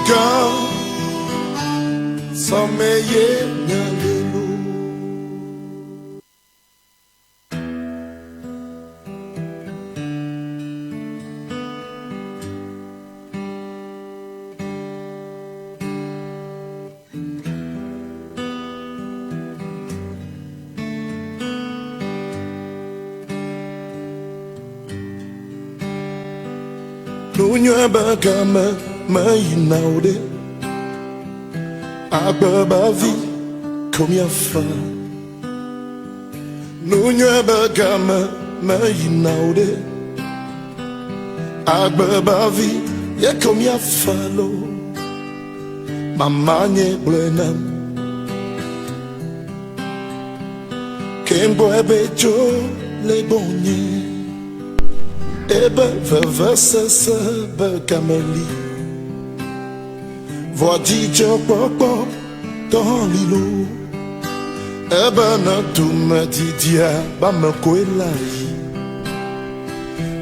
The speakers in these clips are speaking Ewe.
Agbenyigã sɔmeye nyalelo. Nunyɔe be game meyina o ɖe. Agbebavi ko míafa. Nunyɔe be game meyina o ɖe. Agbebavi ye ko míafa lo. Mama nye gblɔe nam. Ke ŋgbɔe be dzo le gbɔnye. Ebe vevesese be game li. Vɔa dzidzɔkpɔkpɔ tɔ hã li lo. Ebe ne dume didia be ame koe la yi.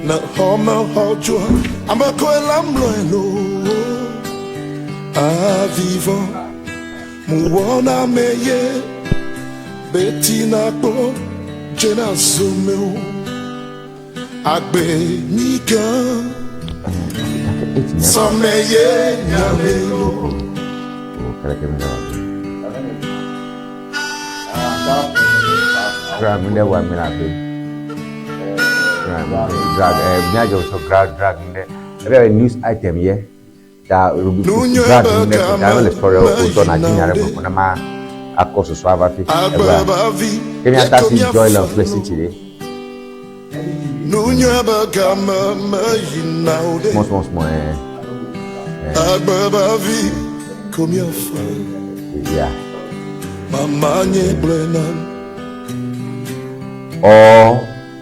Ne xɔme xɔ dzoa, ame koe la mlɔe lo. Avivɔ muwɔna me ye betina kpɔ dzena zome o. Agbe nyigã sɔme ye nyalelo. Drag mi wa mi la be. Drag eh mi ajo so drag drag mi de. News item ye. Ta drag mi de ta le story o to na jinya re ko na ma akɔ soso ava fi. Eba. Kemi ata si joy love felicity de. Nunyɔe be game meyina o ɖe. Small small small eh. Agbebavi ko míafa. Yeah. Mama nye gblɔe nam. Or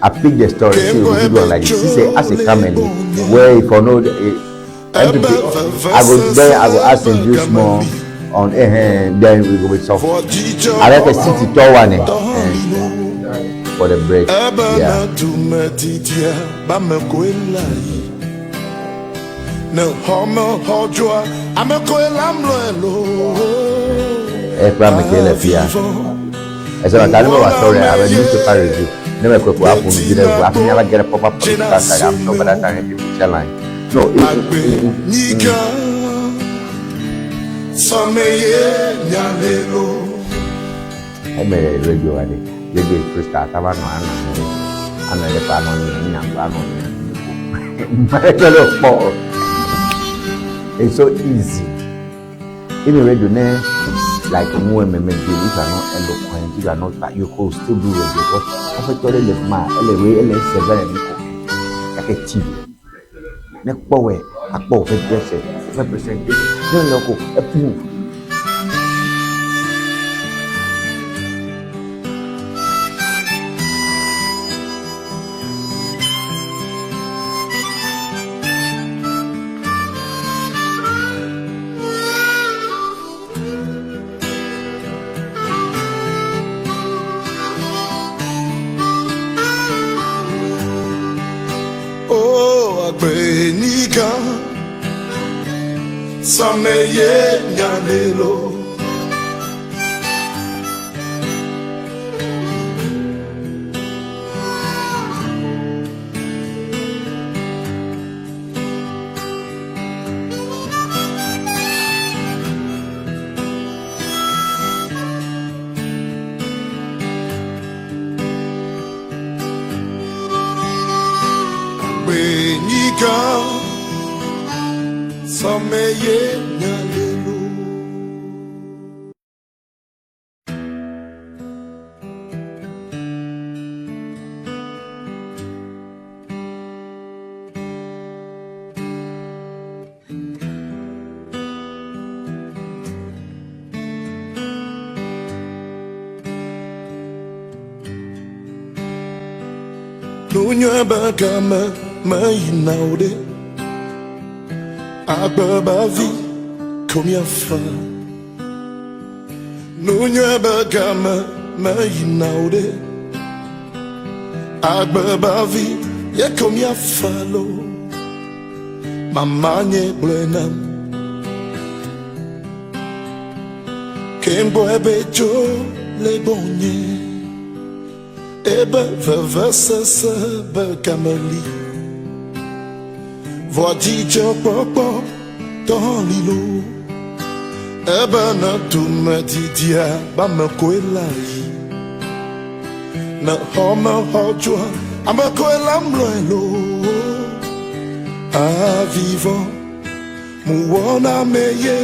I pick the story, see we do one like this. She say as a family, where if I know MPP, I go then I go ask him do small on then we go with soft. I like a city tall one for the break. Yeah. Ekpa mekele fia. Ɛsɛ na tani bɛ story I have a newspaper review. Ne bɛ kɔ apu mi gyina egu afi mi aba get a proper political side. I'm sure by that time people challenge. No, Agbenyigã sɔmeye nyalelo. Ɛmɛ radio ade radio is freestyle taba no ano ano yɛ pa ano nyɛ nya ano nyɛ. Mɛtɛlɛ kpɔ. It's so easy. Even radio ne like mu mmemme bi if you are not eloquent, if you are not, but you could still do radio. But afetɔ le le ma ele we ele seven and ko kake TV. Ne kpɔ wɛ akpɔ woƒe dress woƒe presentation ne le ko epu. Oh, agbenyigã sɔmeye nyalelo. Agbenyigã sɔmeye nyalelo. Nunyɔe be game meyina o ɖe. Agbebavi ko míafa. Nunyɔe be game meyina o ɖe. Agbebavi ye ko míafa lo. Mama nye gblɔe nam. Ke ŋgbɔ ebe dzo le gbɔnye. Ebe vevesese be gameli. Vɔ dzidzɔkpɔkpɔ tɔ li loo. Ebena dumedidia be ame koe la yi. Ne xɔme xɔ dzoa, ame koe la mlɔe loo. Avivɔ muwɔna me ye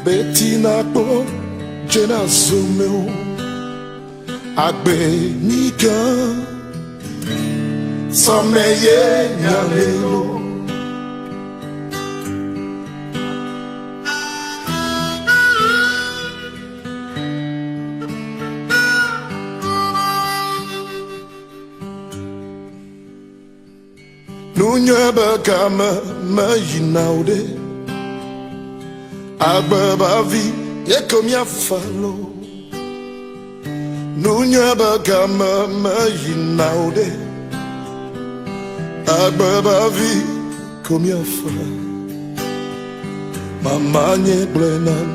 betina kpɔ dzena zome o. Agbe nyigã sɔme ye nyale loo. Nunye be game meyina o ɖe. Agbe ba vi ye ko míafa loo. Nunye be game meyina o ɖe. Agbe ba vi ko míafa. Mama nye gblɔe nam.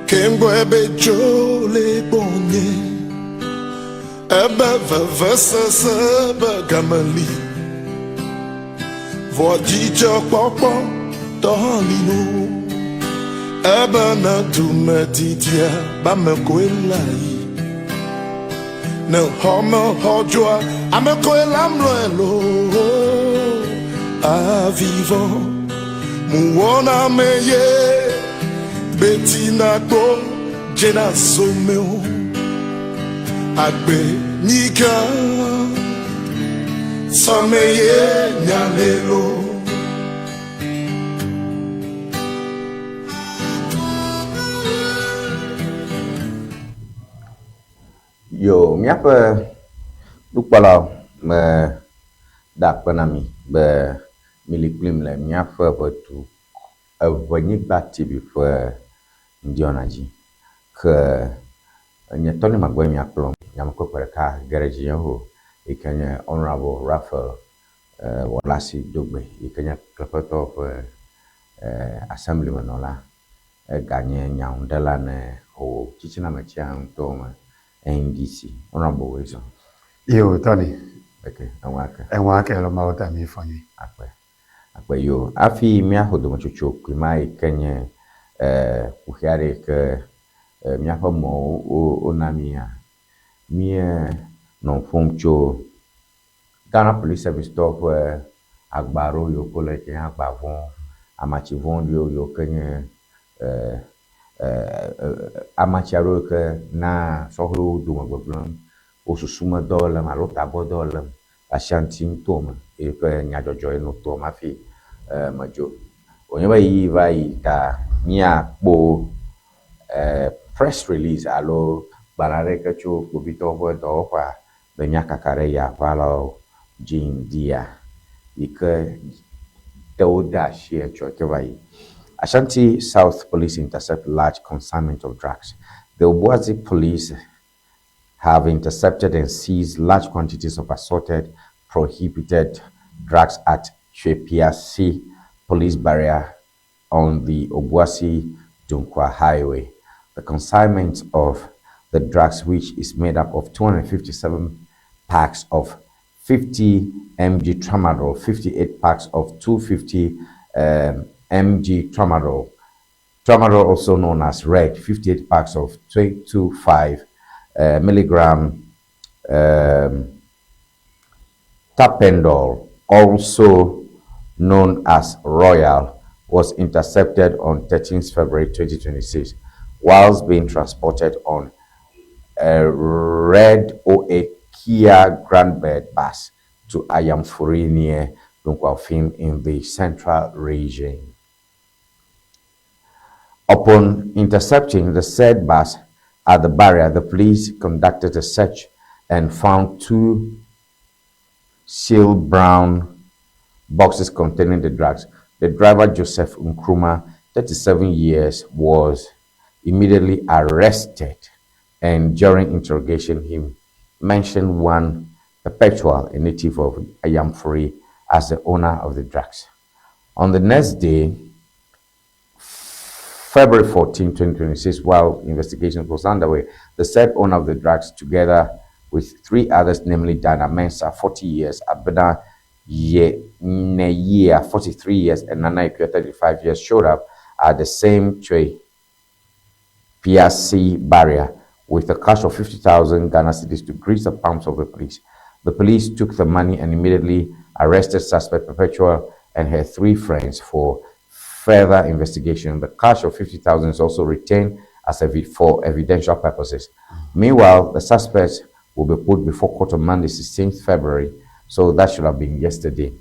Ke ŋgbɔ ebe dzo le gbɔnye. Ebe vevesese be game li. Vɔ dzidzɔkpɔkpɔ tɔ hã li loo. Ebena dumedidia be ame koe la yi. Ne xɔme xɔ dzoa, ame koe la mlɔe loo. Avivɔ muwɔna me ye betina kpɔ dzena zome o. Agbe nyigã sɔme ye nyale loo. Yo, míaƒe nukpɔlawo, meda akpe na mi be mili kplim le míaƒe ʋetu Eʋenyigba TV ƒe ŋdiwɔna dzi. Ke nye tɔ ne magbe miakplɔm, nyamekpekpe ɖeka ge ɖe dzinye o yi ke nye Honourable Raphael Wɔlasi Dogbe yi ke nye Kleƒetɔwo ƒe Assemblymenɔla. Eganye nyaŋuɖela ne ho tsitsiname tsia ŋutɔ me NDC. Honourable Wilson. Yo, Tony. Ok, eŋua ke. Eŋua ke le Mawu ta mi fɔ nyui. Akpe. Akpe yo. Hafi míaxɔ dometsotso kpui ma yi ke nye kuxi aɖe yi ke míaƒe mɔwo wona mía, míenɔ ƒom tso Ghana Police Service tɔwo ƒe agba aɖewo yiwo ke wole yi ke nye agba vɔ̃, amatsi vɔ̃ɖiwo yiwo ke nye amatsi aɖewo yi ke naa sɔhɛwo dome gbegblẽm, wo susumedɔ lém alo tagbɔdɔ lém le Ashanti nutoa me eƒe nyadzɔdzɔ ye nɔ toam hafi medzo. Wònye be ɣeyiɣi va yi ta míakpɔ press release alo gbalẽ aɖe yi ke tso kpovitɔwo ƒe dɔwɔƒea be míakaka ɖe yaʋalawo dzi ŋdia yi ke te wode asi etsɔ ke va yi. Ashanti South Police intercept large consignment of drugs. The Obuasi Police have intercepted and seized large quantities of assorted prohibited drugs at Twepiasi Police Barrier on the Obuasi Dunkwa Highway. The consignment of the drugs, which is made up of 257 packs of 50 mg tramadol, 58 packs of 250 mg tramadol, tramadol also known as red, 58 packs of 225 milligram tapentadol, also known as Royal, was intercepted on 13th February 2026 whilst being transported on a red OA Kia Grandbed bus to Ayamfuri near Dunkwafim in the central region. Upon intercepting the said bus at the barrier, the police conducted a search and found two sealed brown boxes containing the drugs. The driver, Joseph Nkrumah, 37 years, was immediately arrested, and during interrogation, he mentioned one Perpetual, a native of Ayamfuri, as the owner of the drugs. On the next day, February 14, 2026, while investigation was underway, the said owner of the drugs, together with three others, namely Dana Mensah, 40 years, Abena Neyia, 43 years, and Nana Ikue, 35 years, showed up at the same Twe PRC barrier with a cash of 50,000 Ghana cedis to grease the palms of the police. The police took the money and immediately arrested suspect Perpetua and her three friends for further investigation. The cash of 50,000 is also retained as for evidential purposes. Meanwhile, the suspects will be put before court on Monday, 16th February. So that should have been yesterday,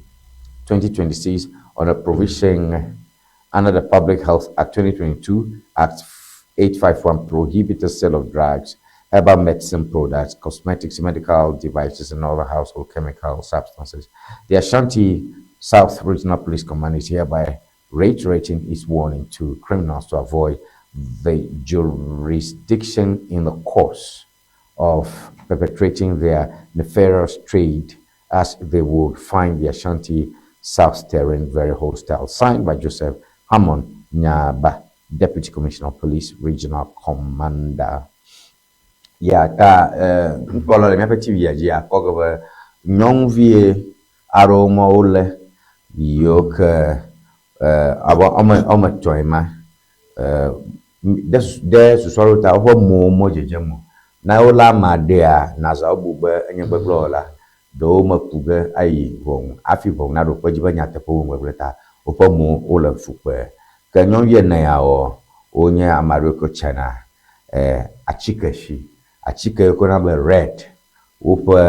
2026, on a provision under the Public Health Act 2022, Act 851, prohibited sale of drugs, herbal medicine products, cosmetics, medical devices, and other household chemical substances. The Ashanti South Regional Police Command is hereby reiterating its warning to criminals to avoid the jurisdiction in the course of perpetrating their nefarious trade, as they would find the Ashanti South terrain very hostile. Signed by Joseph Hammond Nyaba, Deputy Commissioner of Police, Regional Commander. Ya ta ŋkpɔlɔ le míaƒe TV ya dzi akpɔ ge be nyɔnuvie aɖewo ma wole yiwo ke abe ɔme etɔ̃e ma ɖe susu aɖewo ta woƒe mowo me dzedzem o. Na wolé ame aɖea naza wobu be enye gbegblẽwɔla. Ɖewo meku ge ayi ʋɔnu hafi ʋɔnu naɖo kpe edzi be nyateƒe wo gbegblẽ ta woƒe mowo wole fu kpe. Ke nyɔnuvi ene yawoa wonye ame aɖewo ke tsana atike si atike yi ke woyɔna be red woƒe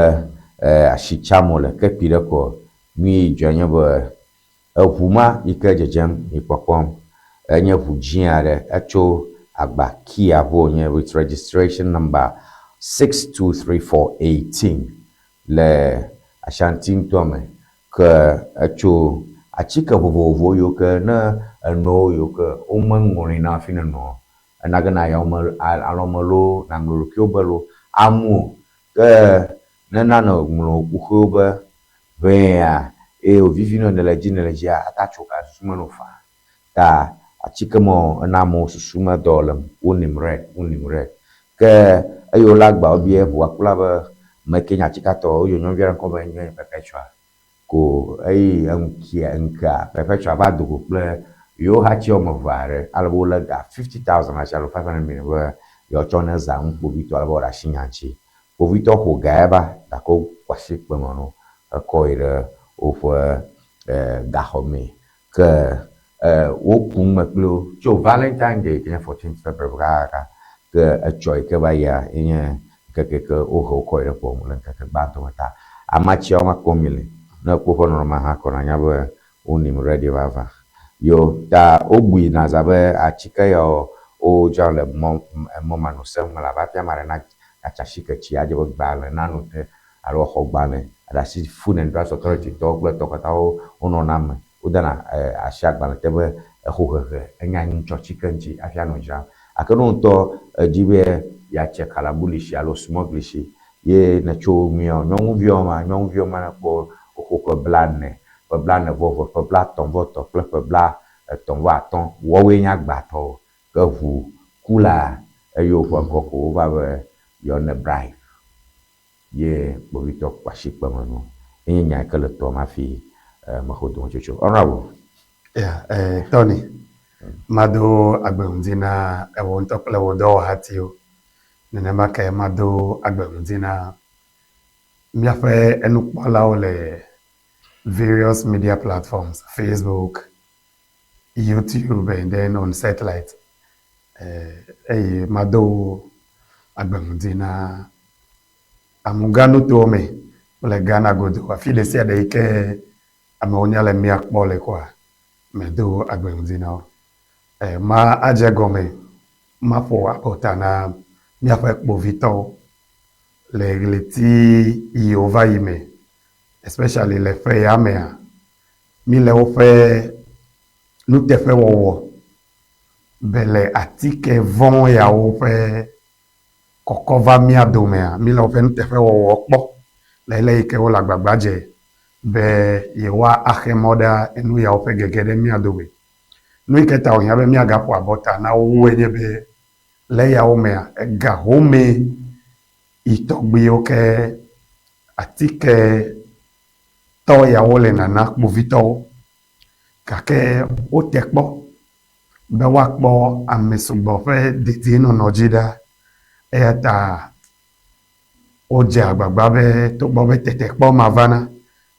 asi tsam wole ke kpi ɖe kɔ. Nu yi dzɔe nye be eʋu ma yi ke dzedzem yi kpɔkpɔm enye ʋu dzĩ aɖe etso agba Kia ʋu wònye with registration number 623418 le Ashanti ŋutɔ me ke etso atike vovovowo yiwo ke ne eno yiwo ke womeŋlɔe na hafi nenɔ ena gena ayɔme alɔme loo naŋlɔ ɖokuiwo be loo amu o ke ne nane ŋlɔ kuxiwo be ʋɛa eye wòvivi nɔ nele dzi nele dzia ata tso ga susu me no faa ta atike mɔ ena amewo susu me dɔ lem wonim red wonim red ke eye wole agba wobia ʋua kula be me ke nye atikatɔ woyɔ nyɔnuvi aɖe ŋkɔ be nye Perpetua ko eye eŋukia ŋkea Perpetua va do go kple yewo hati woame eve aɖe ale be wolé ga 50,000 asi alo 500 million be yewoatsɔ ne zã nu kpovitɔ ale be woaɖe asi nya ŋuti. Kpovitɔ ƒo ga ya va gake wokɔ asi kpeme no ekɔ yi ɖe woƒe gaxɔ mee ke woku nume kpli wo tso Valentine Day ke nye 14 February kaka ke etsɔ yi ke va yia ye nye ŋkeke ke wohe wo kɔ yi ɖe ʋɔnu le ŋkeke gbãtɔ me ta amatsiawo ma kpɔm mi le ne ekpɔ woƒe nɔnɔme hã kɔ nanya be wonim ready vava. Yo ta wobui naza be atike yawo wodzra le mɔ mɔmanɔsem me le abe hafi ame aɖe natsa atike tsi adze be gbalẽ nano te alo exɔ gbalẽ aɖe asi Food and Drugs Authority tɔwo kple tɔwo katã wonɔna eme. Wodena asi agbalẽ te be exohehe enya ŋutsɔtsike ŋuti hafi anɔ dzram. Gake ne wo ŋutɔ edzi be yeatse kalabulisi alo smuglisi ye nètso nuyawo nyɔnuviwo ma nyɔnuviwo ma nekpɔ woxo ƒe blaene, ƒe blaene vɔ eve, ƒe blaetɔ̃ vɔ etɔ̃ kple ƒe blaetɔ̃ vɔ atɔ̃ woawoe nye agbatɔwo. Ke ʋu kula eye woƒe ŋkɔ ko wova be yewoane bribe ye kpovitɔ kpɔ asi kpeme no. Enye nya yi ke le tɔm hafi mexɔ dometsotso. Honorable. Yeah, Tony, mado agbeŋdi na ewo ŋutɔ kple wò dɔwɔhatiwo. Nenema ke mado agbeŋdi na míaƒe enukpɔlawo le various media platforms, Facebook, YouTube, and then on satellite. Eye mado agbeŋdi na amuganutowo me kple Ghana godo afi ɖe sia ɖe yi ke amewo nya le mía kpɔ le koa medo agbeŋdi na wo. Ma adze gɔme maƒo abɔta na míaƒe kpovitɔwo le ɣleti yiwo va yi me especially le ƒe ya mea mi le woƒe nuteƒewɔwɔ be le atike vɔ̃ yawo ƒe kɔkɔ va mía domea mi le woƒe nuteƒewɔwɔ kpɔ le ele yi ke wole agbagba dze be yewoa axe mɔ ɖe enu yawo ƒe gege ɖe mía dome. Nu yi ke ta wòhiã be míagaƒo abɔta na wo wue nye be le eyawo mea, ega home yi tɔgbuiwo ke atike tɔ yawo le nana kpovitɔwo. Gake wote kpɔ be woakpɔ ame sugbɔ ƒe dedienɔnɔ dzi ɖa. Eya ta wodze agbagba be togbɔ be tetekpɔ ma vana,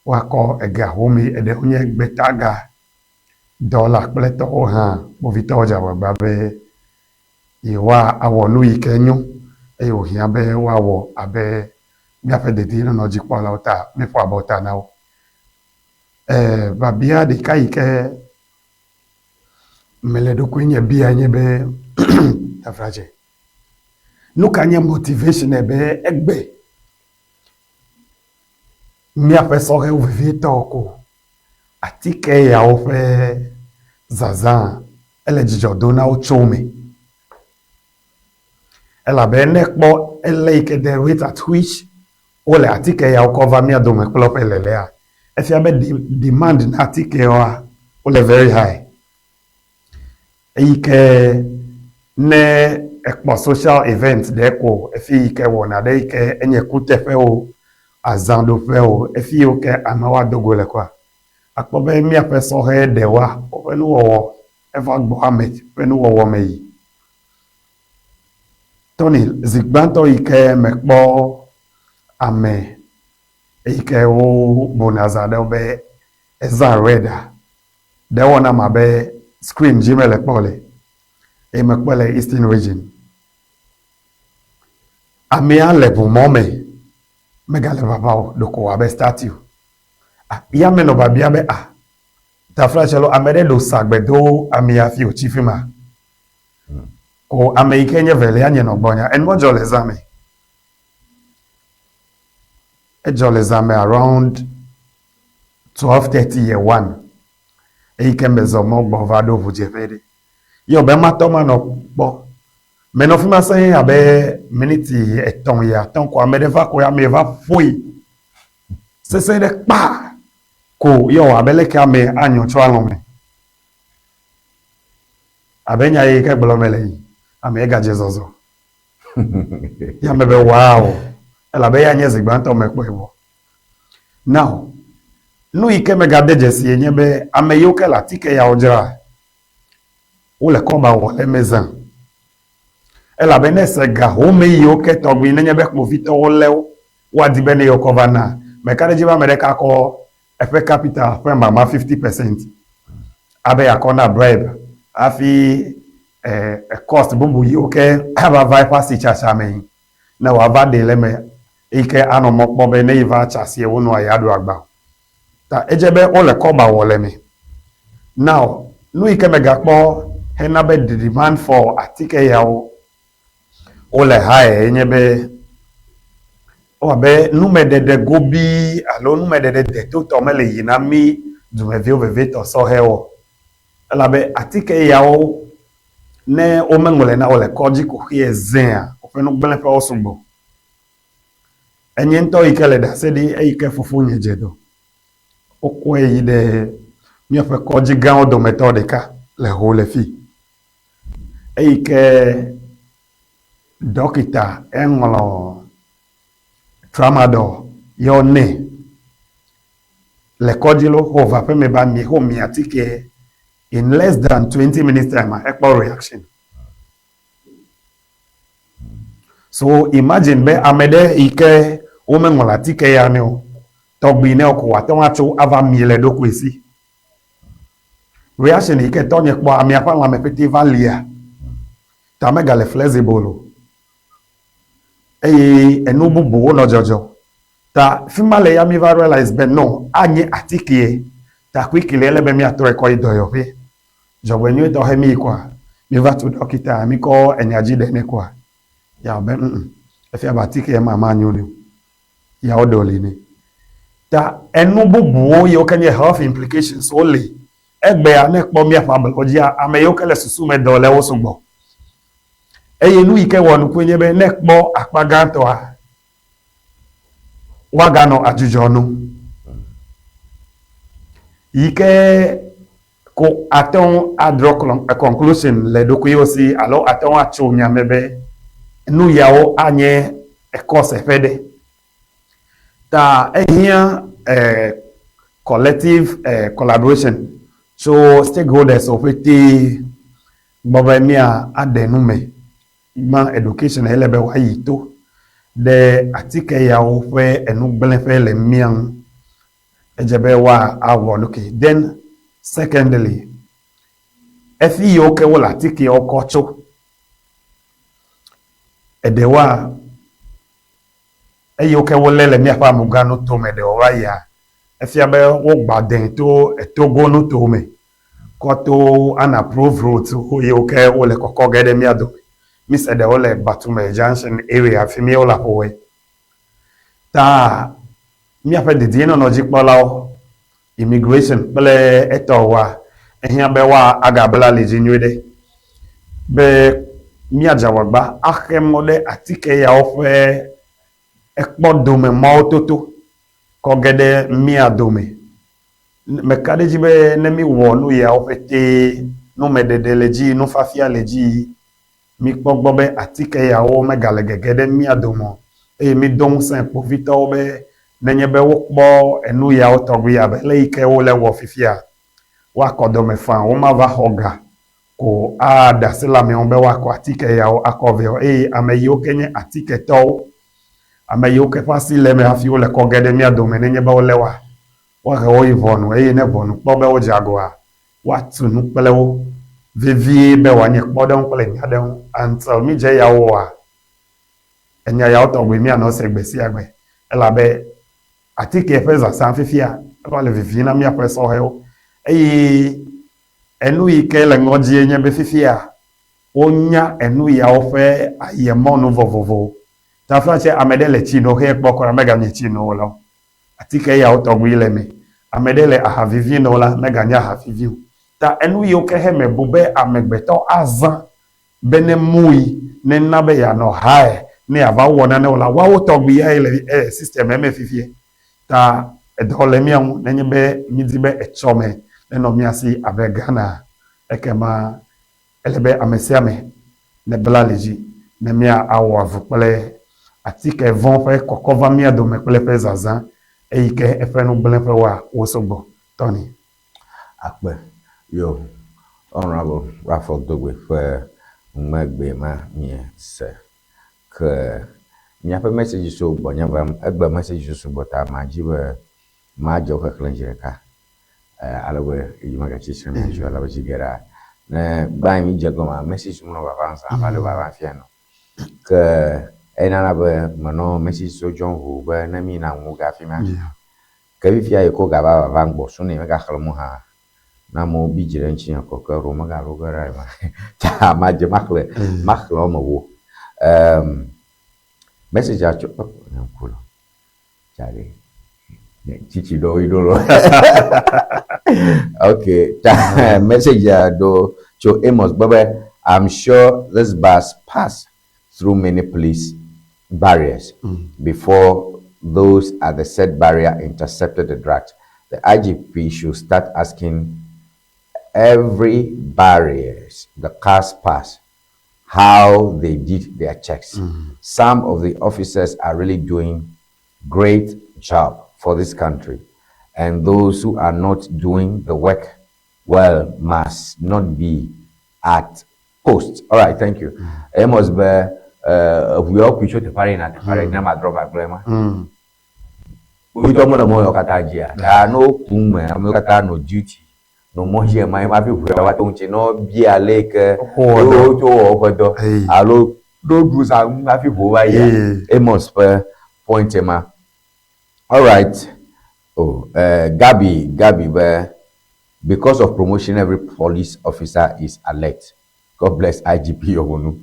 woakɔ ega home eɖewo nye gbetaga dɔla kple tɔwo hã. Kpovitɔwo dze agbagba be yewoawɔ nu yi ke nyo eye wòhiã be woawɔ abe míaƒe dedienɔnɔ dzikpɔlawo ta míeƒo abɔta na wo. E, biabia ɖeka yi ke mele ɖokuinye biae nye be taflatse, nu ka nye motivation be egbe míaƒe sɔhɛwo vevietɔ ko atike yawo ƒe zazã ele dzidzɔ do na wo tso me? Elabe ne ekpɔ ele yi ke the rate at which wole atike yawo kɔ va mía dome kple woƒe lelea, efia be demand na atikewoa wole very high. Eyi ke ne ekpɔ social event ɖe ko efi yi ke wɔna ɖe yi ke enye kuteƒe o, azãɖuƒe o, efi yiwo ke amewo ado go le koa, akpɔ be míaƒe sɔhɛ ɖewoa woƒe nuwɔwɔ eva gbɔ ame ƒe nuwɔwɔ me yi. Tony, zi gbãtɔ yi ke mekpɔ ame eyi ke wobuna zã ɖe be ezã red-a, ɖe ewɔ nam abe screen dzi mele kpɔ le eye mekpɔe le Eastern Region. Amea le ʋumɔ me, megale ʋaʋã o, ɖeko wɔ abe statue. Ah, ya menɔ biabia be ah, taflatse lo ame ɖe ɖo sagbe do amea hafi wòtsi fi ma. Ko ame yi ke nye velia nye nɔ gbɔnya. Enua dzɔ le zã me. Edzɔ le zã me around 12:30 ye 1. Eyi ke mezɔ mɔ gbɔ va ɖo ʋudzeƒe ɖe. Ye wòbe matɔ manɔ kpɔ. Menɔ fi ma sẽe abe miniti etɔ̃ yi atɔ̃ ko ame ɖe va ko ame va ƒoe sesẽ ɖe kpa ko ye wòwɔ abe leke ame anyɔ tso alɔ̃ me. Abe nya yi ke gblɔ mele yi, ame egadze zɔzɔ. Ye ame be wow, elabe eya nye zi gbãtɔ mekpɔe vɔ. Now, nu yi ke megade dzesi nye be ame yiwo ke le atike yawo dzra, wole kɔba wɔ le eme zã. Elabe ne ese ga home yiwo ke tɔgbi nenye be kpovitɔwo lé wo, woadi be ne yewo kɔ va na, meka ɖe edzi be ame ɖeka kɔ eƒe capital ƒe mama 50% abe yeakɔ na bribe hafi eh, cost bubu yiwo ke ava va eƒe asitsatsa me ne wòava ɖe le eme eyi ke anɔ mɔ kpɔm be ne yi va tsa asie wo nua yeaɖu agba o. Ta edze be wole kɔba wɔ le eme. Now, nu yi ke megakpɔ hena be the demand for atike yawo wole high enye be ewɔ abe numeɖeɖe gobii alo numeɖeɖe detotɔ mele yi na mí dumeviwo vevietɔ sɔhɛwo o. Elabe atike yawo ne womeŋlɔe na wo le kɔdzi kuxie zẽa, woƒe nugblẽƒewo sugbɔ. Enye ŋutɔ yi ke le ɖase ɖi eyi ke fofonye dze dɔ. Wokɔe yi ɖe míaƒe kɔdzi gãwo dometɔ ɖeka le Ho le fi. Eyi ke ɖɔkita eŋlɔ tramadol yɔ nɛ le kɔdzi lo xɔ va ƒeme ba mi xɔ mi atike in less than 20 minutes time ekpɔ reaction. So imagine be ame ɖe yi ke womeŋlɔ atike ya nɛ o tɔgbi nɛ o ko wòate ŋu atso ava mi le ɖokui si. Reaction yi ke tɔnye kpɔ amea ƒe lãme ƒete va lia ta megale flexible o eye enu bubuwo nɔ dzɔdzɔ ta fi ma le ya mi va realize be no anye atikeɛ ta quickly ele be miatrɔe kɔ yi dɔyɔƒe. Dzɔgbenyuietɔ he mi yi kɔa mi va tu ɖɔkita mi kɔ enya dzi ɖe nɛ kɔa ya be ŋ efia be atikeɛ ma manyo nɛ o. Ya woɖɔ li nɛ. Ta enu bubuwo yiwo ke nye health implications woli. Egbea ne ekpɔ míaƒe ablɔ dzia, ame yiwo ke le susu me dɔ le wo sugbɔ. Eye nu yi ke wɔ nukue nye be ne ekpɔ akpa gãtɔa, woaganɔ adzudzɔ nu. Yi ke. Ko ate ŋu adrɔ conclusion le ɖokuiwò si alo ate ŋu atso nya me be nu yawo anye ekɔse ƒe ɖe. Ta ehiã collective collaboration tso stakeholders wo ƒete gbɔ be mía aɖe nu me. Gbã education ele be woayi to ɖe atike yawo ƒe enugblẽƒe le mía ŋu. Edze be woa awɔ nuke. Then secondly, efi yiwo ke wole atikeawo kɔ tso, eɖewoa, eyiwo ke wolé le míaƒe amugã nutome ɖewo va yia, efia be wogba dẽ to Togo nutome kɔ to unapproved roads yiwo ke wole kɔkɔ ge ɖe mía dome. Mise ɖewo le Batume junction area fi mi wole aƒo wɔe. Ta míaƒe dedienɔnɔdzikpɔlawo, immigration kple etɔwoa, ehiã be woa agabla ali dzi nyuiɖe be míadze agbagba axe mɔ ɖe atike yawo ƒe ekpɔdome mɔwo toto kɔ ge ɖe mía dome. Meka ɖe edzi be ne míwɔ nu yawo ƒetee, numeɖeɖe le edzi, nufiafia le edzi, Mikpɔ gbɔ be atike yawo megale gege ɖe mía dome o, eye mido ŋusẽ kpovitɔwo be nenye be wokpɔ enu yawo tɔgbi abe ale yi ke wole wɔ fifia, woakɔ dɔme faa, womava xɔ ga ko aɖe asi le amewo ŋu be woakɔ atike yawo akɔ vɛ o, eye ame yiwo ke nye atiketɔwo, ame yiwo ke ƒe asi le eme hafi wole kɔ ge ɖe mía dome nenye be wolé woa, woahe wo yi ʋɔnu, eye ne ʋɔnu kpɔ be wodze agɔa, woatu nu kple wo vevie be wòanye kpɔɖeŋu kple nyaɖeŋu. Until mídze eya wɔa, enya yawo tɔgbi míanɔ se gbe sia gbe elabe atike ƒe zazã fifia eva le vivim na míaƒe sɔhɛwo eye enu yi ke le ŋɔdzie nye be fifia wonya enu yawo ƒe ayemɔnu vovovowo. Taflatse ame ɖe le tsi no xee kpɔ kura meganye tsi no o la o. Atike yawo tɔgbi le eme. Ame ɖe le aha vivi no la, meganye aha vivi o. Ta enu yiwo ke he mebu be amegbetɔ azã be ne mui, ne na be yeanɔ high, ne yeava wɔ nane o la, woawo tɔgbi yae le system eme fifie. Ta edɔ le mía ŋu nenye be mídi be etsɔme nenɔ mía si abe Ghana. Ekema Ele be ame sia ame nebla ali dzi ne míawɔ avu kple atike vɔ̃ ƒe kɔkɔ va mía dome kple eƒe zazã, eyi ke eƒe nugblẽƒewoa wo sɔgbɔ. Tony. Akpe yo Honourable Raphael Dogbe ƒe ŋmegbe ma mie se. Ke miaƒe messages wo gbɔnye vam, egbe messages sugbɔ ta ma dzi be ma dze wo xexlẽ zi ɖeka. Ale be yi megatsi tsitre mía dzi o elabe zi geɖea ne gbã yi mídze egɔmea, message menɔ vavam zã abe ale wòvava fia ene o. Ke enana be menɔ message dzɔm ʋuu be ne míyina ŋu ge afi ma. Ke fifia yi ke wogava vavam gbɔ su ne megaxlẽ mo hã ne amewo bi dzi ɖe ŋutinye kɔ ke ɖewo megaɖo ge ɖa ma. Ta madze maxlẽ maxlẽ woame ewo. Ehm message-a tso nye ŋku lo. Charlie. Tsitsi ɖo yi ɖo lo. Okay. Ta message ɖo tso Amos gbɔ be I'm sure this bus pass through many police barriers before those at the said barrier intercepted the drugs. The IGP should start asking every barriers the cars pass how they did their checks. Some of the officers are really doing great job for this country and those who are not doing the work well must not be at post. All right, thank you. Amos be eʋu yawo kui tso teƒe aɖe yina teƒe aɖe ne ma drɔva gblɔe ma. Kpovitɔ mele mɔ yawo katã dzia. Ta ne woku me amewo katã nɔ duty nɔ mɔ dzi ɣemaɣi hafi ʋu yawo va to ŋuti ne wobia ale yi ke wotso wɔ woƒe dɔ alo ɖo ɖu zã ŋu hafi ʋuwo va yia. Amos ƒe point ma. All right. Oh, Gabi, Gabi be because of promotion every police officer is alert. God bless IGP Yohonu.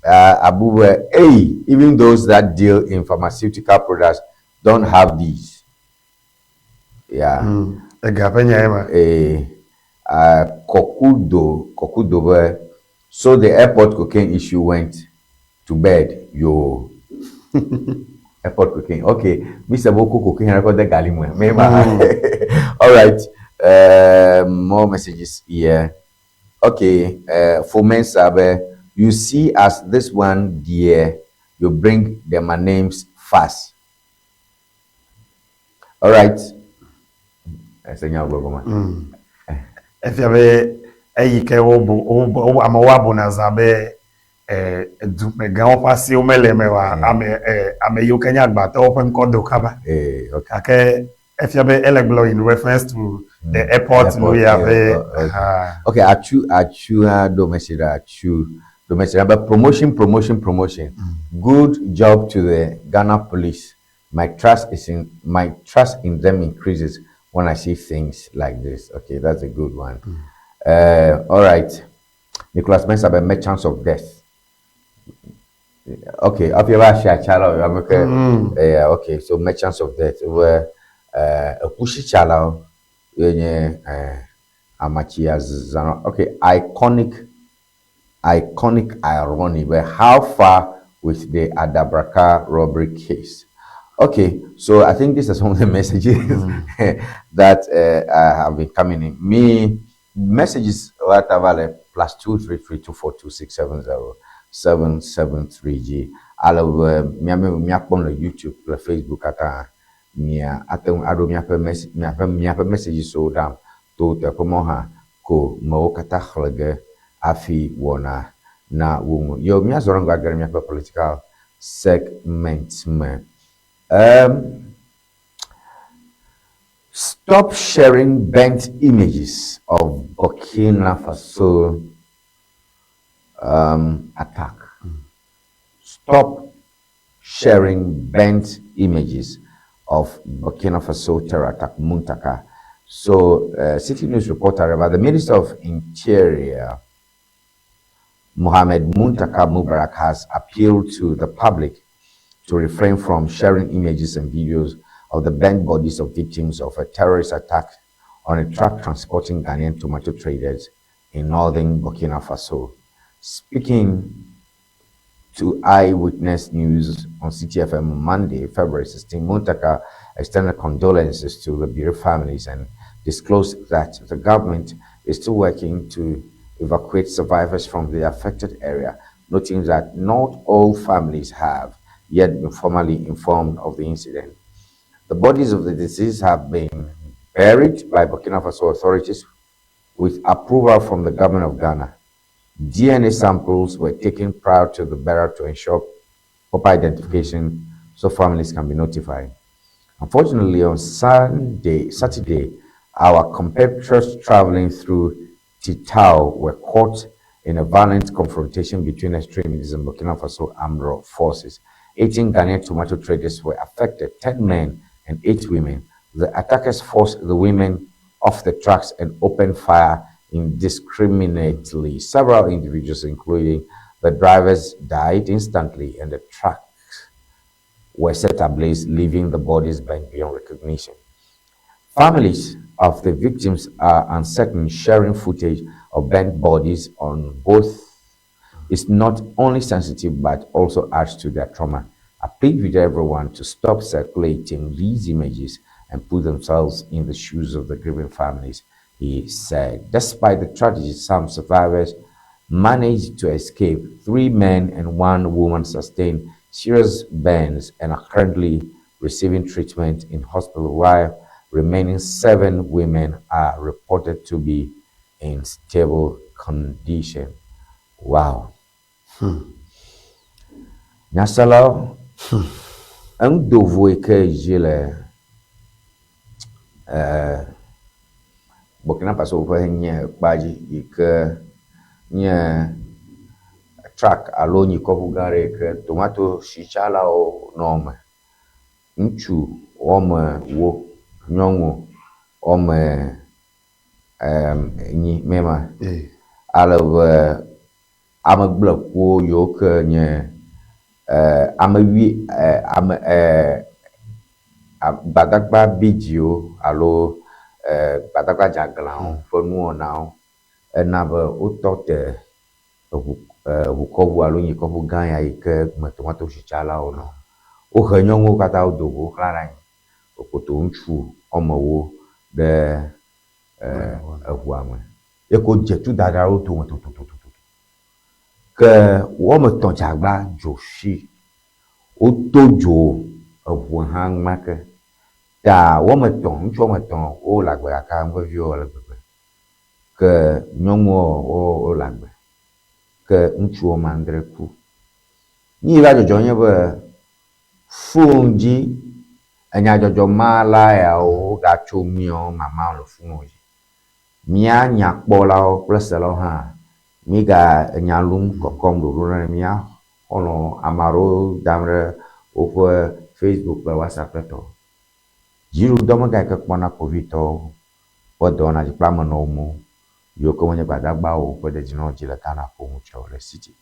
Abu be, hey, even those that deal in pharmaceutical products don't have these. Yeah. Ega ƒe nyae ma. Kɔkudo, Kɔkudo be, so the airport cocaine issue went to bed, yo. Airport cocaine. Okay. Mi se bo ko cocaine rekɔ de gali me. Me ma. All right. More messages here. Okay. For Mensa, be you see as this one dear, you bring them names fast. All right. Ese nya gbɔ ma. Efia be eyi ke wobu wobu amewo abu nazã be dumegãwo ƒe asiwo mele eme oa, ame yiwo ke nye agbatɔwo ƒe ŋkɔ do kaba. Okay. Gake efia be ele gblɔ in reference to the airport nu ya be. Okay, Atsu Atsu hã ɖo message ɖa Atsu ɖo message ɖa be promotion promotion promotion. Good job to the Ghana police. My trust in them increases when I see things like this. Okay, that's a good one. All right. Nicholas Mensah be merchants of death. Okay, up here chala okay. Yeah, okay. So merchants of death were ekushi chala yenye amachia zano. Okay, iconic irony, but how far with the Adabraka robbery case? Okay, so I think these are some of the messages that have been coming in. Me messages whatever +233 242 670 773 G. Ale miame miakpɔm le YouTube kple Facebook katã mia ate ŋu aɖo miaƒe miaƒe messages wo ɖam to teƒe mɔ hã ko mewo katã xlẽ ge hafi wɔna na wo ŋu. Yo míazɔ ɖe ŋgɔ age ɖe míaƒe political segment me. Stop sharing burnt images of Burkina Faso attack. Stop sharing burnt images of Burkina Faso terror attack, Muntaka. So, City News reporter about the Minister of Interior, Mohamed Muntaka Mubarak, has appealed to the public to refrain from sharing images and videos of the burnt bodies of victims of a terrorist attack on a truck transporting Ghanaian tomato traders in northern Burkina Faso. Speaking to Eyewitness News on CTFM on Monday, February 16, Muntaka extended condolences to the bereaved families and disclosed that the government is still working to evacuate survivors from the affected area, noting that not all families have yet been formally informed of the incident. The bodies of the deceased have been buried by Burkina Faso authorities with approval from the government of Ghana. DNA samples were taken prior to the burial to ensure proper identification so families can be notified. Unfortunately, on Saturday, our compatriots traveling through Titao were caught in a violent confrontation between extremists and Burkina Faso armed forces. 18 Ghanaian tomato traders were affected, 10 men and 8 women. The attackers forced the women off the trucks and opened fire indiscriminately. Several individuals, including the drivers, died instantly, and the trucks were set ablaze, leaving the bodies burnt beyond recognition. Families of the victims are uncertain. Sharing footage of burnt bodies on both is not only sensitive but also adds to their trauma. I plead with everyone to stop circulating these images and put themselves in the shoes of the grieving families, he said. Despite the tragedy, some survivors managed to escape. 3 men and 1 woman sustained serious burns and are currently receiving treatment in hospital, while remaining 7 women are reported to be in stable condition. Wow. Nyasala, ŋdovoe ke dzi le Burkina Faso ƒe nye kpa dzi yi ke nye truck alo nyikɔʋu gã aɖe yi ke tomato sitsalawo nɔ eme. Ŋutsu woame ewo, nyɔnu woame enyi mema. Ale be ame gblẽkuwo yiwo ke nye ame wui ame gbadagba bidziwo alo gbadagba dzeaglãwo ƒe nuwɔnawo ena be wotɔ te ʋukɔʋu alo nyikɔʋu gã ya yi ke me tomato sitsalawo nɔ. Wohe nyɔnuwo katã wodo go woxlã ɖe anyi. Wokoto ŋutsu woame ewo ɖe eŋua me. Ye ko dze tu dada ɖe wo dome totototo. Ke woame etɔ̃ dze agba dzo shi. Woto dzo eŋua hã enumake. Ta woame etɔ̃, ŋutsu woame etɔ̃ wole agbe gake nuvevi wɔ ale gbegbe. Ke nyɔnuwo wole agbe. Ke ŋutsu woame adre ku. Nu yi va dzɔdzɔ nye be fon dzi enyadzɔdzɔ ma la yawo wogatso míawo mamawo le fonwo dzi. Mía nyakpɔlawo kple selawo hã míga enya lum kɔkɔm ɖoɖo na mía xɔlɔ̃wo. Ame aɖewo dam ɖe woƒe Facebook kple WhatsApp kple tɔwo. Dziɖuɖudɔmegã yi ke kpɔna kpovitɔwo ƒe dɔwɔna dzi kple amenɔwo yiwo ke menye gbadagbawo o ƒe dedienɔnɔ dzi le Ghana ƒo nu tsɔ le city.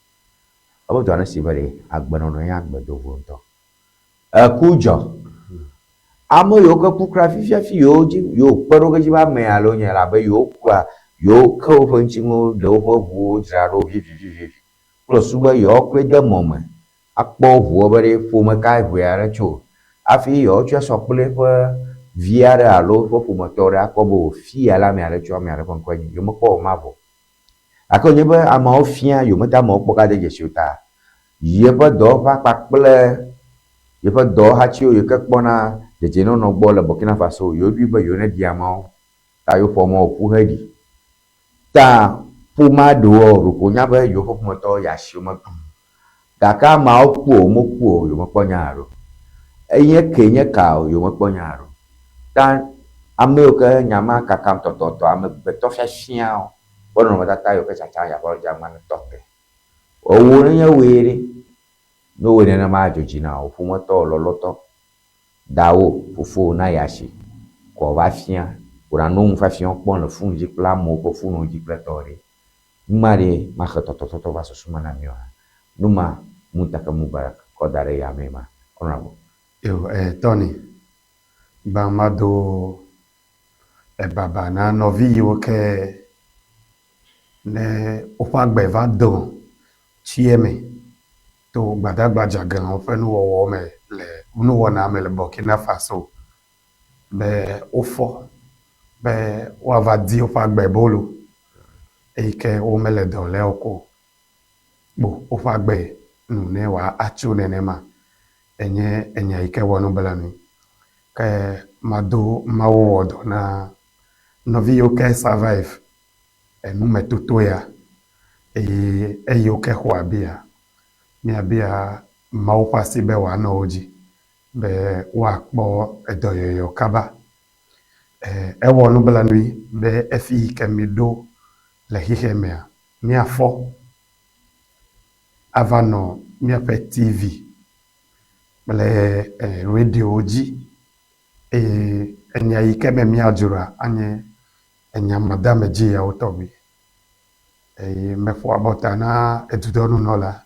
Eƒe dɔa nesi be ɖe agbenɔnɔ nye agbe dovo ŋutɔ. Eku dzɔ. Ame yiwo ke ku kura fifia fi yewo dzi yewo kpe ɖo ke dzi be ame alo nye elabe yewo kua yewo ke woƒe ŋutinuwo ɖe woƒe ʋuwo dzra ɖo vivivivi kple susu be yewoa kɔe de mɔ me akpɔ ʋua be ɖe ƒome kae ʋea aɖe tso hafi yewoatsɔe sɔ kple eƒe vi aɖe alo eƒe ƒometɔ aɖe akpɔ be o fi ya la ame aɖe tso ame aɖe ƒe ŋkɔe nye yewomekpɔ o mavɔ. Gake wònye be ameawo fia yewomete amewo kpɔ gade dzesi o ta, yeƒe dɔwɔƒea kpakple yeƒe dɔwɔhatiwo yi ke kpɔna dedienɔnɔ gbɔ le Burkina Faso yewoɖoe be yewoneɖi ameawo ta yewoƒo ameawo ƒu heɖi. Ta ƒomea ɖewoa, ɖeko wonya be yewoƒe ƒometɔwo yi asi womeku. Gake ameawo ku o, womeku o, yewomekpɔ nya haɖe o. Enye kee nye ka o, yewomekpɔ nya haɖe o. Ta ame yiwo ke nya ma kakam tɔtɔtɔ, amegbetɔ fiafiawo ƒe nɔnɔmetata yiwo ke tsatsam ya ƒe dzi amea netɔ te. Ewò nenye wòe ɖe, ne wòe nenema adzo dzi na wò ƒometɔ, lɔlɔtɔ, dawò, fofowò nayi asi ko wòava fia wò nànɔ nufiafiawo kpɔm le fon dzi kple amewo ƒe fonwo dzi kple tɔwò ɖe. Nu ma ɖe mahe tɔtɔtɔtɔ va susu me na mí oa? Nu ma Muntaka Mubarak kɔ da ɖe yamee ma. Honourable. Eo eh Tony, gbã mado ebaba na nɔvi yiwo ke ne woƒe agbe va do tsi eme to gbadagba dzeaglãwo ƒe nuwɔwɔ me le nuwɔna me le Burkina Faso be wofɔ be woava di woƒe agbe bolu eyi ke womele dɔ lé o ko kpo woƒe agbe nu ne wòatso nenema. Enye enya yi ke wɔ nublanui. Ke mado Mawu wɔ dɔ na nɔvi yiwo ke survive enumetoto ya eye eyiwo ke xɔ abia, míabia Mawu ƒe asi be wòanɔ wo dzi be woakpɔ edɔyɔyɔ kaba. Ewɔ nublanui be efi yi ke mìɖo le xexea mea, míafɔ ava nɔ míaƒe TV kple radiowo dzi eye enya yi ke me míadzroa anye enya madeamedzi yawo tɔgbi. Eye meƒo abɔta na edudɔnunɔla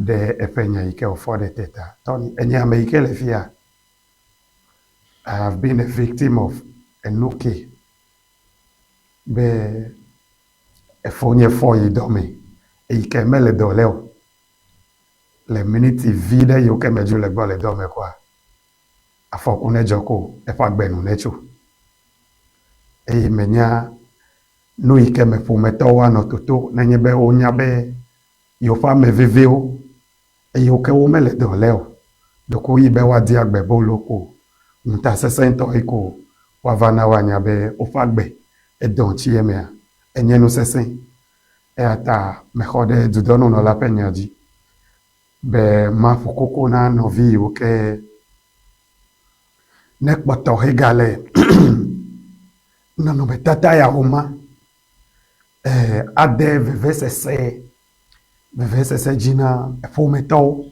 ɖe eƒe nya yi ke wòfɔ ɖe te ta. Tony, enye ame yi ke le fia. I have been a victim of enu ke be efonye fɔ yi dɔ me eyi ke mele dɔ lé o. Le miniti vi ɖe yiwo ke medzo le gbɔ le dɔ me koa, afɔku nedzɔ ko eƒe agbe nu netso. Eye menya nu yi ke me ƒometɔwo anɔ toto nenye be wonya be yewoƒe ame veviwo eye wo ke womele dɔ lé o, ɖeko woyi be woadi agbe bolo ko ŋutasesẽtɔe ko woava na woanya be woƒe agbe edɔ tsi emea, enye nu sesẽ. Eya ta mexɔ ɖe dudɔnunɔla ƒe nya dzi be maƒo koko na nɔvi yiwo ke nekpɔtɔ hegale nɔnɔmetata yawo ma ade vevesese vevesese dzi na ƒometɔwo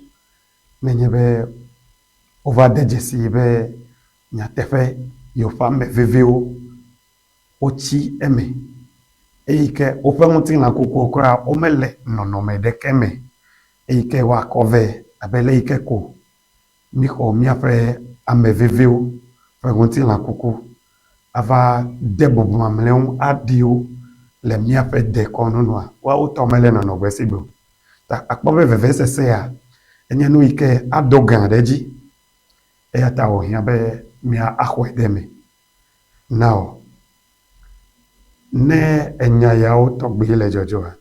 nenye be wova de dzesii be nyateƒe yewoƒe ame veviwo wotsi eme eyi ke woƒe ŋutilã kukuwo kura womele nɔnɔme ɖeke me eyi ke woakɔ vɛ abe le yi ke ko míxɔ míaƒe ame veviwo ƒe ŋutilã kuku ava de bubu mamlɛwo ŋu aɖi wo le míaƒe dekɔnu nua, woawo tɔ mele nɔnɔ gbe si gbe o. Ta akpɔ be vevesesea enye nu yi ke ado gã ɖe edzi. Eya ta wòhiã be mía axɔe ɖe eme na wò. Ne enya yawo tɔgbi le dzɔdzɔa,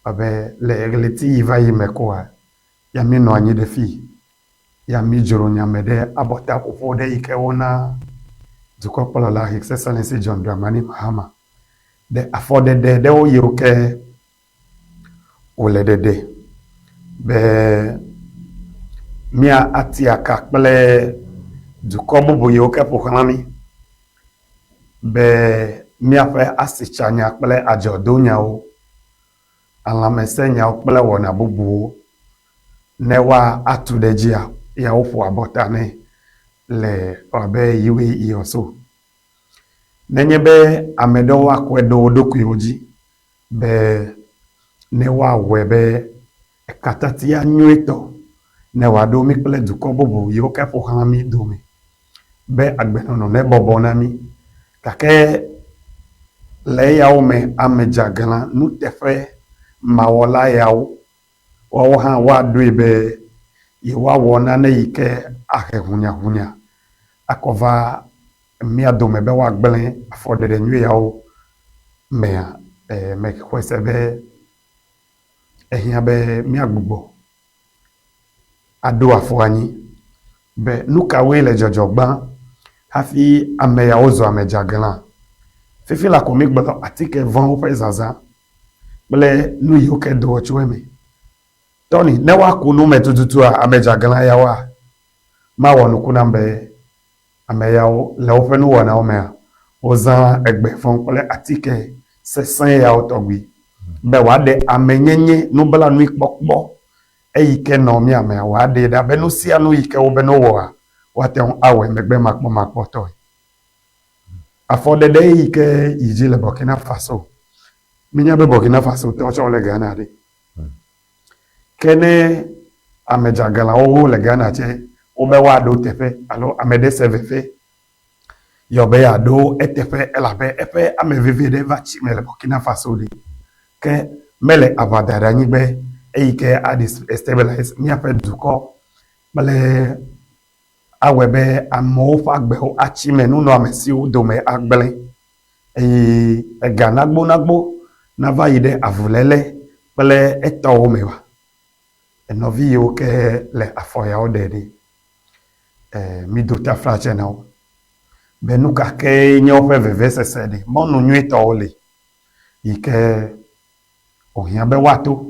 abe le ɣleti yi va yi me koa, ya míenɔ anyi ɖe fii, ya mídzro nya me ɖe abɔtaƒoƒo ɖe yi ke wona dukɔkplɔla His Excellency John Dramani Mahama ɖe afɔɖeɖe ɖewo yiwo ke wòle ɖeɖe be mía atia ka kple dukɔ bubu yiwo ke ƒo xlã mí be míaƒe asitsanya kple adzɔdonyawo, alãmesẽnyawo kple wɔna bubuwo ne woatu ɖe edzia, ya woƒo abɔta nɛ le abe UAE or so. Nenye be ame ɖewo akɔe ɖo wo ɖokuiwo dzi be ne woawɔe be ekatatia nyuietɔ ne wòaɖo mí kple dukɔ bubu yiwo ke ƒo xlã mí dome be agbenɔnɔ nebɔbɔ na mí. Gake le eyawo me, ame dzeaglã nuteƒemawɔla yawo, woawo hã woaɖoe be yewoawɔ nane yi ke ahe ʋunyaʋunya akɔ va mía dome be woagblẽ afɔɖeɖe nyui yawo mea, mexɔe se be ehiã be míagbugbɔ aɖo afɔ anyi be nu kawoe le dzɔdzɔ gbã hafi ame yawo zu ame dzeaglã. Fifi la ko mígblɔ atike vɔ̃wo ƒe zazã kple nu yiwo ke doa tso eme. Tony, ne woaku nu me tututua, ame dzeaglã yawoa? Mawɔ nuku nam be ame yawo le woƒe nuwɔnawo mea, wozãa egbe vɔ̃ kple atike sesẽ yawo tɔgbi be wòaɖe amenyenye nublanuikpɔkpɔ eyi ke nɔ mía mea, wòaɖee ɖa be nusianu yi ke wobe ne wowɔa, woate ŋu awɔe megbemakpɔmakpɔtɔe. Afɔɖeɖe yi ke yi dzi le Burkina Faso. Mínya be Burkina Faso tɔ tsɛ wole Ghana ɖe. Ke ne ame dzeaglãwo le Ghana tsɛ, wobe woaɖo teƒe alo ame ɖe se veve yɔ be yeaɖo eteƒe elabe eƒe ame vevi ɖe va tsi me le Burkina Faso ɖe, ke mele aʋa da ɖe anyi be eyi ke a destabilize míaƒe dukɔ kple awɔe be amewo ƒe agbewo atsi me, nunɔamesiwo dome agblẽ eye ega nagbonagbo nava yi ɖe avuléle kple etɔwo me oa? Nɔvi yiwo ke le afɔ yawo ɖe ɖi, mído taflatse na wo be nu ka kee nye woƒe vevesese ɖi. Mɔnu nyuitɔwo li yi ke wòhiã be woato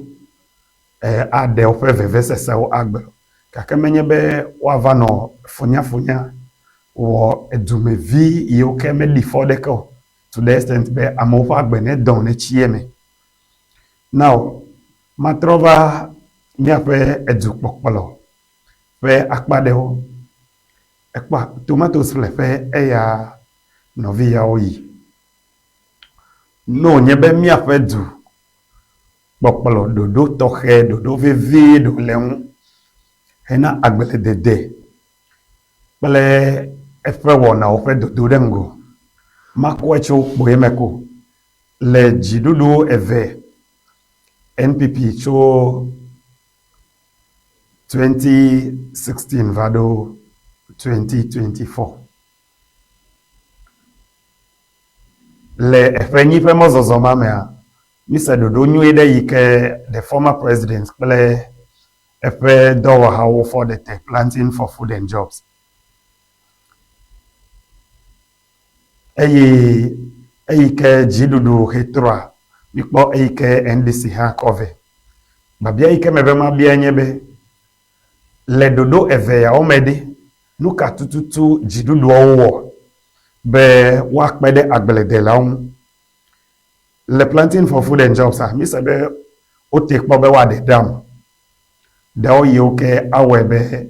aɖe woƒe vevesesewo agblɔ. Gake menye be woava nɔ funyafunya wɔ edumevi yiwo ke meɖi fɔ ɖeke o to the extent be amewo ƒe agbe nedɔ̃ netsi eme. Now, matrɔ va míaƒe edukpɔkplɔ ƒe akpa ɖewo. Ekpɔa, tomatoes ƒleƒe eya nɔvi yawo yi. Ne wònye be míaƒe du kpɔkplɔ ɖoɖo tɔxɛ, ɖoɖo vevi ɖewo le eŋu hena agbledede kple eƒe wɔnawo ƒe dodo ɖe ŋgɔ. Makɔe tso kpoe me ko le dziɖuɖu eve NPP tso 2016 va ɖo 2024. Le eƒe enyi ƒe mɔzɔzɔ ma mea, míse ɖoɖo nyui ɖe yi ke the former president kple eƒe dɔwɔhawo fɔ ɖe te, Planting for Food and Jobs. Eye eyi ke dziɖuɖu hetrɔa, míkpɔ eyi ke NDC hã kɔ vɛ. Biabia yi ke mebe mabia nye be, Le ɖoɖo eve yawo me ɖe, nu ka tututu dziɖuɖuawo wɔ be woakpe ɖe agbledelawo ŋu? Le Planting for Food and Jobs-a, míese be wote kpɔ be woaɖe dam ɖewo yiwo ke awɔe be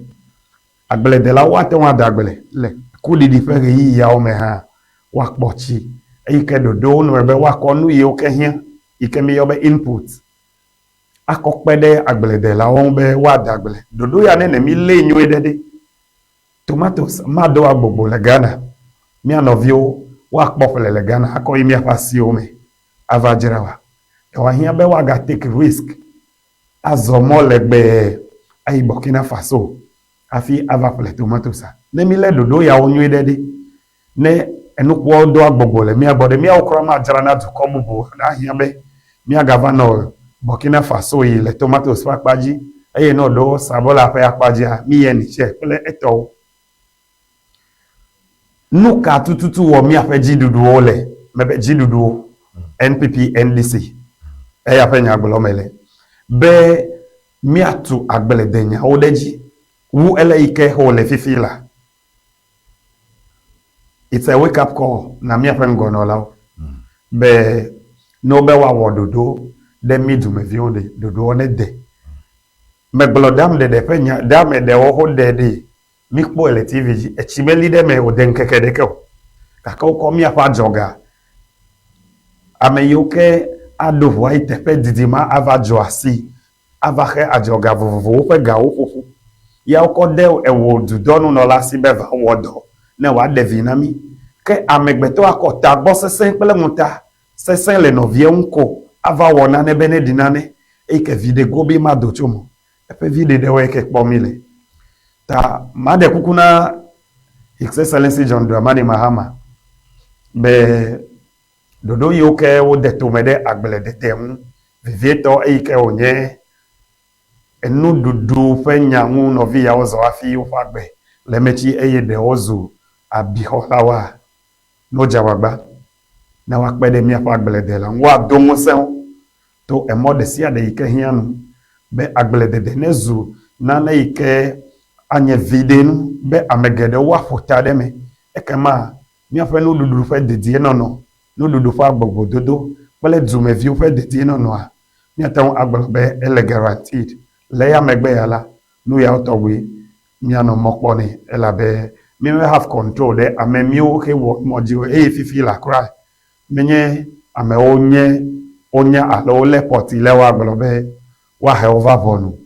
agbledelawo ate ŋu ade agble le kuɖiɖi ƒe ɣeyiɣiawo me hã woakpɔ tsi. Eyi ke ɖoɖowo nɔe be woakɔ nu yiwo ke hiã yi ke míeyɔ be input akɔ kpe ɖe agbledelawo ŋu be woade agble. Ɖoɖo ya ne nemilée nyuie ɖe ɖe, tomatoes maɖo agbogbo le Ghana. Mía nɔviwo woakpɔ ƒle le Ghana akɔ yi míaƒe asiwo me ava dzra wa. Ɖe wòahiã be woaga take risk azɔ mɔ legbee ayi Burkina Faso. hafi ava ƒle tomatosa. Ne mílé ɖoɖo yawo nyuie ɖe ɖe, ne enukpoawo doa gbɔgbɔ le mía gbɔ ɖe, míawo kura madzra na dukɔ bubu o. Ahiã be míagava nɔ Burkina Faso yi le tomatos ƒe akpa dzi eye ne wòɖo sabɔla ƒe akpa dzia, míyia Niger kple etɔwo. Nu ka tututu wɔ míaƒe dziɖuɖuwo le? Mebe dziɖuɖuwo, NPP, NDC, eya ƒe nya gblɔm mele, be míatu agbledenyawo ɖe edzi wu ele yi ke wole fifi la. It's a wake up call na míaƒe ŋgɔnɔlawo be ne wobe woawɔ ɖoɖo ɖe mí dumeviwo ɖe, ɖoɖoa nede. Megblɔ dam ɖeɖe ƒe nya, dam ɖewo woɖe ɖi Míkpɔe le TV dzi, etsi meli ɖe eme wòde ŋkeke ɖeke o. Gake wokɔ míaƒe adzɔga. Ame yiwo ke aɖo ʋu ayi teƒe didi ma ava dzɔ asi, ava xe adzɔga vovovowo ƒe gawo ƒo ƒu. Ya wokɔ de ewò dudɔnunɔla si be va wɔ dɔ ne wòaɖe vi na mí. Ke amegbetɔ akɔ tagbɔ sesẽ kple ŋuta sesẽ le nɔvia ŋu ko ava wɔ nane be neɖi nane eyi ke viɖe gobi mado tso eme o. Eƒe viɖe ɖewoe ke kpɔm míle. Ta maɖe kuku na His Excellency John Dramani Mahama be ɖoɖo yiwo ke wode tome ɖe agbledede ŋu, vevietɔ eyi ke wònye enuɖuɖu ƒe nya ŋu nɔvi yawo zɔ hafi woƒe agbe le eme tsi eye ɖewo zu abixɔlawoa, ne wodze agbagba ne woakpe ɖe míaƒe agbledela ŋu, woado ŋusẽ wo to emɔ ɖe sia ɖe yi ke hiã nu be agbledede nezu nane yi ke anye viɖenu be ame geɖewo woaƒo ta ɖe eme. Ekema míaƒe nuɖuɖu ƒe dedienɔnɔ, nuɖuɖu ƒe agbɔgbɔdodo kple dumeviwo ƒe dedienɔnɔa, míate ŋu agblɔ be ele guaranteed. Le eya megbe ya la, nu yawo tɔgbi míanɔ mɔ kpɔ nɛ elabe mí me have control ɖe ame míwo xe wɔ mɔ dzi o eye fifi la kura Menye amewo nye wonya alo wolé kpɔti le woagblɔ be woahe wo va ʋɔnu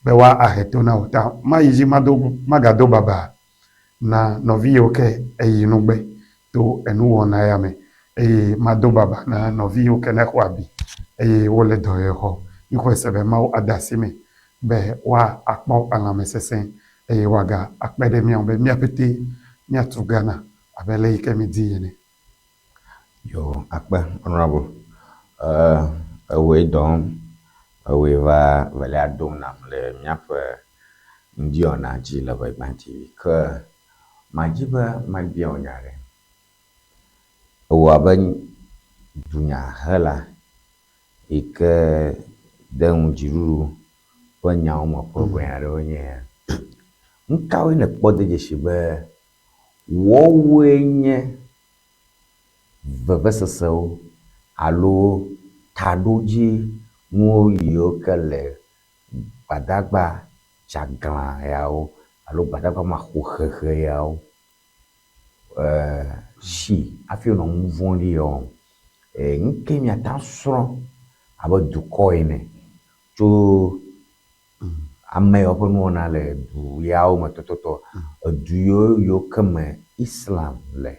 be woahe to na wo ta. Mayi dzi mado magado baba na nɔvi yiwo ke eyi nugbe to enuwɔna ya me eye mado baba na nɔvi yiwo ke nexɔ abi eye wole dɔyɔxɔ. Mixɔe se be Mawu ade asi me be woakpɔ lãmesesẽ eye woaga akpe ɖe mía ŋu be mía ƒete míatu Ghana abe ale yi ke mídi ene. Yo, akpe, honorable. Eh, ewòe dɔm, ewòe va velia dom nam le míaƒe ŋdiwɔna dzi le Ʋegbã TV. Ke madi be mabia wò nya ɖe. Ewɔ abe dunyahela yi ke de nu dziɖuɖu ƒe nyawo me ƒe ʋɛ aɖewoe nye ya. Nu kawoe nèkpɔ de dzesi be Woawoe nye vevesesewo alo taɖodzinuwo yiwo ke le gbadagba dzeaglã yawo alo gbadagba maxɔxexe yawo si hafi wonɔ nu vɔ̃ɖi ya wɔm. Nu kae míate ŋu asrɔ̃ abe dukɔ ene tso Ame yawo ƒe nuwɔna le du yawo me tɔtɔtɔ, edu yiwo ke me Islam le.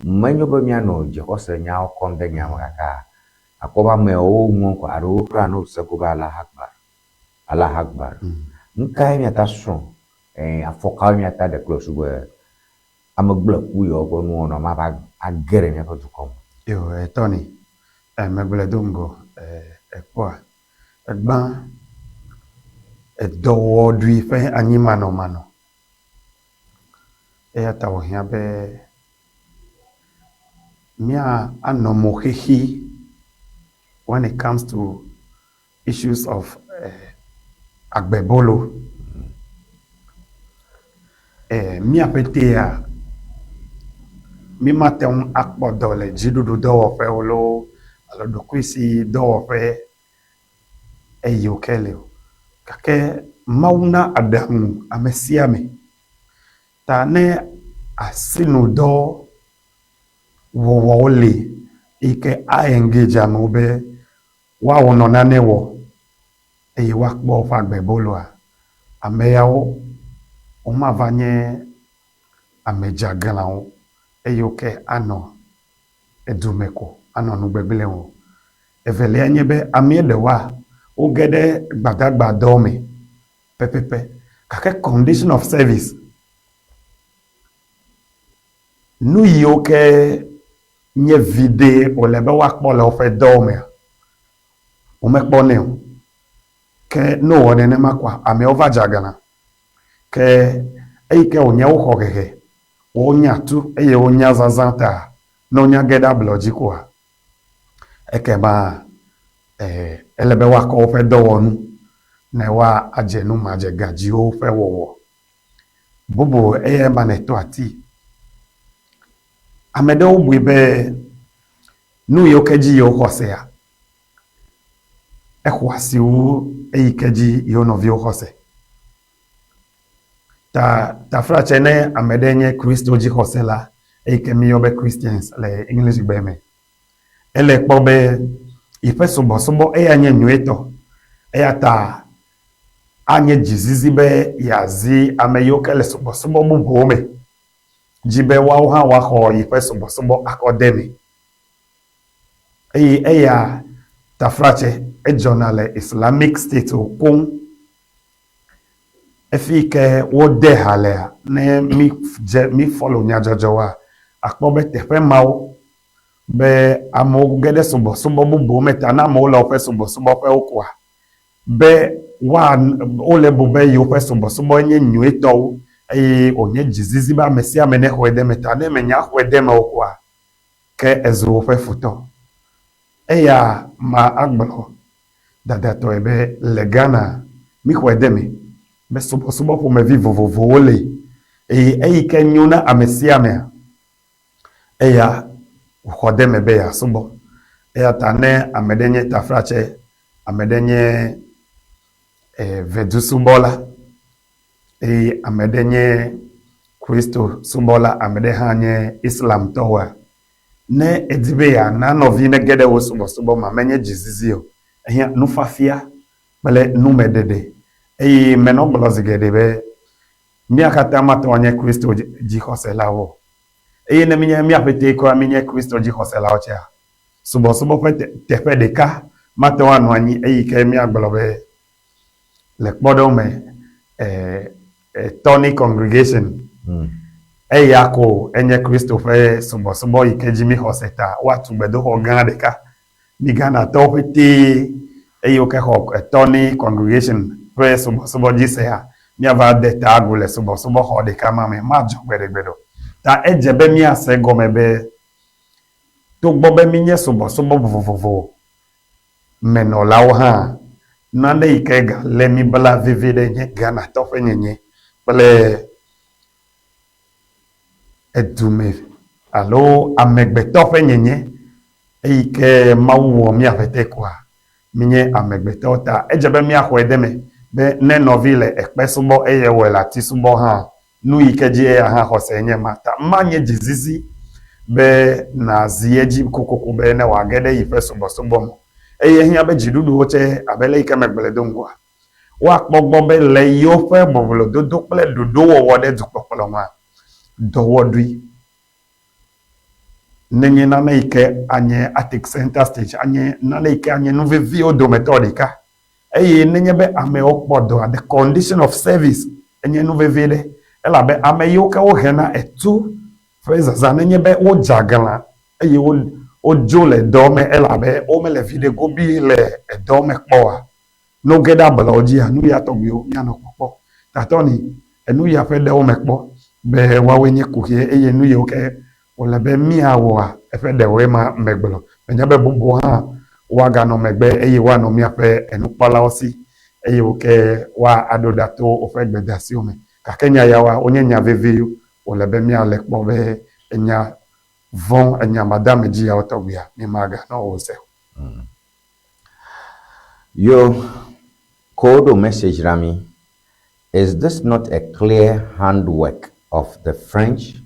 Menyo be míanɔ dzixɔse nyawo kɔm ɖe nya me gake àkpɔ be ame yawo ŋlɔ ŋkɔ alo wokpla nu se ko be Allah Akbar, Allah Akbar. Nu kae míate asrɔ̃? Ɛ̃, afɔ kawoe míate aɖe kple susu be ame gblẽku yawo ƒe nuwɔna mava age ɖe míaƒe dukɔ me o? Eo, Tony, megblɔe do ŋgɔ, èkpɔa? Egbã edɔwɔɖui ƒe anyimanɔmanɔ. Eya ta wòhiã be míanɔ mo xexi when it comes to issues of agbebolo. Míaƒe tea, mímate ŋu akpɔ dɔ le dziɖuɖudɔwɔƒewo loo alo ɖokuisidɔwɔƒe eyi wo ke le o. Gake Mawu na aɖaŋu ame sia ame. Ta ne asinudɔ wɔwɔwo li yi ke a engage amewo be woawɔ nɔ nane wɔ eye woakpɔ woƒe agbeboloa, ame yawo womava nye ame dzeaglãwo eye wo ke anɔ edu me ko anɔ nu gbegblẽ wɔm. Evelia nye be amea ɖewoa, woge ɖe gbadagbadɔ me pɛpɛpɛ. Gake condition of service, nu yiwo ke nye viɖe wòle be woakpɔ le woƒe dɔwo mea, womekpɔnɛ o. Ke ne wowɔ nenema koa, ameawo va dze aglã. Ke eyi ke wònye woxɔ hehe, wonya tu eye wonya zazã ta, ne wonya ge ɖe ablɔ dzi koa, ekema ele be woakɔ woƒe dɔwɔnu ne woadze nu madzegadziwo ƒe wɔwɔ. Bubu eyae ma nètɔ ati. Ame ɖewo bui be nu yiwo ke dzi yewoxɔ sea, exɔ asi wu eyi ke dzi yewo nɔviwo xɔ se. Ta taflatse ne ame ɖe nye Kristo dzixɔsela, eyi ke míyɔ be Christians le English gbe me, ele kpɔ be yiƒe subɔsubɔ eya nye nyuietɔ. Eya ta anye dzizizi be yeazi ame yiwo ke le subɔsubɔ bubuwo me dzi be woawo hã woaxɔ yiƒe subɔsubɔ akɔ de eme. Eye eya taflatse edzɔna le Islamic State wo koŋ. Efi yi ke wode ha lea, ne mi dze mi follow nyadzɔdzɔwoa, akpɔ be teƒe mawo be amewo ge ɖe subɔsubɔ bubuwo me ta ne amewo le woƒe subɔsubɔƒewo koa, be woa wole bu be yewoƒe subɔsubɔ nye nyuietɔ wu eye wònye dzizizi be ame sia ame nexɔe de eme ta ne menya xɔe de eme o koa, ke ezu woƒe futɔ. Eya ma agblɔ dadatɔe be le Ghana míxɔe de eme be subɔsubɔ ƒomevi vovovowo li eye eyi ke nyo na ame sia amea, eya wòxɔ de eme be yeasubɔ. Eya ta ne ame ɖe nye taflatse, ame ɖe nye ʋedusubɔla eye ame ɖe nye Kristo subɔla, ame ɖe hã nye Islamtɔwoa, Ne èdi be yeana nɔvi nege ɖe wò subɔsubɔ mea, menye dzizizi o. Ehiã nufiafia kple numeɖeɖe. Eye menɔ gblɔ zi geɖe be, Mía katã mate ŋu anye Kristo dzixɔselawo o. Eye ne míenye mía ƒetee kura míenye Kristo dzixɔselawo tsɛa, subɔsubɔ ƒe teƒe ɖeka mate ŋu anɔ anyi eyi ke míagblɔ be, le kpɔɖeŋu me, Tony Congregation, eya ko enye Kristo ƒe subɔsubɔ yi ke dzi míxɔ se ta woatu gbedoxɔ gã ɖeka. Mi Ghanatɔwo ƒetee eye woke xɔ Tony Congregation ƒe subɔsubɔ dzi sea, míava de ta agu le subɔsubɔxɔ ɖeka ma me. Madzɔ gbeɖegbeɖe o. Ta edze be míase egɔme be togbɔ be mínye subɔsubɔ vovovovo me nɔlawo hã, nane yi ke galé mí bla veviɖe nye Ghanatɔ ƒe nyenye kple edume alo amegbetɔ ƒe nyenye. Eyi ke Mawu wɔ mía ƒete koa, mínye amegbetɔwo ta edze be míaxɔe de eme be ne nɔvi le ekpe subɔ eye wòle ati subɔ hã, Nu yi ke dzi eya hã xɔ se nye ma. Ta manye dzizizi be nàzi edzi kokoko be ne wòage ɖe yiƒe subɔsubɔ me o. Eye ehiã be dziɖuɖuwo tsɛ, abe le yi ke megblɔe do ŋgɔa, woakpɔ gbɔ be le yewoƒe boblododo kple ɖoɖowɔwɔ ɖe dukpɔkplɔ ŋua, dɔwɔɖui nenye nane yi ke anye atake center stage, anye nane yi ke anye nu veviwo dometɔ ɖeka. Eye nenye be amewo kpɔ dɔa, the condition of service enye nu vevi ɖe elabe ame yiwo ke wohena etu ƒe zazã nenye be wodze aglã eye wodzo le dɔ me elabe womele viɖe gobii le edɔ me kpɔ oa, ne woge ɖe ablɔwo dzia, nu ya tɔgbiwo míanɔ kpɔkpɔ. Tatɔ ni enu ya ƒe ɖewo mekpɔ be woawoe nye kuxie eye nu yiwo ke wòle be míawɔa, eƒe ɖewoe ma megblɔ. Menya be bubuwo hã woaganɔ megbe eye woanɔ míaƒe enukpɔlawo si eye wo ke woaɖo ɖa to woƒe gbedeasiwo me. Gake nya yawoa, wonye nya veviwo wòle be míalé kpɔ be enya vɔ̃, enya madeamedzi yawo tɔgbia, mímaganɔ wo se o. Yo, ko ɖo message na mí. Is this not a clear handwork of the French?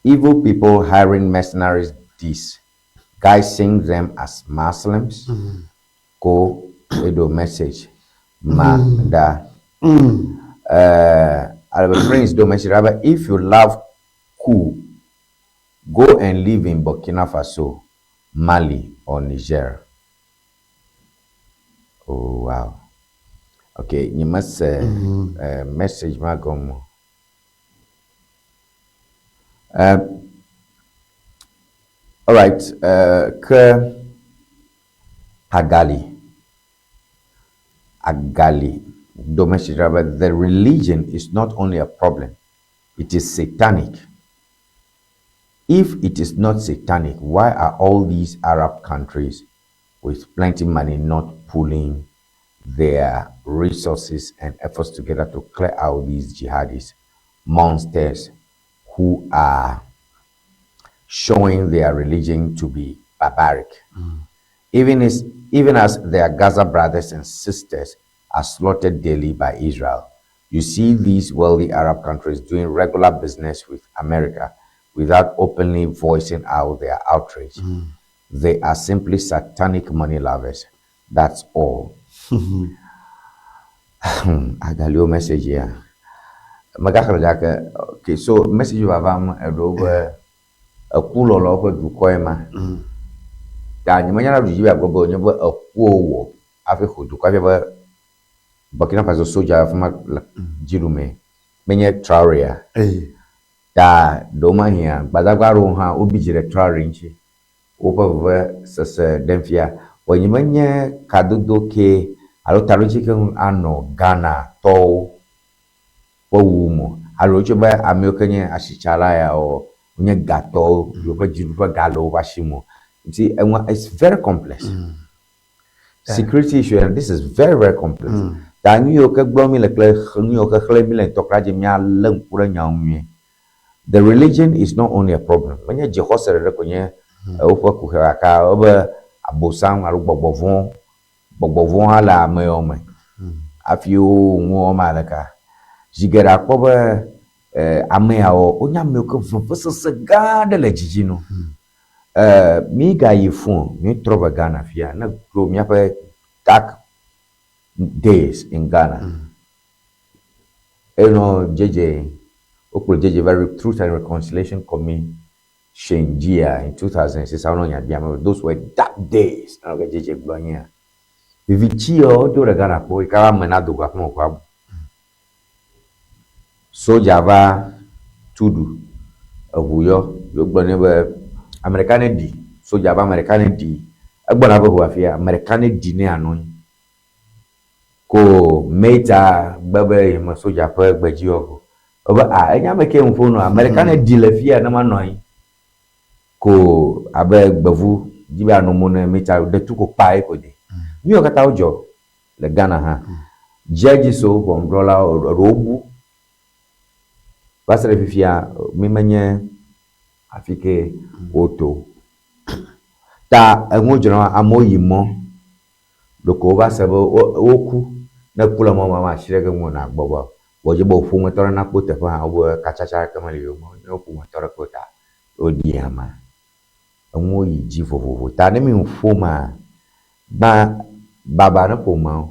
Evil people hiring mercenaries disguising them as Muslims? Ko eɖo message ma ɖa. Alebe Prince ɖo message ɖa be if you love coup, go and live in Burkina Faso, Mali or Niger. Oh wow. Ok, nyemese eh, message ma gɔme o. Eh, alright, eh, ke Agali, Agali do message ɖa be the religion is not only a problem, it is satanic. If it is not satanic, why are all these Arab countries with plenty money not pulling their resources and efforts together to clear out these jihadist monsters who are showing their religion to be barbaric? Even as, even as their Gaza brothers and sisters are slaughtered daily by Israel, you see these wealthy Arab countries doing regular business with America without openly voicing out their outrage. They are simply satanic money lovers. That's all. Agalio message ya. Megaxlẽ gake okay, so message vavam eɖewo be eku lɔlɔ ƒe dukɔe ma. Ta nyemenya na ɖu dzi be agblɔ be wònye be ekuwo wɔ hafi xɔ dukɔa fia be Burkina Faso soja afi ma le dzi ɖumee. Menye Traorea. Ta ɖewomahĩa gbadagba aɖewo hã wobi dzi ɖe Traore ŋuti. Woƒe vevesese ɖem fia. Vɔ nyemenye kadodo ke alo taɖodzi ke ŋu anɔ Ghanatɔwo ƒe wuwu me o. Alo wotso be amewo ke nye asitsala yawo wonye gatɔwo, yewoƒe dziɖuƒe ga le woƒe asi me o. Ŋuti enua it's very complex. Security issue and this is very very complex. Ta nu yiwo ke gblɔm mi le kple nu yiwo ke xlẽm mi le ŋutɔ kura dzi míalé ŋku ɖe nyawo ŋu nyuie. The religion is not only a problem. Menye dzixɔse ɖeɖe ko nye woƒe kuxi o gake wobe abosam alo gbɔgbɔ vɔ̃, gbɔgbɔ vɔ̃ hã le ame yawo me hafi wo nu wɔm aleka. Zi geɖe akpɔ be ame yawo wonye amewo ke vevesese gã aɖe le dzidzi no. Mi gayi fũ o, mi trɔ va Ghana fia ne ɖo míaƒe dark days in Ghana. Enɔ JJ, wokplɔ JJ va Truth and Reconciliation Commission dzia in 2006, wonɔ nya biam be those were dark days. Nanɔ ke JJ gblɔ nyea. Viviti yawo wodo ɖe Ghana kpɔ yi ke ame nado go aƒeme ko abu. Sodza va tu ɖu, eŋu yɔ, ye wogblɔ nɛ be ame ɖeka ne ɖi, sodza be ame ɖeka ne ɖi, egbɔna va ʋu afia, ame ɖeka ne ɖi ne yeanɔ anyi. Ko Meta gbe be yeme sodza ƒe gbe dzi wɔ o. Ebe a enye ame ke ŋu nɔ, ame ɖeka ne ɖi le fia ne manɔ anyi. Ko abe gbevu dzi be anɔ mo ne Meta ɖe tu ko kpa ye ko de. Nu yiwo katã wodzɔ le Ghana hã. Judges wo ʋɔnudrɔ̃lawo eɖewo bu va se ɖe fifia mi menye afi ke woto. Ta enuwo dzɔna amewo yi mɔ ɖeko wova se be woku. Ne eku le mɔ me ame asi ɖeke ŋu nàgbɔ va o. Vɔ dze be wò ƒometɔ ɖe nakpɔ teƒe hã wobe katsatsa ɖeke meli o. Ne wò ƒometɔ ɖeke o ta woɖi amea. Enuwo yi dzi vovovo. Ta ne mi nu ƒomea, gbã baba ne ƒomeawo.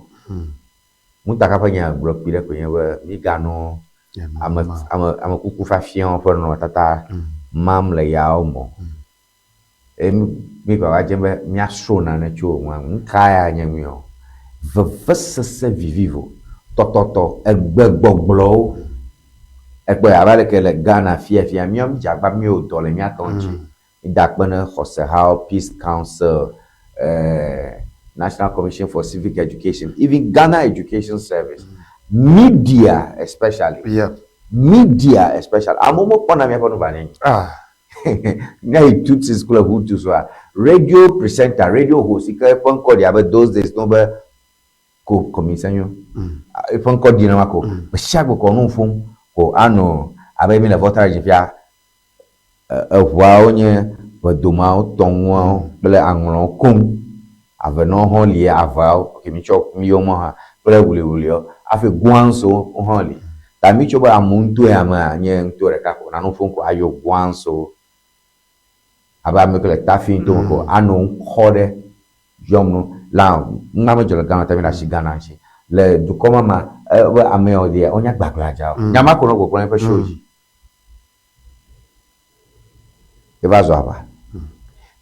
Ŋutaka ƒe nya gblɔ kpi ɖe koe nye be miganɔ ame ame ame kuku fiafiawo ƒe nɔnɔmetata mam le yawo me o. Eye mi gbagba dzem be míasrɔ̃ nane tso enua ŋu. Nu kae anye nu yawo? Vevesese vivivo, tɔtɔtɔ, egbegbɔgblɔwo. Ekpɔe abe aleke le Ghana fiafia, míawo mídze agbagba be míewɔ dɔ le mía tɔ ŋuti. Mída akpe ne xɔsehawo, Peace Council, eh, National Commission for Civic Education, even Ghana Education Service, media especially. Yeah. Media especially. Amewo mekpɔna míaƒe nuvanyenye. Ah. Ne yi Tutsis kple Hutus wa, radio presenter, radio host yi ke eƒe ŋkɔ ɖi abe those days no be ko kɔmisenyo. Eƒe ŋkɔ ɖi nenema ko. Gbe sia gbe kɔ nu ƒom ko anɔ abe mi le Volta Region fia eŋuawo nye ʋedomawo, tɔŋuawo kple aŋlɔwo koŋ. Avenɔwo hã li, aveawo, ok mi tsɔ mi yɔ mɔ hã kple wuliwuliwo hafi guansowo hã li. Ta mi tsɔ be amewo ŋutɔe amea nye ŋutɔ ɖeka ko nanu ƒom ko ayɔ guansowo abe ame ke le tafi ŋutɔ me ko anɔ ŋkɔ ɖe yɔm nu la ŋma medzɔ le Ghana ta mi ɖe asi Ghana ŋuti. Le dukɔ ma ma ebe ame yawo lia wonye agbagladzawo. Nya ma ko nɔ gbɔgblɔm eƒe show dzi. Eva zu aʋa.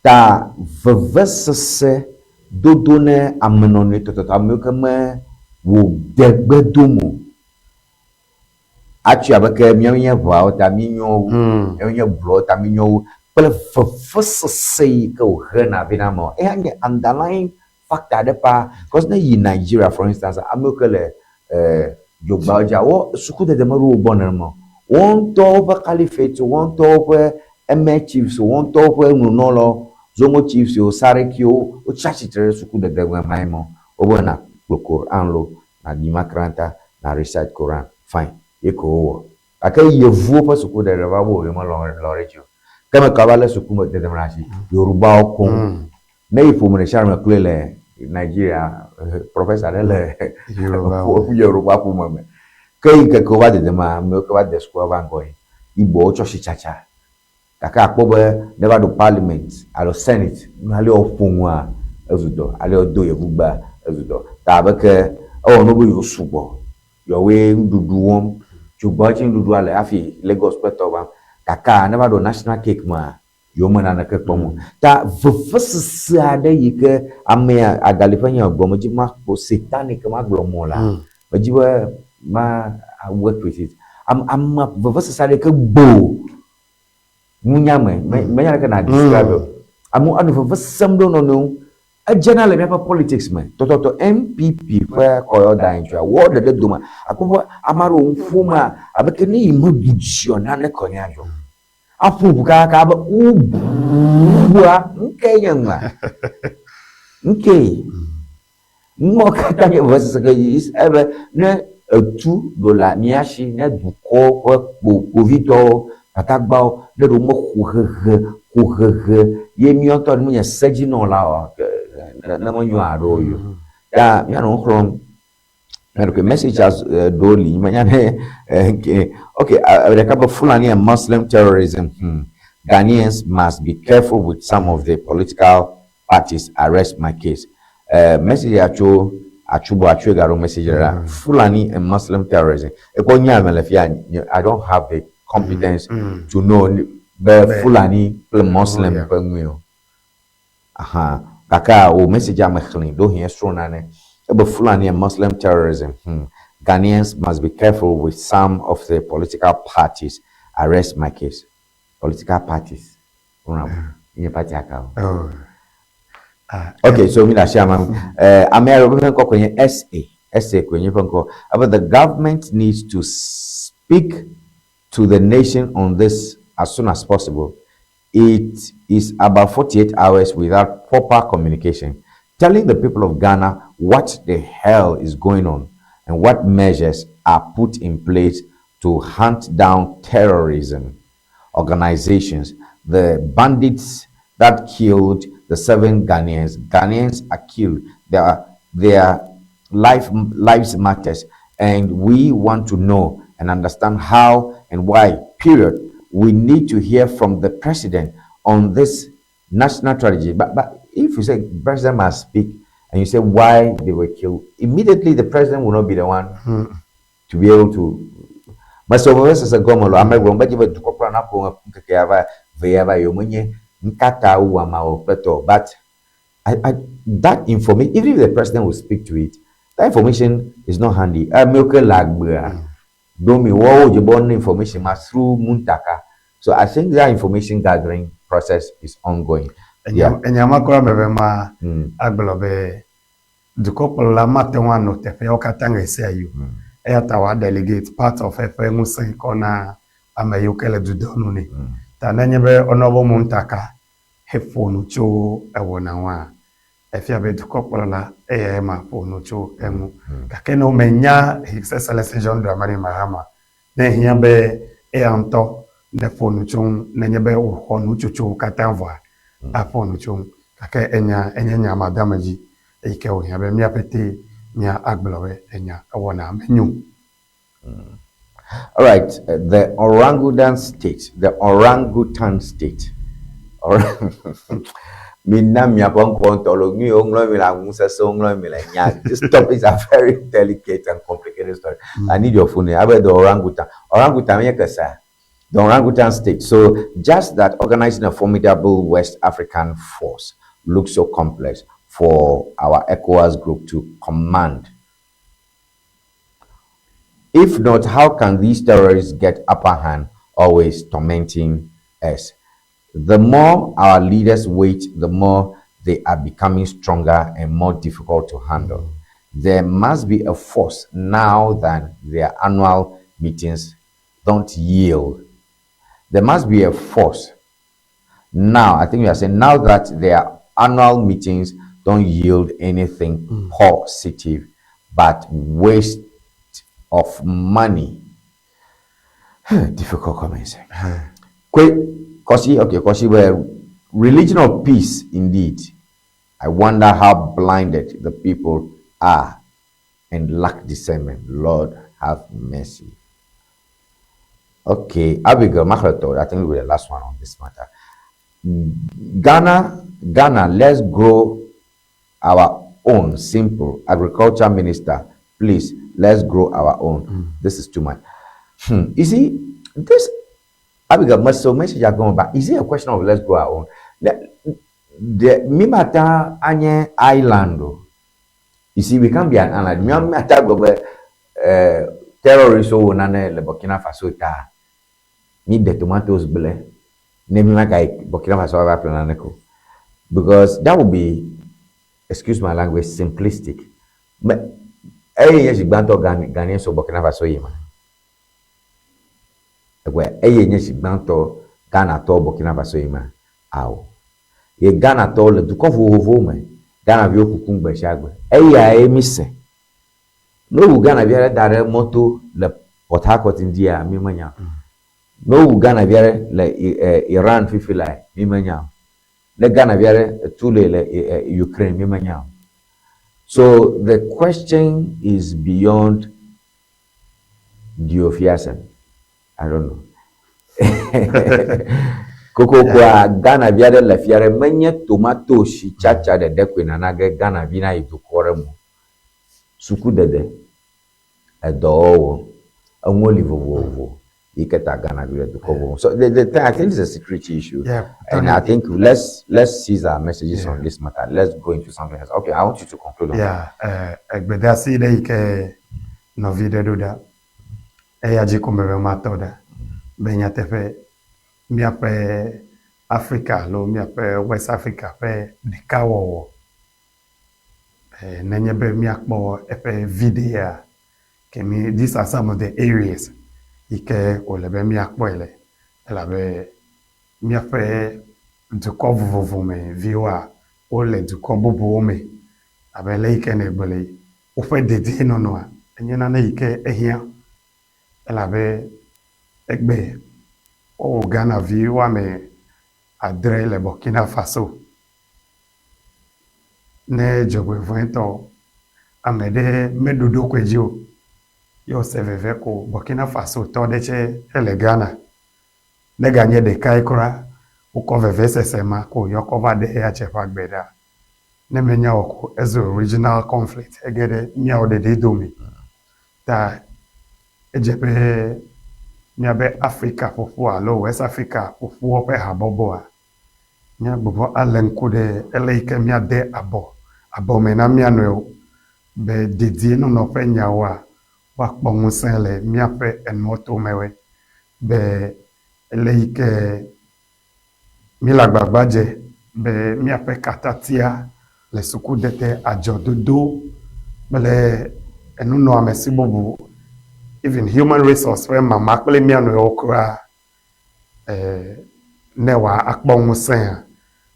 Ta vevesese dodo ne ame nɔnɔe tɔtɔtɔ amewo ke me Wò degbedomo atsi abe ke míawo nye ʋeawo ta míenyo wu, míawo nye blɔwo ta míenyo wu kple vevesese yi ke wòhena vɛ na amewo. Eya nye underlying factor aɖe paa. Because ne yi Nigeria, for instance, amewo ke le dzogbeawo dzia, wo sukudede meɖo wo gbɔ nenema o. Wo ŋutɔwo ƒe caliphate, wo ŋutɔwo ƒe emir chiefs, wo ŋutɔwo ƒe nunɔlawo, Zongo chiefs, Sarekiwo, wotsi atsitre ɖe sukudede ŋu ema ema. Wobe na kplɔ Koran lo, na yi makaranta, na recite Koran. Fine. Ye ko wowɔ. Gake yevuwo ƒe sukudede va wo melɔ̃ lɔ̃ ɖe edzi o. Ke ame kawo va lé sukudede me ɖe asi? Yorubawo koŋ. Ne yi ƒome ɖe sia ɖe me kloe le Nigeria, professor ɖe le Yoruba ƒome me. Ke yi ŋkeke wova dedema, amewo ke va de sukua va ŋgɔ yi. Igbowo tsɔ si tsatsa. Gake akpɔ be ne va ɖo parliament alo senate, nu ale woƒo nua ezu dɔ, ale wodo yevugbea ezu dɔ. Ta abe ke ewɔ na wo be yewo sugbɔ, yewoe nuɖuɖu wɔm. Dzogbeawo dzi nuɖuɖua le hafi Lagos kple tɔwo va. Gakea ne va ɖo national cake mea, yewo me naneke kpɔm o. Ta vevesese aɖe yi ke amea agali ƒe nya gblɔm medzi be makpɔ satanic magblɔ mɔ la, medzi be ma work with it. Ame ame vevesese aɖe yi ke gbo nunya me, menya leke na describe o. Amewo anɔ veve sem ɖe wo nɔnɔewo ŋu. Edzena le míaƒe politics me tɔtɔtɔ NPP ƒe kɔyɔ da anyi tsoa woawo ɖeɖe dome akpɔ be ame aɖewo ŋu ƒom abe ke ne yi meɖu dzi o nane kɔ nye adzɔ. Aƒo ʋu kakaka be wobua nukae nye nua? Nukae? Numɔwo katã nye vevesese ke ebe ne etu ɖo le mía si ne dukɔ ƒe kpo kpovitɔwo, tatagbawo ne ɖewo mexo hehe xo hehe ye míawo ŋutɔ menye sedzinɔla o ne menyo haɖe o yio. Ta míanɔ nu xlɔ̃m mía ɖokui. Message ɖewo li menya ne okay ɖeka be Fulani and Muslim terrorism Ghanaians must be careful with some of the political parties arrest my case. Message ya tso Atsubo Atsue gaɖo message ɖe ɖa. Fulani and Muslim terrorism. Ekpɔ nya me le fia I don't have the competence to know be Fulani kple Muslim ƒe nue o. Aha, gake wò message me xlẽ ɖohĩ esrɔ̃ nane. Ebe Fulani and Muslim terrorism. Ghanaians must be careful with some of the political parties. Arrest my case. Political parties. Nye party aka o. Oh. Ah, Okay, so mi la share ma. Ame aɖewo ƒe ŋkɔ koe nye SA. SA koe nye ƒe ŋkɔ. Ebe the government needs to speak to the nation on this as soon as possible. It is about 48 hours without proper communication, telling the people of Ghana what the hell is going on and what measures are put in place to hunt down terrorism organizations, the bandits that killed the 7 Ghanaians. Ghanaians are killed. Their lives matters, and we want to know and understand how and why, period. We need to hear from the president on this national tragedy. But if you say president must speak and you say why they were killed, immediately the president will not be the one to be able to. Mese vevesese gɔme lo ame gblɔ be dzi be dukɔkplɔla naƒo ŋkeke ya va ve ya va yi menye ŋkata wu ameawo kple tɔ. But that information, even if the president will speak to it, that information is not handy. Amewo ke le agbea ɖo mi woawo dze be woana information ma through Muntaka. So I think that information gathering process is ongoing. Yeah. Enya ma kura me be ma agblɔ be dukɔkplɔla mate ŋu anɔ teƒeawo katã ɣe sia ɣi o. Eya ta wòa delegate part of eƒe ŋusẽ kɔ na ame yiwo ke le dudɔ nu nɛ. Ta nenye be Honourable Muntaka heƒo nu tso ewɔna ŋua, efia be dukɔkplɔla eyae ma ƒo nu tso eŋu. Gake ne womenya His Excellency John Dramani Mahama, ne ehiã be eya ŋutɔ neƒo nu tso ŋu, nenye be wòxɔ nutsotsowo katã vɔa, aƒo nu tso ŋu. Gake enya enye nya madeamedzi eyi ke wòhiã be mía ƒete mía agblɔ be enya ewɔna menyo. All right, the orangutan state, the orangutan state. Mina miaƒe ŋkɔ ŋutɔ lo nu yiwo ŋlɔ mi le aŋusese ŋlɔ mi le nya. These topics are very delicate and complicated story. I need your phone. Abe the orangutan. Orangutan menye kesa. The orangutan state. So just that organizing a formidable West African force looks so complex for our ECOWAS group to command. If not, how can these terrorists get upper hand, always tormenting us? The more our leaders wait, the more they are becoming stronger and more difficult to handle. There must be a force now than their annual meetings don't yield. There must be a force now. I think we are saying now that their annual meetings don't yield anything positive but waste of money. Difficult comments. Quick, Kosi, okay, Kosi, well, religion of peace indeed. I wonder how blinded the people are and lack discernment. Lord, have mercy. Okay, Abigail Makhleto, I think will be the last one on this matter. Ghana, let's grow our own. Simple. Agriculture minister, please, let's grow our own. This is too much. You see, this Abigail must so message are going back. Is it a question of let's grow our own? The mimata anye island. O. You see, we can't be an island. Mimata go be terrorists o nane le Burkina Faso ta. Mi de tomatoes ble. Ne mi maka Burkina Faso va plan ko. Because that would be, excuse my language, simplistic. But eye nye si gbãtɔ Ghanaian so Burkina Faso yi ma. Egbe eye nye si gbãtɔ Ghana tɔ Burkina Faso yi ma. Awo. Ye Ghana tɔ le dukɔ vovovowo me. Ghana viwo kukum gbe sia gbe. Eya ye mi se. Ne wowu Ghana vi aɖe da ɖe mɔto le Port Harcourt ŋdia, mi menya o. Ne wowu Ghana vi aɖe le Iran fifi la, mi menya o. Ne Ghana vi aɖe etu le Ukraine, mi menya o. So the question is beyond Diofiasem. I don't know. Kokokoa Ghana vi aɖe le fia ɖe menye tomatosi tsatsa ɖeɖe koe nana ge Ghana vi na yi dukɔ ɖe me o. Sukudede, edɔwɔwɔ, enuwo li vovovo yi ke ta Ghana vi le dukɔ vovovo. So I think it's a security issue. And I think let's seize our messages on this matter. Let's go into something else. Okay, I want you to conclude on that. Yeah, egbedeasi ɖe yi ke nɔvi ɖe ɖo ɖa. Eya dzi ko mebe matɔ ɖa. Be nyateƒe míaƒe Afrika alo míaƒe West Africa ƒe ɖekawɔwɔ nenye be míakpɔ eƒe viɖea ke mi these are some of the areas yi ke wòle be míakpɔe le elabe míaƒe dukɔ vovovo me viwoa wole dukɔ bubuwo me abe le yi ke ne gblɔe yi woƒe dedienɔnɔa enye nane yi ke ehiã elabe egbe wowɔ Ghana vi woame adre le Burkina Faso ne dzɔgbevɔ̃etɔ ame ɖe meɖo ɖokui dzi o ye wòse veve ko Burkina Faso tɔ ɖe tse hele Ghana ne ganye ɖekae kura wokɔ vevesese ma ko yɔkɔ va ɖe eya tse ƒe agbe ɖa ne menya wɔ ko ezu regional conflict ege ɖe míawo ɖeɖe dome ta edze be míabe Afrika ƒoƒu alo West Africa ƒoƒuwo ƒe habɔbɔa míagbugbɔ alé ŋku ɖe ele yi ke míade abɔ abɔme na mía nɔewo be dedienɔnɔ ƒe nyawoa woakpɔ ŋusẽ le míaƒe enuwo tomewoe be ele yi ke míele agbagba dze be míaƒe katatia le sukudede adzɔdodo kple enunɔamesi bubu even human resource ƒe mama kple mía nɔewo kura ne wòa akpɔ ŋusẽa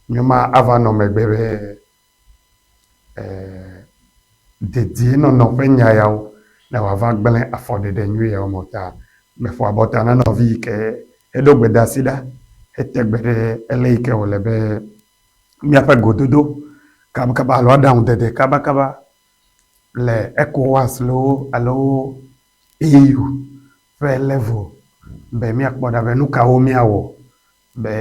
míema ava nɔ megbe be dedienɔnɔ ƒe nya yawo ne wòava gblẽ afɔɖeɖe nyui yawo me o ta meƒo abɔta na nɔvi yi ke eɖo gbedeasi ɖa hete gbe ɖe ele yi ke wòle be míaƒe gododo kabakaba alo aɖaŋudede kabakaba le ECOWAS loo alo AU ƒe level be míakpɔ ɖa be nu kawo míawɔ be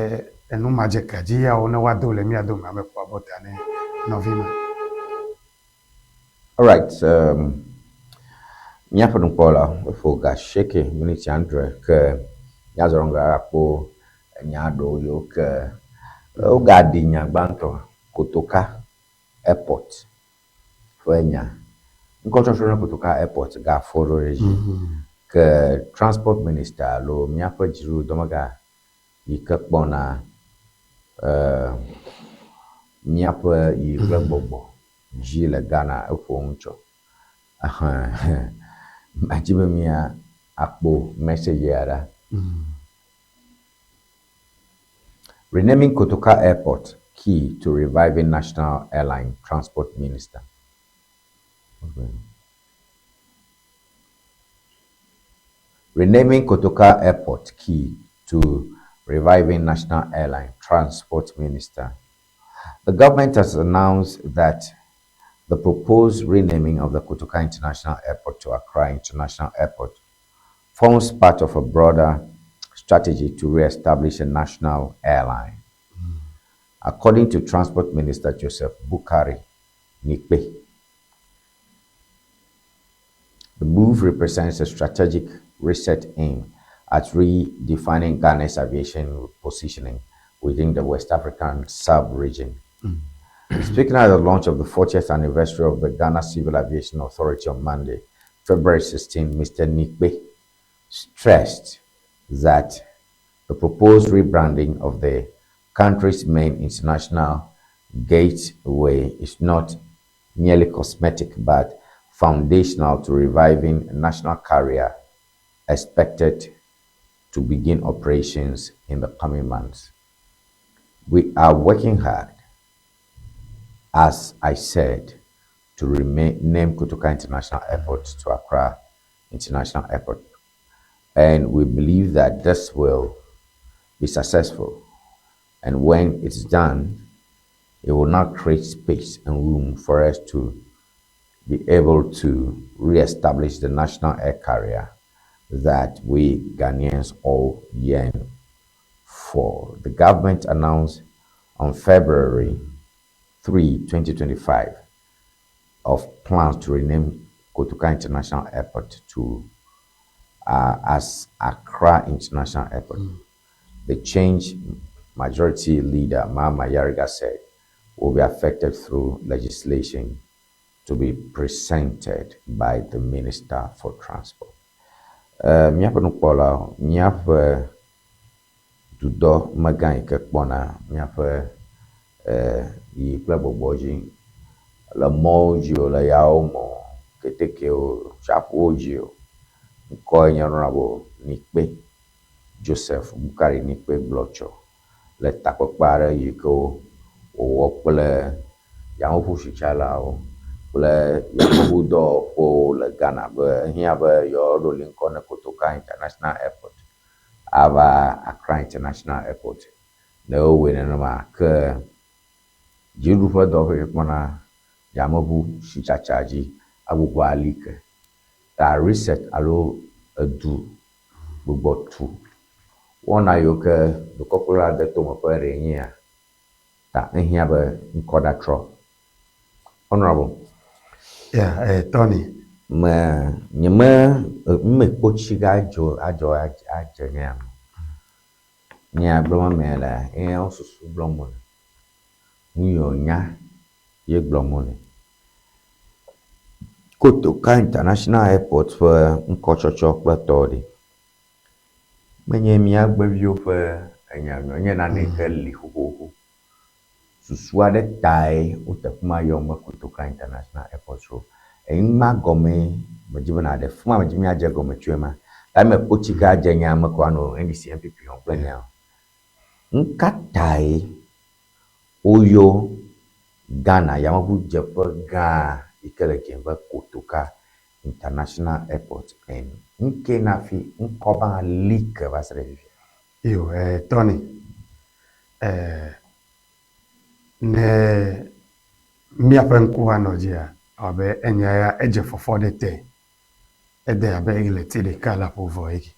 enu madzekadzi yawo ne woado le mía dome meƒo abɔta ne nɔvi ma. All right. Míaƒe nukpɔla eƒo ga 8 miniti 7 ke míazɔ ŋgɔ akpɔ enya aɖewo yiwo ke wogaɖi nya gbãtɔ Kotoka Airport ƒe nya. Ŋkɔtsɔtsɔ na Kotoka Airport gafɔ ɖo ɖe edzi. Ke Transport Minister alo míaƒe dziɖuɖudɔmegã yi ke kpɔna míaƒe yi kple gbɔgbɔ dzi le Ghana eƒo nu tsɔ. Madi be mía akpɔ message ya ɖa. Renaming Kotoka Airport key to reviving national airline transport minister. Renaming Kotoka Airport key to reviving national airline transport minister. The government has announced that the proposed renaming of the Kotoka International Airport to Accra International Airport forms part of a broader strategy to re-establish a national airline. According to Transport Minister Joseph Bukari Nikpe, the move represents a strategic reset aimed at redefining Ghana's aviation positioning within the West African sub-region. Speaking at the launch of the 40th anniversary of the Ghana Civil Aviation Authority on Monday, February 16, Mr. Nikpe stressed that the proposed rebranding of the country's main international gateway is not merely cosmetic but foundational to reviving a national carrier expected to begin operations in the coming months. We are working hard, as I said, to rename Kotoka International Airport to Accra International Airport. And we believe that this will be successful. And when it's done, it will not create space and room for us to be able to reestablish the national air carrier that we Ghanaians all yearn for. The government announced on February 3, 2025, of plans to rename Kotoka International Airport to as Accra International Airport. The change, Majority Leader Mahama Ayariga said, will be affected through legislation to be presented by the Minister for Transport. Míaƒe nukpɔlawo, míaƒe dudɔ megã yi ke kpɔna míaƒe yi kple gbɔgbɔ dzi le mɔwo dzi o, le yawo me o, ketekewo, tsaƒuwo dzi o. Ŋkɔe nye Honorable Nikpe Joseph Bukari Nikpe gblɔ tsɔ le takpekpe aɖe yi ke wòwɔ kple yameʋusitsalawo kple yameʋudɔwɔƒewo le Ghana be ehiã be yewoaɖo li ŋkɔ ne Kotoka International Airport ava Accra International Airport. Ne wowɔe nenema ke dziɖuɖu ƒe dɔwɔƒe yi kpɔna yameʋu sitsatsa dzi agbugbɔ ali ke. Ta reset alo edu gbugbɔ tu wɔna yiwo ke dukɔkplɔla de tome ƒe ɖee nyia ta ehiã be ŋkɔ ɖatrɔ. Honorable. Yeah, Tony. Me nye me me kpɔ tsi ga adzɔ adzɔ adze nye ame. Nye gblɔm ame le eye wo susu gblɔm wole. Nu yi wònya ye gblɔm wole. Kotoka International Airport ƒe ŋkɔtsɔtsɔ kple tɔwo ɖi. Menye mía gbeviwo ƒe enya nye nane yi ke li xoxoxo. Susu aɖe tae wote fi ma yɔm be Kotoka International Airport ɖo. Eŋma gɔmee medzi be naɖe fi ma medzi míadze gɔme tsoe ma. Ta me kpɔ tsi ke adze nya me ko anɔ NDC NPP wɔm kple nyawo. Ŋka tae woyɔ Ghana yameʋudzeƒe gã yi ke le dzem be Kotoka International Airport ene. Ŋke na fi ŋkɔ ba li ke va se ɖe fifia. Yo, Tony. Ne míaƒe ŋku anɔ dzia, abe enya ya edze fɔfɔ ɖe te. Ede abe ɣleti ɖeka le aƒo vɔ egi.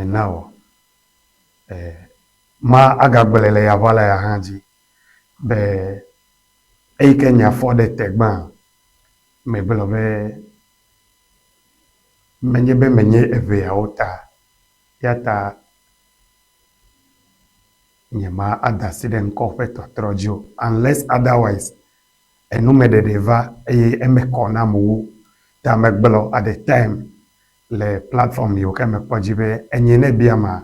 Na wɔ. Ma agagblɔe le yaʋala ya hã dzi be eyi ke nya fɔ ɖe te gbã, megblɔ be menye be menye eveawo ta. Ya ta nye ma ada asi ɖe ŋkɔ ƒe tɔtrɔ dzi o unless otherwise enumeɖeɖe va eye eme kɔ na amewo. Ta megblɔ at the time le platform yiwo ke mekpɔ dzi be enye ne bia ma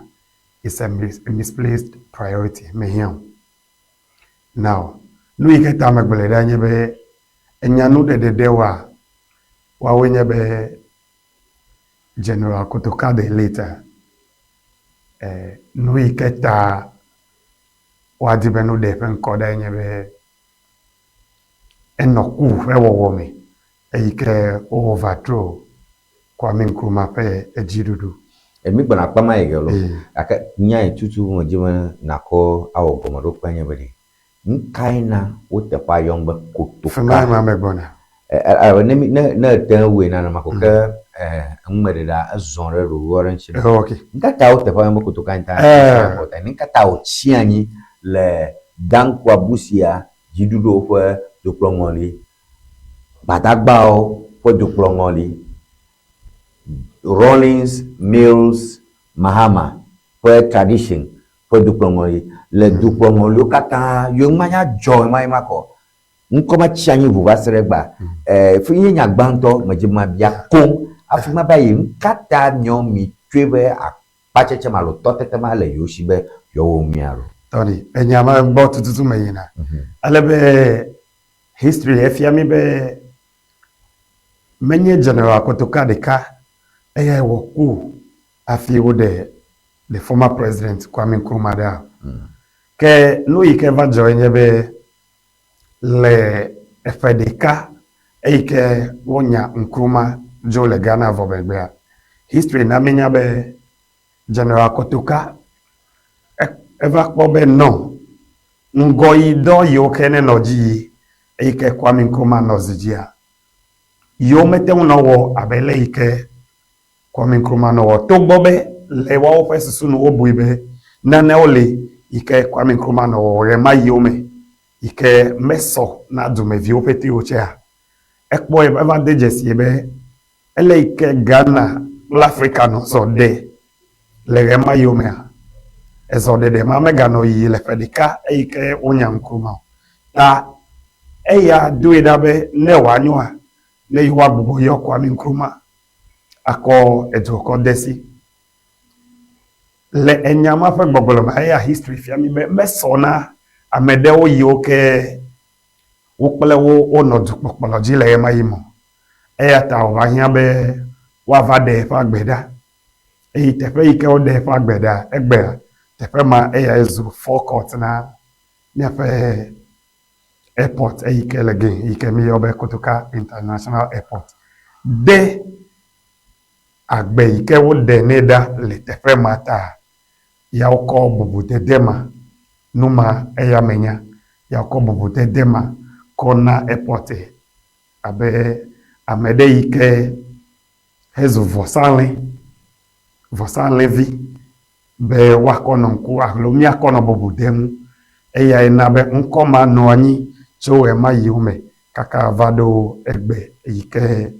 is a misplaced priority, mehiã o. Now, nu yi ke ta megblɔe ɖa nye be enya nuɖeɖe ɖewoa, woawoe nye be General Kotoka the late, eh, nu yi ke ta woadi be nuɖe ƒe ŋkɔ ɖae nye be enɔ ku ƒe wɔwɔ me eyi ke wo overthrow Kwame Nkrumah ƒe edziɖuɖu. Emi gbɔna akpa ma yi ge lo. Gake nya yi tutu medzi be nakɔ awɔ gɔmeɖokpe nye be ɖe, nukae na wo teƒea yɔm be kotoka? Fima ma megbɔna. Ne mi ne ne ete ŋu wɔe nanema ko ke enumeɖeɖea ezɔ ɖe ɖoɖo aɖe ŋuti. Ok. Nukata wo teƒea yɔm be kotoka International Airport? Nukata wòtsi anyi le Dankwa Busia dziɖuɖuwo ƒe dukplɔŋɔli, Gbadagbawo ƒe dukplɔŋɔli, Rawlings Mills Mahama ƒe tradition ƒe dukplɔŋɔli. Le dukplɔŋɔliwo katã yewo manya dzɔ ɣemaɣi ma kɔ. Ŋkɔ ma tsi anyi ʋu va se ɖe egbea. E, fi nye nya gbãtɔ medzi be mabia koŋ hafi mava yi nukata miawo mitsoe be akpatsetse ma alo tɔtete ma le yewo si be yewoawɔ nuya ɖo? Tony, enya ma gbɔ tututu meyina. Ale be history efia mí be menye General Kotoka ɖeka eyae wɔ ku hafi woɖe the former president Kwame Nkrumah ɖea o. Ke nu yi ke va dzɔe nye be le eƒe ɖeka eyi ke wonya Nkrumah dzo le Ghana vɔ megbea, history na mínya be General Kotoka eva kpɔ be no, ŋgɔyidɔ yiwo ke nenɔ dzi yi eyi ke Kwame Nkrumah nɔ zi dzia, yewo mete ŋu nɔ wɔ abe le yi ke Kwame Nkrumah nɔ wɔ togbɔ be le woawo ƒe susu nu wobui be nanewo li yi ke Kwame Nkrumah nɔ wɔwɔ ɣemaɣiwo me yi ke mesɔ na dumeviwo ƒete o tsɛa, ekpɔe eva de dzesie be ele yi ke Ghana kple Afrika nɔ zɔ ɖe le ɣemaɣiwo mea, ezɔɖeɖe ma meganɔ yiyi le ƒe ɖeka eyi ke wonya Nkrumah o. Ta eya doe ɖa be ne wòanyoa, ne yewoagbugbɔ yɔ Kwame Nkrumah akɔ edu kɔ de si. Le enya ma ƒe gbɔgblɔ me eya history fia mi be mesɔ na ame ɖewo yiwo ke wo kple wo wonɔ dukpɔkplɔ dzi le ɣemaɣi me o. Eya ta wòva hiã be woava ɖe eƒe agbe ɖa. Eye teƒe yi ke woɖe eƒe agbe ɖa egbea, teƒe ma eyae zu forecourt na míaƒe airport eyi ke le Guinea yi ke míeyɔ be Kotoka International Airport. Ɖe agbe yi ke woɖe nɛ ɖa le teƒe ma ta ya wokɔ bubudede ma, nu ma eya menya, ya wokɔ bubudede ma kɔ na airport abe ame ɖe yi ke hezu vɔsalẽ, vɔsalẽvi be woakɔ nɔ ŋku alo míakɔ nɔ bubu dem. Eyae na be ŋkɔ ma nɔ anyi tso ɣemaɣiwo me kaka va ɖo egbe yi ke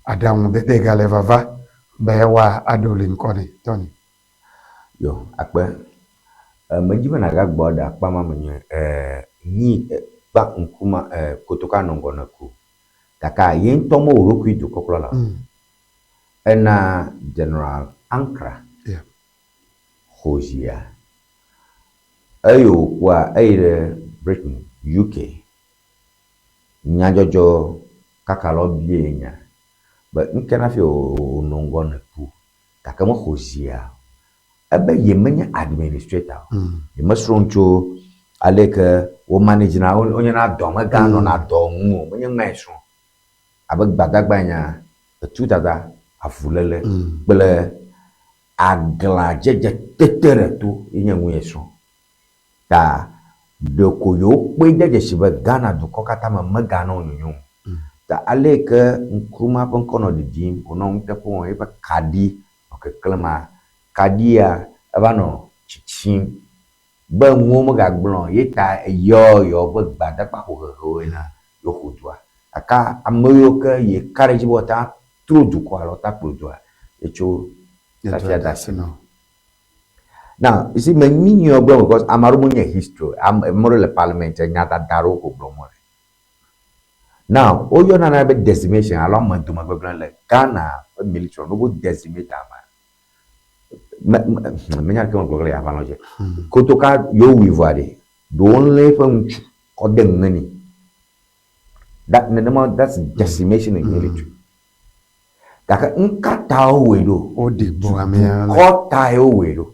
aɖaŋudede gale vava be woaɖo li ŋkɔ nɛ. Tony. Yo, akpe. Medzi be nàgagbɔ aɖe akpa ma me nyuie. Nyi kpa ŋku ma, kotoka nɔ ŋgɔ ne ku. Gake ye ŋutɔ mewɔ eɖokui dukɔkplɔla o. Ena General Ankra xɔ zia. Eye wòkua, eyi ɖe Britain, UK. Nyadzɔdzɔ kaka lɔ biae nya be nuke na hafi wònɔ ŋgɔ ne ku gake mexɔ zia o. Ebe yemenye administrator o. Yemesrɔ̃ nu tso aleke wo manage na, wonyena dɔmegã nɔna dɔ ŋu o. Menye numae srɔ̃ o. Abe gbadagba enea, etudada, avuléle kple aglãdzedze tete ɖe to ye nye nu ye srɔ̃. Ta ɖeko yewokpɔe de dzesi be Ghana dukɔ katã me meganɔ nyonyo o. Ta ale yi ke Nkrumah ƒe ŋkɔ nɔ ɖiɖim, wònɔ nuteƒe wɔm, eƒe kaɖi nɔ keklẽma, kaɖia eva nɔ tsitsim be nuwo megagblẽ o ye ta eyɔ yewoƒe gbadagba ƒohehewo ena yewoƒo dua. Gake ame yiwo ke yeka ɖe edzi be woate ŋu atro dukɔa alo woate ŋu akplɔ dua ye tso fafia de asi na wo. Now, you see, menyi nyuiɔ gblɔm because ame aɖewo menye history o. Ame aɖewo le parliament enya dada aɖewo ko gblɔm wole. Now, woyɔna nane be decimation alo ame dome gbegblẽ le Ghana ƒe military no wo decimate amea. Me, me, menya ɖeke megblɔ le aʋalɔ dze. Kotoka yewo wui vɔa ɖe, ɖewo lé eƒe ŋutsu kɔ de ŋme nɛ. That, nenema, that's decimation in military. Gake ŋka ta wowɔe ɖo? Woɖi gbɔ amea le. Dukɔ tae wowɔe ɖo.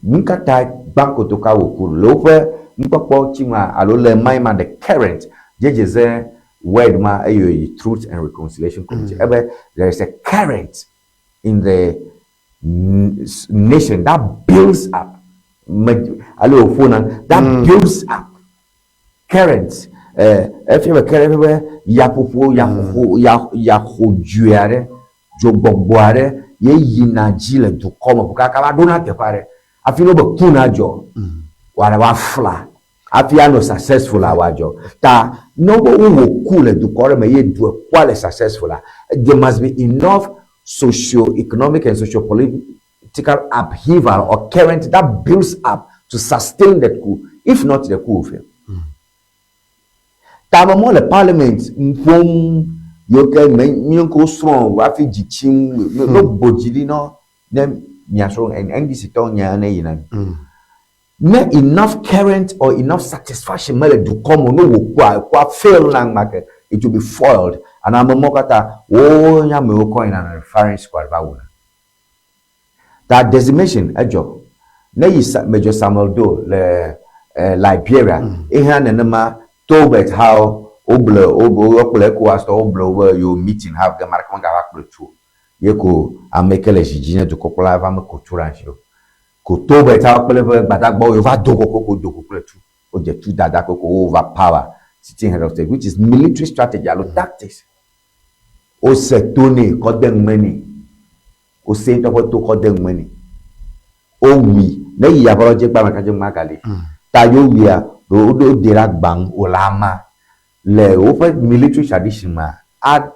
Nu ka tae gbã kotoka wò ku le woƒe nukpɔkpɔ tsi ma alo le mai ma the current dzedzeze word ma eye yi Truth and Reconciliation Committee ebe there is a current in the nation that builds up me alo wòƒo na that builds up current efia be current efia be yaƒoƒo yaƒoƒo ya yaxodzoe aɖe Dzogbɔgbɔ aɖe ye yina dzi le dukɔ me kaka va ɖona teƒe aɖe hafi ne wobe ku nadzɔ woaɖe woafla hafi anɔ successful la woadzɔ. Ta ne wobe wowɔ ku le dukɔ aɖe me ye dua kua le successful la, there must be enough socio-economic and socio-political upheaval or current that builds up to sustain the coup. If not, the coup will fail. Ta ame mɔ le parliament ƒom yiwo ke me míwo srɔ̃ hafi dzi tsim no gbɔ dzi ɖi nɔ ne miasrɔ̃ NDC tɔ nya ne yina. Ne enough current or enough satisfaction mele dukɔ me o, ne wò kua ekua fail na ŋma ke it will be foiled and ame mɔ katã wo nye amewo kɔ yina na firing squad va wuna. Ta decimation edzɔ. Ne yi Major Samuel Doe le Liberia, eha nenema Tolbert hawo woble wo kple ECOWAS tɔwo woble wo be yewo meeting have ge ame ɖeke megava kple tu o. Ye ko ame yi ke le zi dzi nye dukɔkplɔla va me ko tu ɖe anyi o. Ko Tolbert hawo kple eƒe gbadagbawo yewo va do go koko do go kple tu. Wodze tu dada koko wo over power sitting head of state which is military strategy alo tactics. Wose to nɛ kɔ de ŋme nɛ. Wose ŋutɔ ƒe to kɔ de ŋme nɛ. Wowui. Ne eyi aʋalɔdzegba me kadze magali. Ta ye wowuia, ɖe woɖo wodɛ ɖe agba ŋu wòle ama. Le woƒe military tradition mea, a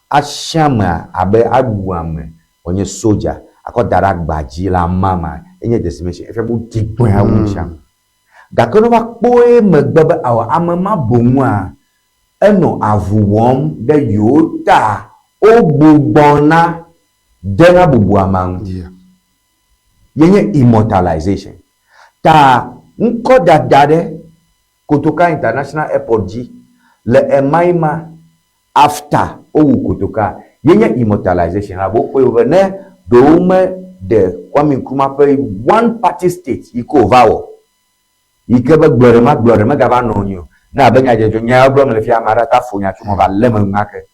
asi amea abe awu ame wònye soja akɔ da ɖe agba dzi le ama mea, enye decimation. Efia be wodi gbɔe awu ŋutia. Gake ne wova kpɔe megbe be ao ame ma boŋua, enɔ avu wɔm ɖe yewo ta wogbugbɔna dena bubu amea ŋu. Ye nye immortalization. Ta ŋkɔ dada ɖe Kotoka International Airport dzi le emayi ma after wowu Kotoka ye nye immortalization elabe wokpɔe be ne ɖe womeɖe Kwame Nkrumah ƒe one party state yi ke wòva wɔ Yi ke be gblɔ ɖe ma gblɔ ɖe megava nɔ anyi o. Ne abe nyadzɔdzɔ nya yawo gblɔm mele fia, ame aɖe ate aƒo nya tso eme va lé eme ŋua ke.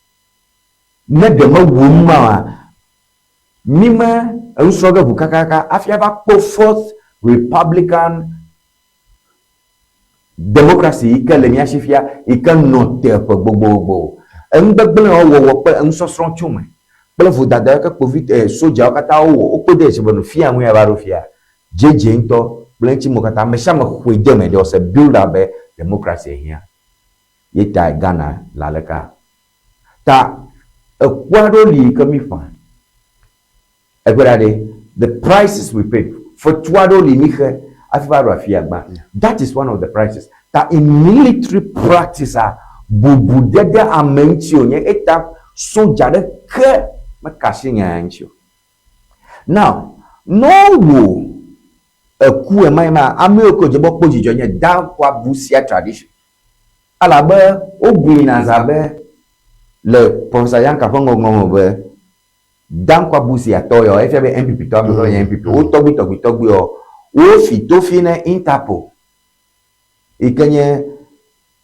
Ne ɖe mewu nu ma oa, mí me enusrɔ̃ ge ŋu kakaka hafi ava kpɔ Fourth Republican Democracy yi ke le mía si fia yi ke nɔ te ƒe gbogbogbò. Enugbegblẽwo wɔwɔ kple enusɔsrɔ̃ tso eme kple vodada yiwo ke kpovitɔ, sodzawo katã wowɔ, wokpɔe de dzesi be nu fia ŋue ava ɖo fia. Dzedze ŋutɔ kple eŋuti mo katã, amesiame xɔe de eme, there was a build up be democracy ehiã. Ye tae Ghana le aleka. Ta eku aɖewo li yi ke mi ƒã. Egbe ɖa ɖe, the prices we paid, fetu aɖewo li mi xe hafi va ɖo afia gbã. That is one of the prices. Ta in military practice a, bubu dede ame ŋuti wònye, eta soja ɖeke meka asi nya ya ŋuti o. Now, ne wowɔ eku ɣemaɣi ma, ame yiwo ke wòdze be woakpɔ dzidzɔ nye Dankwa Busia tradition. Elabe wobui nazã be le Professor Yanka ƒe ŋɔŋlɔ me be Dankwa Busia tɔ yawo, efia be NPP tɔ, ame yiwo ke nye NPP, wo tɔgbui tɔgbui tɔgbuiwo, wofi tofi ne Interpol yi ke nye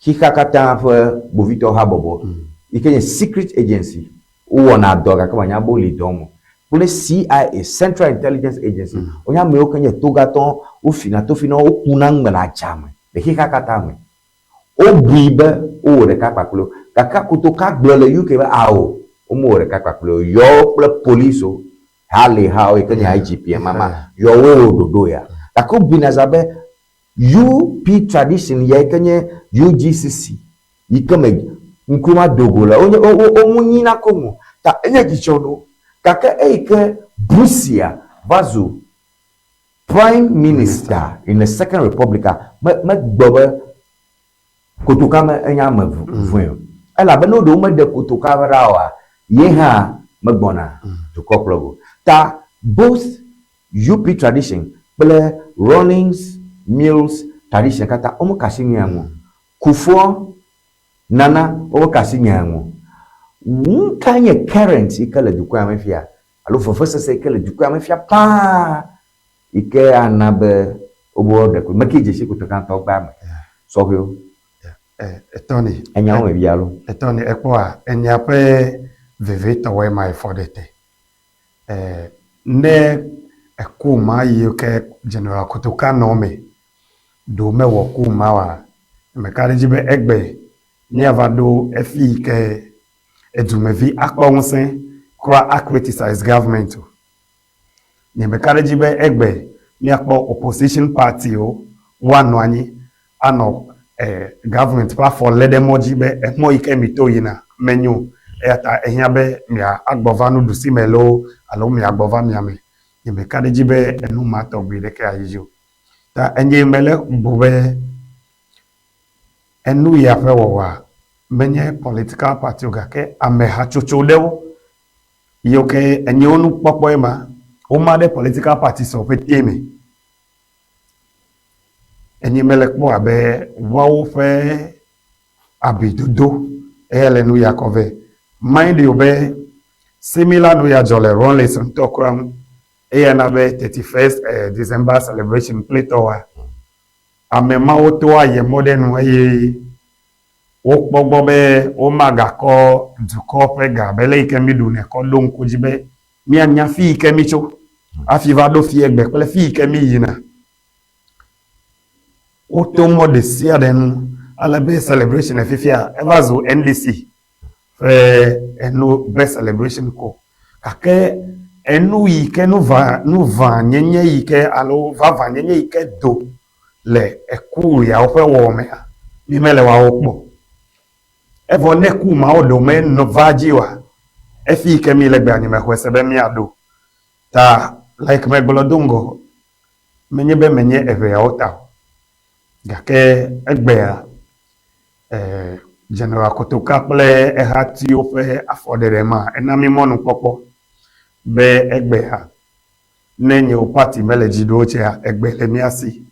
xexea katã ƒe kpovitɔwo habɔbɔ yi ke nye secret agency, wowɔna dɔ gake manya be woli dɔ wɔm o, kple CIA, Central Intelligence Agency, wonye amewo ke nye togatɔwo, wofina tofi na wo, wokuna ŋme le adzame le xexea katã me. Wobui be wowɔ ɖeka kpakple wo. Gake kotoka gblɔ le UK be ao, womewɔ ɖeka kpakple wo o. Yɔwo kple policewo, Harley hawo yi ke nye IGP mama, yɔwo wɔ ɖoɖo ya. Gake wobui nazã be UP tradition ya yi ke nye UGCC yi ke me Nkrumah do go le, wonye wo wo wo ŋu nyina koŋ o. Ta enye dzidzɔ no. Gake eyi ke Busia va zu Prime Minister in the Second Republic a, me megblɔ be. Kotoka me enye ame vɔ̃e o. Elabe ne woɖe womeɖe kotoka ɖa oa, ye hã megbɔna dukɔ kplɔ go. Ta both UP tradition kple Rawlings Mills tradition katã womeka asi nyaa ŋu o. Kufuor nana womeka asi nyaa ŋu o. Nukae nye current yi ke le dukɔa me fia alo vevesese yi ke le dukɔa me fia paa yi ke ana be wobe woaɖe koe. Meke dzesi kotoka ŋutɔ gbea me sɔhɛwo. Etɔni. Enya wo me bia lo. Etɔni ekpɔa enya ƒe vevitɔwoe ma efɔ ɖe te. Ne eku ma yi ke General Kotoka nɔ eme ɖo mewɔ ku ma oa, meka ɖe edzi be egbe míava ɖo efi yi ke edumevi akpɔ ŋusẽ kura a criticize government o. Nye meka ɖe edzi be egbe míakpɔ opposition party-wo woanɔ anyi anɔ government ƒe afɔ lé ɖe mɔ dzi be emɔ yi ke mito yina menyo o eya ta ehiã be miagbɔ va nuɖusi me loo alo miagbɔ va miame. Nye meka ɖe edzi be enu ma tɔgbi ɖeke ayi dzi o. Ta enye mele bu be enu ya ƒe wɔwɔa menye political party o gake ame hatsotso ɖewo Yiwo ke enye wo nukpɔkpɔe ma, woma ɖe political parties wo ƒetee me. Enye mele kpɔ abe woawo ƒe abidodo eya le nu ya kɔ vɛ. Mind you be similar nu ya dzɔ le Rawlings ŋutɔ kura ŋu. Eya na be 31st eh, December celebration kple tɔwoa, ame mawo toa yemɔ ɖe nu eye Wokpɔ gbɔ be womagakɔ dukɔ ƒe ga abe le yi ke míɖunɛ kɔ ɖo ŋku dzi be míanya fi yi ke mítso hafi va ɖo fi egbe kple fi yi ke míyina. Woto mɔ ɖesiaɖe nu ale be celebration le fifia eva zu NDC ƒe enu be celebration ko. Gake enu yi ke nu va nu va nyenye yi ke alo vava nyenye yi ke do le eku yawo ƒe wɔwɔ mea, mi mele woawo kpɔ o. Evɔ ne ku mawo ɖewo me nɔ va dzi oa, efi yi ke mi le gbea nye mexɔe se be mia ɖo. Ta like megblɔ do ŋgɔ, menye be menye eʋeawo ta o, gake egbea eh, General Kotoka kple ehatiwo ƒe afɔɖeɖe ma ena mi mɔnukpɔkpɔ be egbea Ne nye wò party mele dzi ɖo tsɛa, egbe le mía si.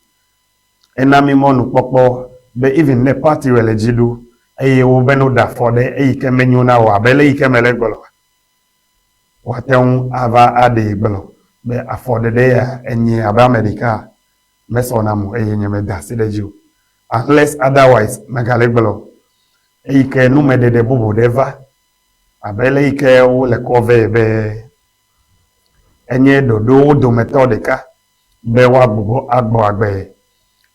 Ena mí mɔnukpɔkpɔ be even ne party wɛ le dzi ɖu eye wo be no ɖe afɔ ɖe eyi ke menyo na wò abe le yi ke mele gblɔa, woate ŋu ava aɖee gblɔ be afɔɖeɖe ya enye abe ame ɖeka mesɔ nam o eye nye meda asi ɖe edzi o. Unless otherwise megale gblɔ eyi ke numeɖeɖe bubu ɖe va abe le yi ke wole kɔ vɛ be Enye ɖoɖowo dometɔ ɖeka be woagbugbɔ agbɔ agbe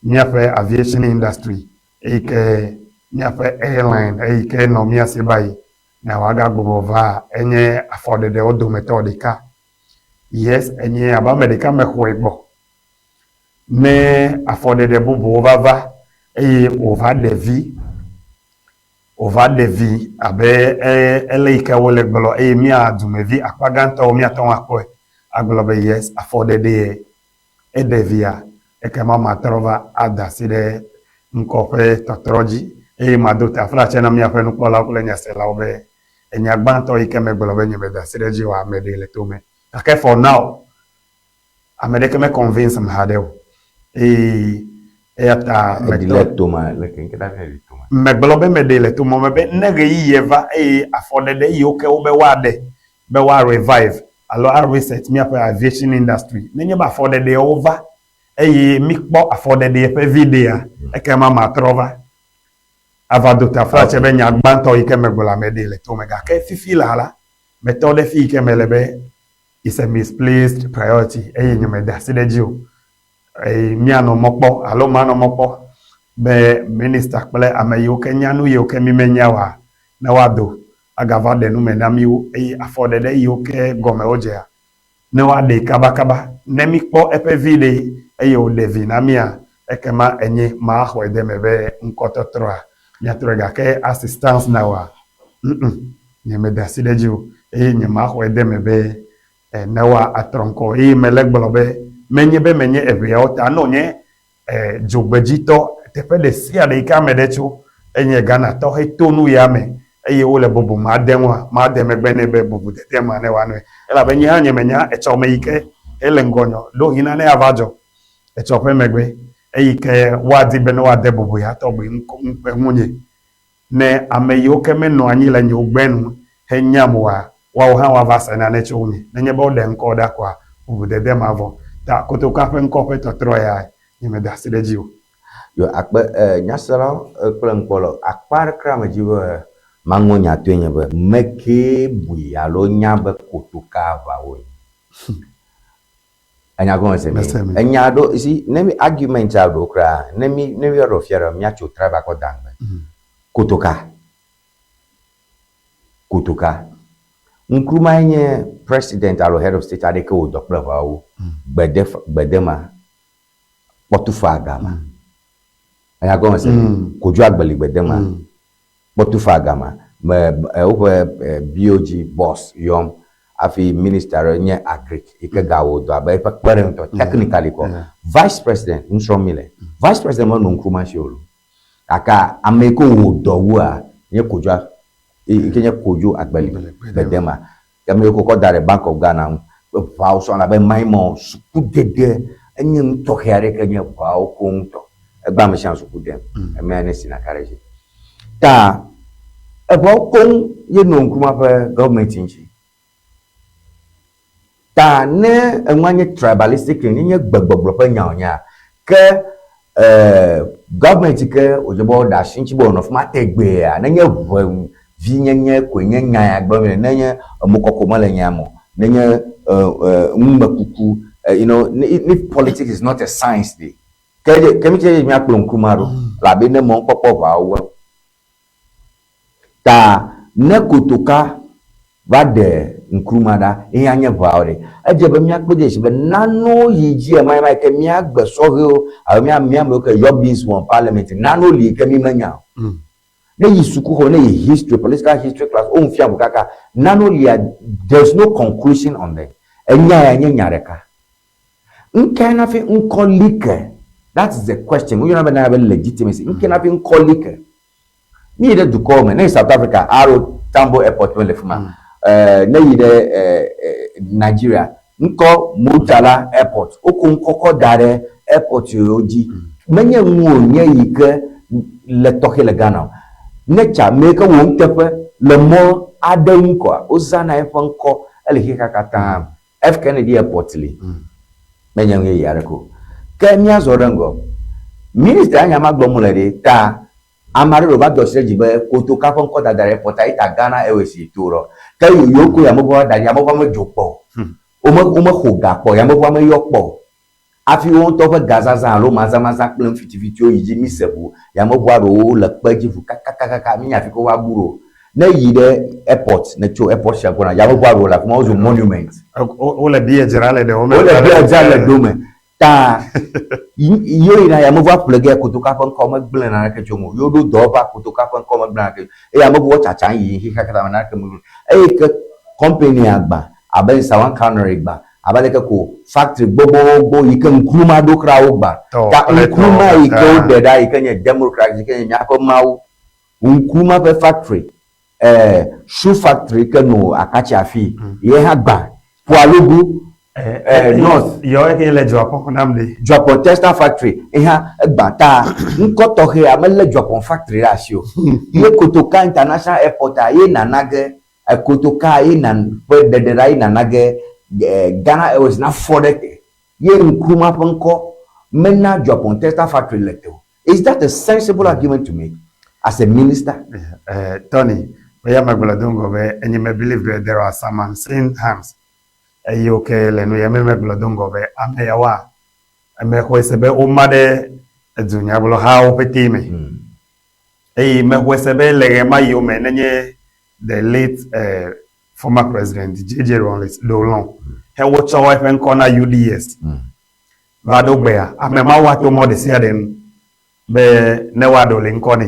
míaƒe aviation industry eyi ke míaƒe airline eyi ke nɔ mía si va yi ne wòagagbugbɔ va enye afɔɖeɖewo dometɔ ɖeka. Yes, enye abe ame ɖeka mexɔe gbɔ. Ne afɔɖeɖe bubuwo va va eye wòva ɖe vi Wòva ɖe vi abe ele yi ke wole gblɔ eye mía dumevi akpa gãtɔwo míate ŋu akpɔe agblɔ be yes, afɔɖeɖee eɖe via, ekema matrɔ va ada asi ɖe ŋkɔ ƒe tɔtrɔ dzi eye mado taflatse na míaƒe nukpɔlawo kple nyaselawo be enya gbãtɔ yi ke megblɔ be nyemeda asi ɖe edzi oa, meɖee le tome. Gake for now, Ame ɖeke me convince m haɖe o. Eye eya ta Eɖi le tome le keŋ ɖa ɖe tome. Megblɔ be meɖee le tome me be ne ɣeyiɣie va eye afɔɖeɖe yiwo ke wobe woaɖe be woa revive alo a reset míaƒe aviation industry, nenye be afɔɖeɖeawo va eye míkpɔ afɔɖeɖee ƒe viɖea, ekema matrɔ va ava do taflatse be nya gbãtɔ yi ke megblɔa meɖee le tome. Gake fifi laa la, metɔ ɖe fi yi ke mele be It's a misplaced priority eye nye meda asi ɖe edzi o. Eye míanɔ mɔ kpɔ alo manɔ mɔ kpɔ be minister kple ame yiwo ke nya nu yiwo ke mí menya oa, ne woado agava ɖe nu me na míwo eye afɔɖeɖe yiwo ke gɔme wodzea, ne woaɖee kabakaba. Ne míkpɔ eƒe viɖe eye wòɖe vi na mía, ekema enye maxɔe de eme be ŋkɔtɔtrɔa míatrɔe gake as it stands now-a, ŋ-ŋ, nyemeda asi ɖe edzi o eye nyemaxɔe de eme be ne woatrɔ ŋkɔ o. Eye mele gblɔ be menye be menye eʋeawo ta, ne wònye dzogbedzitɔ, teƒe ɖe sia ɖe yi ke ame ɖe tso, enye Ghanatɔ heto nu ya me eye wole bubu ma dem oa, made megbe nɛ be bubudede ma ne wòanɔe. Elabe nye hã nyemenya etsɔme yi ke hele ŋgɔnye o. Ɖewohĩ nane ava dzɔ etsɔ ƒe megbe eyi ke woadi be ne woade bubu ya tɔgbi ŋunye. Ne ame yiwo ke menɔ anyi le nye gbe nu henyam oa, woawo hã woava se nane tso ŋunye. Nenye be woɖe ŋkɔ ɖa koa, bubudede mavɔ. Ta kotokua ƒe ŋkɔ ƒe tɔtrɔ ya, nyemeda asi ɖe edzi o. Yo akpe e nyaselawo kple nukpɔlawo, akpa aɖe kura medzi be maŋɔ nya toe nye be mekee bui alo nya be kotoka aʋa wonye. Enya gɔme se mi? Enya ɖo, you see, ne mi argument a ɖo kura, ne mi ne mi ɖo fia ɖe miatso tribe akɔ da ŋgbe. Kotoka. Kotoka. Nkrumah nye president alo head of state aɖeke wò dɔ kple ʋawo. Gbede gbede ma. Kpɔtufa gama. Enya gɔme se mi? Kodzo agbeli gbede ma. Kpɔtufa gama. Me woƒe BOG boss yɔm hafi minister ɖe nye agric yi ke gawɔ dɔ abe eƒe kpeɖeŋutɔ technically kɔ. Vice president nu srɔ̃m mi le. Vice president menɔ Nkrumah si o lo. Gake ame yi ke wɔ dɔ wua nye Kodzo yi ke nye Kodzo Agbeli Gbedema. Ke ame yi ke wokɔ da ɖe Bank of Ghana ŋu ʋawo sɔ abe maimɔ sukudede enye nu tɔxɛ aɖe ke nye ʋawo koŋ tɔ. Egbe ame sia ame suku dem. Emea ne si naka ɖe edzi. Ta eʋawo koŋ ye nɔ Nkrumah ƒe gɔvimɛnti ŋuti. Ta ne enua nye tribalistic thing, nye gbegbɔgblɔ ƒe nya wònyea, ke gɔvimɛnti ke wòdze be woaɖe asi ŋuti be wòanɔ fi ma tegbeea, nenye ʋevinyenye koe nye nya ya gblɔm míele, nenye emokɔkɔ mele nya me o, nenye numekuku, you know, if politics is not a science ɖe, ke ɖe, ke mí tse míakplɔ Nkrumah ɖo, elabe ne mɔnukpɔkpɔ ʋawo wɔm. Ta ne kotoka va ɖe Nkrumah ɖa, ye anye ʋawo ɖe. Edze be míakpɔ dzesi be nanewo yi dzi ɣemaɣi ma yi ke míagbe sɔhɛwo alo mía mía amewo ke yɔ beans wɔ parliament, nanewo li yi ke mí menya o. Ne yi sukuxɔ, ne yi history, political history class, wo ŋu fia ŋu kaka, nanewo lia, there is no conclusion on them. Enya ya nye nya ɖeka. Ŋkae na fi ŋkɔ li ke? That is the question. Woyɔna be nana be legitimacy. Ŋkae na fi ŋkɔ li ke? Mi yi ɖe dukɔwo me, ne yi South Africa, aro Tambo Airport mele fi ma. Ne yi ɖe Nigeria, ŋkɔ Murtala Airport, woko ŋkɔ kɔ da ɖe airport yiwo dzi. Menye nu wònye yi ke le tɔxɛ le Ghana o. Ne tsa ame yi ke wɔ nuteƒe le mɔ aɖe ŋu koa, wozãna eƒe ŋkɔ ele xexea katã. F Kennedy Airport li. Menye nu yeye aɖeke o. Ke míazɔ ɖe ŋgɔ. Minista nya ma gblɔm wole ɖe ta ame aɖe ɖo va do asi ɖe dzi be kotoka ƒe ŋkɔ dada ɖe airport yi ta Ghana Airways yi to ɖɔ. Ke yewo ko yameʋua da ɖi, yameʋua medzo kpɔ o. Wome womexo ga kpɔ o, yameʋua meyɔ kpɔ o. Hafi wo ŋutɔ ƒe gazazã alo mazamazã kple nu fitifitiwo yi dzi mise ʋu yameʋua ɖewo le kpe dzi ʋu kakakakaka mínya afi ke woava bu ɖo o. Ne yi ɖe airport, ne tso airport sia gbɔna, yameʋua ɖewo le afi ma wozu monument. Wole beer dzra le ɖewo me. Wole beer dzra le ɖewo me. Ta yewo yina yameʋua ƒle ge kotoka ƒe ŋkɔ megblẽ naneke tso ŋu o. Yewo ɖo dɔwɔƒea kotoka ƒe ŋkɔ megblẽ naneke eye yameʋua tsatsa yi xexea katã me naneke megblẽ. Eye ke company-a gbã abe Nsawam Cannery gbã Abe aleke ko factory gbogbogbogbo yi ke Nkrumah ɖo kura wogbã. Tɔ Ta kple tɔwo Nkrumah yi ke katã. woɖe ɖa yi ke nye democracy yi ke nye míaƒe mawu. Nkrumah ƒe factory, eh, shoe factory yi ke nɔ Akatsi afii, ye hã gbã. Pwalugu, eh, North. Yɔ eke le Juapong nam ɖe. Juapong textile factory ye hã egbã. Ta ŋkɔ tɔxɛa melé Juapong factory ɖe asi o. Ye Kotoka International Airport-a ye nana ge Kotoka ye na ƒe ɖeɖeɖa ye nana ge Ghana Airways na fɔ ɖe te ye Nkrumah ƒe ŋkɔ mena Juapong Textile Factory le te o. Is that a sensible argument to make as a minister? Tony, eya megblɔ do ŋgɔ be enye me believe be there are some unseen hands eyiwo ke le nu ya me megblɔ do ŋgɔ be ame yawoa mexɔe se be woma ɖe edunyagblɔhawo ƒete me. Eye mexɔe se be le ɣemaɣiwo me nenye the late uh, former president JJ Rawlings ɖo he wotsɔ eƒe ŋkɔ na UDS va ɖo gbea, ame mawo ato mɔ ɖesiaɖe nu be ne woaɖo li ŋkɔ nɛ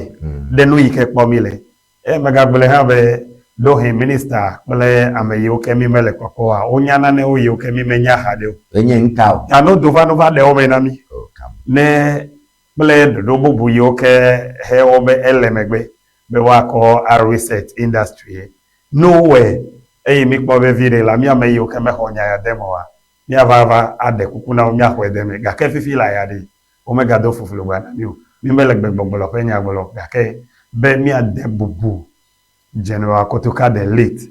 ɖe nu yi ke kpɔ mi le. Eye megagblɔe hã be ɖohĩ minista kple ame yiwo ke mi mele kpɔkpɔ oa, wonya nanewo yiwo ke mi menya haɖe o. Enye ŋka o. Ta no do va no va ɖe wo me na mi. Ne. kple ɖoɖo bubu yiwo ke he wo be ele megbe be woakɔ a reset industry ne wowɔe eye míkpɔ be viɖe la, mí ame yiwo ke mexɔ nya ya de eme oa, míava va aɖe kuku na wo míaxɔe de eme. Gake fifi laa ya ɖe, womegado fuflugba na mí o. Mí mele gbegbɔgblɔ ƒe nya gblɔ o, gake be míade bubu General Kotoka the late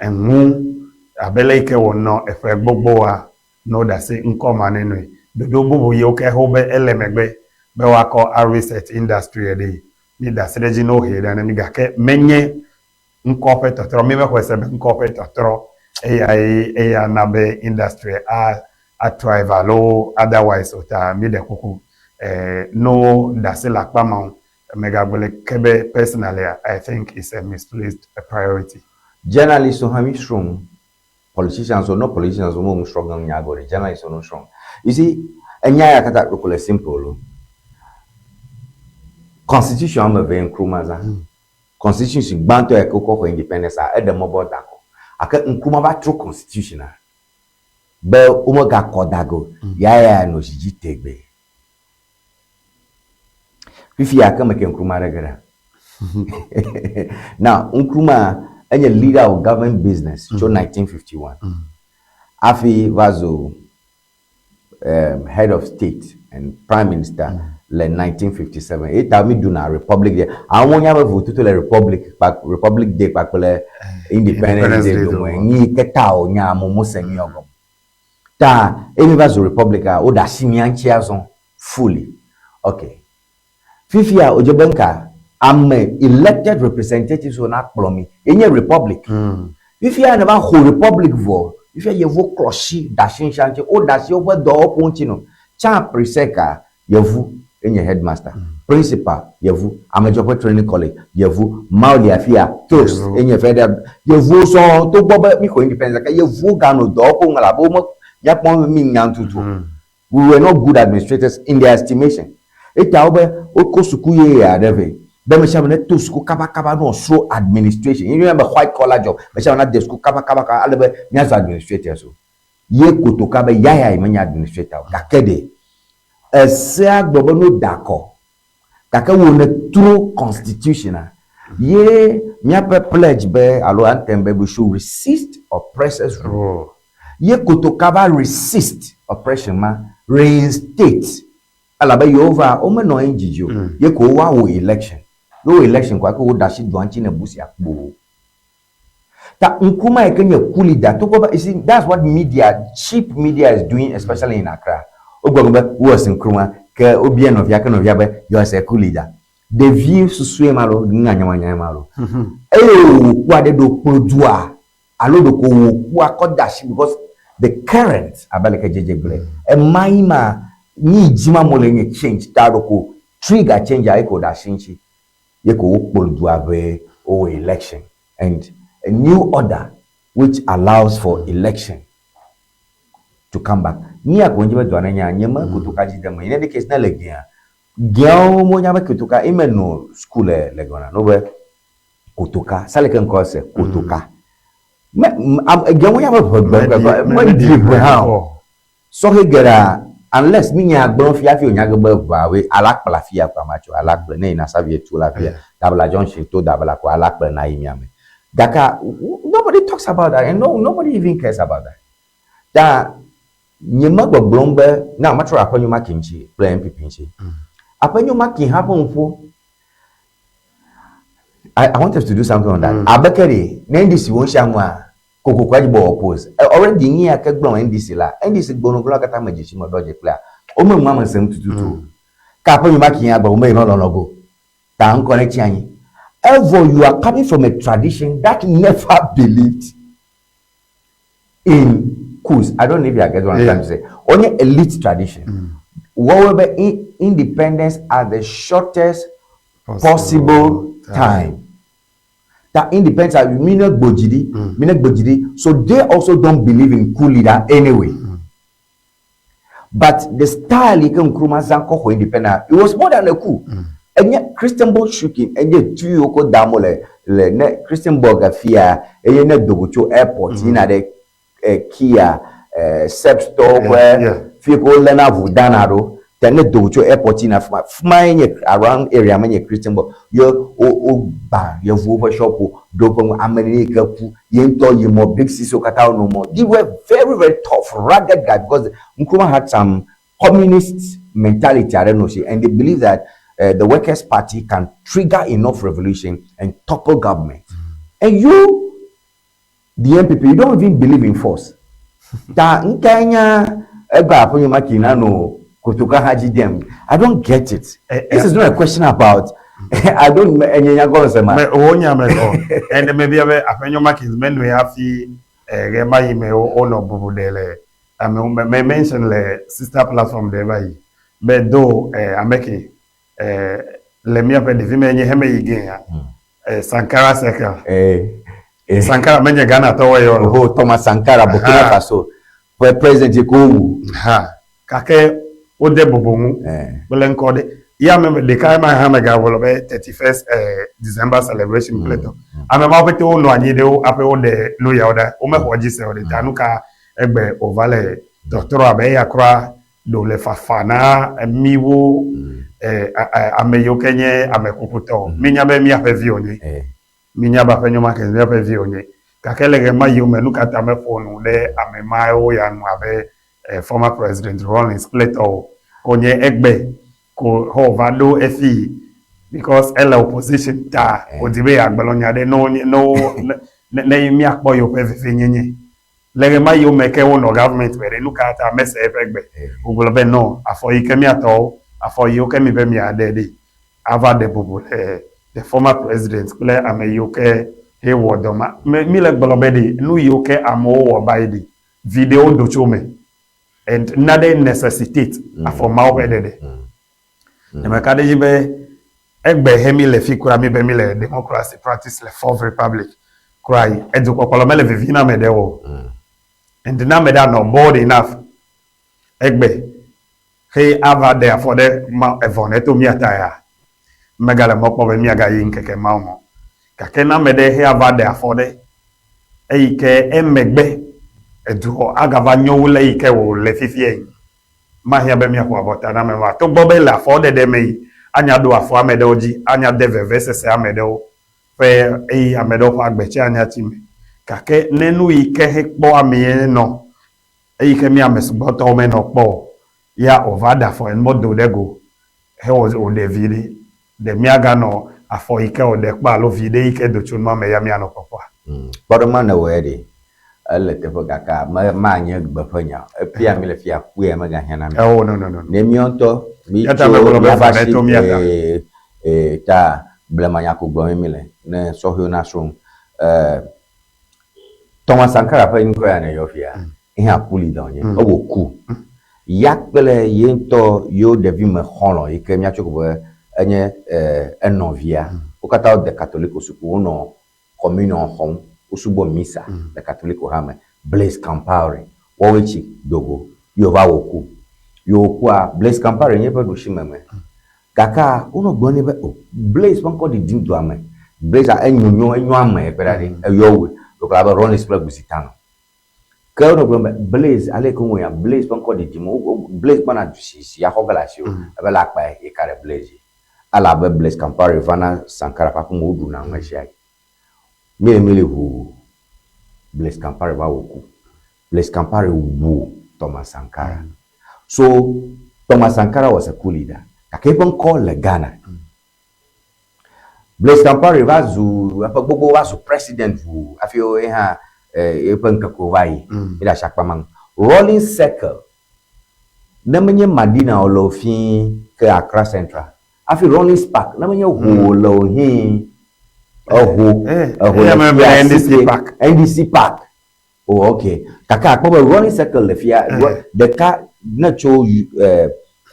eŋu abe le yi ke wònɔ eƒe gbogboa ne woɖe asi ŋkɔ ma nenɔe. Ɖoɖo bubu yiwo ke ho be ele megbe be woakɔ a reset industry ɖee, mída asi ɖe edzi ne wohee ɖa ne mí gake menye ŋkɔ ƒe tɔtrɔ, mí mexɔe se be ŋkɔ ƒe tɔtrɔ eyae eya na be industry a a thrive alo otherwise o ta míɖe kuku ne woɖe asi le akpa ma ŋu. Megagblɔe ke be personally I think it's a misplaced priority. Journalist wo hã mí srɔ̃ nu. Politicians wo, no politicians wo me ŋu srɔ̃ ge nya go ɖe, journalist wo no srɔ̃ nu. You see, enya ya katã ɖeko le simple lo. Constitution ame eve Nkrumah zã. Constitution si gbãtɔ ya ke wokɔ xɔ independence a, eɖe mɔ be woada akɔ. Gake Nkrumah va trɔ constitution a be womegakɔ da ge o, ya ya nɔ zi dzi tegbee. Fifia ke me ke Nkrumah ɖe ge ɖa. Now Nkrumah enye leader of government business tso 1951 hafi va zu head of state and prime minister le 1957. Eyi ta mi ɖuna Republic Day. Amewo nya be vototo le Republic kpa Republic Day kpakple Independence Day dome. Nyi ke ta wònya amewo mose nu ya gɔme. Ta eye mi va zu Republic a, woɖe asi mía ŋuti azɔ fully. Ok. Fifia wòdze be ŋka ame elected representatives wo nakplɔ mi. Ye nye Republic. Fifia ne va xo Republic vɔ, fifia yevuwo klɔ shi ɖe asi ŋutia ŋuti. Woɖe asi woƒe dɔwɔƒewo ŋuti nɔ. Tsã Presec-a, yevu ye nye headmaster, principal yevu, amedzɔƒe training college yevu, Mauli afia toast ye nye federal yevuwo sɔŋ. Togbɔ be míxɔ independence gake yevuwo ganɔ dɔwɔƒewo ŋu elabe wome míakpɔ be mí nya tutu o. We were not good administrators in their estimation. Eta wobe wokɔ suku yeye aɖe vɛ be ame sia ame neto suku kabakaba ne wòasrɔ̃ administration. Ye míeyɔna be white collar job. Ame sia ame nade suku kabakaba ale be míazu administrators o. Ye kotoka be yaya ye menye administrator o. Gake ɖe esea gblɔ be no da akɔ. Gake wò nètro constitution a, ye míaƒe pledge be alo anthem be we should resist oppressors rule. Ye kotoka va resist oppression ma, reinstate elabe yewo va womenɔ anyi dzidzi o. Ye ko wowa wɔ election. Ne wowɔ election koa ke woɖe asi dɔa ŋuti ne Busia kpoo. Ta Nkrumah yi ke nye ku leader togbɔ be you see that's what media cheap media is doing especially in Accra. Wogblɔ be who was Nkrumah ke wobia nɔvia ke nɔvia be he was a coup leader. Ɖevi susue ma lo ŋunyanyamanya ma lo. Eye wòku aɖe ɖo kplo dua alo ɖeko wòku akɔ de asi because the current abe aleke dzedze gblɔe ema yi ma nyi dzi ma mo le nye change ta ɖeko trigger change a eko ɖe asi ŋuti. Ye ko wokplɔ dua be wowɔ election and a new order which allows for election to come back. Mía ko ŋdzi be dua ne nya nye me kotoka dzi dem. In any case ne le gea, geawo mo nya be kotoka ime no school le le gɔna no be kotoka sale ke ŋkɔ se kotoka. Me am geawo nya be ʋegbe me di ʋe hã o. Sɔhɛ geɖea unless mi nya gblɔ fia hafi wònya ge be ʋeawoe alakple afia ko ama tso alakple ne yina Savie tu la afia Dabla junction to Dabla ko alakple na yi mia me. Gakea nobody talks about that and no nobody even cares about that. Ta nye me gbɔgblɔm be now metrɔ ɖe Aƒenyo Maki ŋuti kple NPP ŋuti. Aƒenyo Maki hã ƒe nuƒo I, I want us to do something on that. Abe ke ɖe ne NDC wo ŋutia ŋua Kokoko edzi be wòwɔ pose. E already nu ya ke gblɔm NDC la, NDC gbɔnɔgblɔa katã me dzesi me ɖɔ dzi kplea, wome ŋu ame sem tututu o. Ke aƒenye ma ki ya gblɔ wome yeme lɔlɔ go. Ta ŋkɔ ne tsi anyi. Evɔ you are coming from a tradition that never believed in coups. I don't know if you are getting what I'm trying to say. Wonye elite tradition. Woawoe be independence at the shortest possible time. Ta independence a mi ne gbo dzi ɖi, mi ne gbo dzi ɖi. So they also don't believe in coup leader anyway. But the style yi ke Nkrumah zã kɔ xɔ independence, it was more than a coup. Enye Christianborg shooting, enye tu yi wokɔ da amewo le le ne Christianborg afia eye ne dogo tso airport yina ɖe Kia, Serbs tɔwo ƒe fi yi ke woléna ʋu dana ɖo. Ta ne do tso airport yina fima, fima ye nye around area me nye Christian bɔ. Ye wo wo gbã yevuwo ƒe shop wo, ɖo woƒe nu, ame yi ke ku, ye ŋutɔ yi mɔ, big sis wo katã wonɔ mɔ. They were very very tough, rugged guy because Nkrumah had some communist mentality aɖe nɔ si and they believe that the workers party can trigger enough revolution and topple government. And you, the NPP, you don't even believe in force. Ta ŋkae nye egbe aƒenyo ma ki nano kotoka hã dzi dem. I don't get it. This is not a question about I don't enye nya gɔme se ma. Me wo nya me kɔ. Ene me bia be aƒenyo Markins menɔe hafi ɣe ma yi me wonɔ bubu ɖe le amewo me me mention le sister platform ɖe va yi be do ame ke le míaƒe ɖevime nye heme yi ge ya Sankara Circle. Sankara menye Ghana tɔwo ye o. Oho, Thomas Sankara, Burkina Faso ƒe president yi ke wowu. Ha, gake wode bubu ŋu kple ŋkɔ ɖe. Ya me ɖeka ma hã megagblɔ be 31st December celebration kple tɔ. Ame mawo pete wonɔ anyi ɖe wo aƒe woɖe nu yawo ɖa. Womexɔ edzi se o ɖe ta nu ka egbe wòva le tɔtrɔ abe eya kura ɖo le fafa na míwo ame yiwo ke nye ame kukutɔwo. Mínya be míaƒe vi wònye. Mínya be aƒenyo ma ke míaƒe vi wònye. Gake le ɣemaɣiwo me, nu ka ta meƒo nu ɖe ame mawo ya nu abe former president Rawlings kple tɔwo wonye egbe ko wova ɖo efi because ele opposition ta wòdi be yeagblɔ nya ɖe ne wonye ne wo ne ne míakpɔ yewoƒe vevienyenye. Le ɣemaɣiwo me ke wonɔ government me ɖe, nu ka ta mese eƒe gbe wògblɔ be no afɔ yi ke míatɔwo afɔ yiwo ke mibe miaɖe ɖi ava ɖe bubu le the former president kple ame yiwo ke he wɔ dɔ ma. Me mi le gblɔ be ɖe nu yiwo ke amewo wɔ va yi ɖi viɖewo do tso eme and nane necessitate afɔ mawo ƒe ɖeɖe. Nye meka ɖe edzi be egbe he mi le fi kura mi be mi le democracy practice le fourth republic kura yi edukpɔkplɔ mele vivi na ame ɖewo o. And ne ame ɖe anɔ bold enough egbe he ava ɖe afɔ ɖe ma evɔ ne to mía ta ya, megale mɔ kpɔ be míagayi ŋkeke mawo me o. Gake ne ame ɖe he ava ɖe afɔ ɖe eyi ke emegbe eduɔ agava nyo wu le eyi ke wòle fifia yi, mahiã be míaƒo abɔta na ame ma. Togbɔ be le afɔɖeɖe me yi, anya ɖo afɔ ame ɖewo dzi, anya de vevesese ame ɖewo ƒe eye ame ɖewo ƒe agbe tsɛ anya tsi me. Gake ne nu yi ke hekpɔ amee nɔ eyi ke mí ame sugbɔtɔwo menɔ kpɔ o ya wòva ɖe afɔ enumɔ do ɖe go he wòɖe vi ɖe, ɖe míaganɔ afɔ yi ke wòɖe kpɔ alo viɖe yi ke do tso nua me ya míanɔ kpɔkpɔa? Kpɔɖeŋu ne wɔe ɖe, ele teƒe gake me manye gbe ƒe nya o. Efia mi le fia kpuia megahiã na mi. Oh, no, no, no. Ne míawo ŋutɔ mi Eya ta tso megblɔ be míaƒe vɔ asi neto mía ta. ee, ee, ta blemanya ko gblɔm mi le ne sɔhɛwo nasrɔ̃ nu. Ee, Thomas Sankara ƒe ŋkɔ ya nèyɔ fia, ehe ku li dɔ nye. Ewɔ ku. Ya kple ye ŋutɔ yewo ɖevime xɔlɔ̃ yi ke míatsɔ ko be enye enɔvia. Wo katã wode Katoliko suku, wonɔ communion xɔm, wosubɔ misa le Katoliko ha me. Blaise Compaoré, woawoe tsi dogo ye wova wɔ ku. Ye wòkua, Blaise Compaoré nye eƒe ɖusimeme. Gakea wonɔ gblɔm nɛ be o Blaise ƒe ŋkɔ ɖiɖim dua me. Blaise enyonyo enyo ame kpe ɖa ɖi eyɔ wui wògblɔ abe Rawlings kple Gusitano. Ke wonɔ gblɔm be Blaise ale yi ke wowɔe ya Blaise ƒe ŋkɔ ɖiɖim wo Blaise gbɔna du si si yaxɔ ge le asiwò ebe le akpae ye ka ɖe Blaise dzi. Elabe Blaise Compaoré vana Sankara ƒe aƒeme woɖuna nu ɣesiaɣi. Mí le mí li ʋuu Blaise Compaoré va wɔ ku. Blaise Compaoré wu Thomas Sankara. So Thomas Sankara was a coup leader gake eƒe ŋkɔ le Ghana. Blaise Compaoré va zu eƒe gbogbo va zu president ʋuu hafi ye hã eƒe ŋkekewo va yi. Ye ɖe asi akpa ma ŋu. Rawlings Circle ne menye Madina o le o fii ke Accra Central. Hafi Rawlings Park ne menye ho le o hii eho eho le fia NDC Park. NDC Park. Oh, ok. Gake akpɔ be Rawlings Circle le fia ɖeka ne tso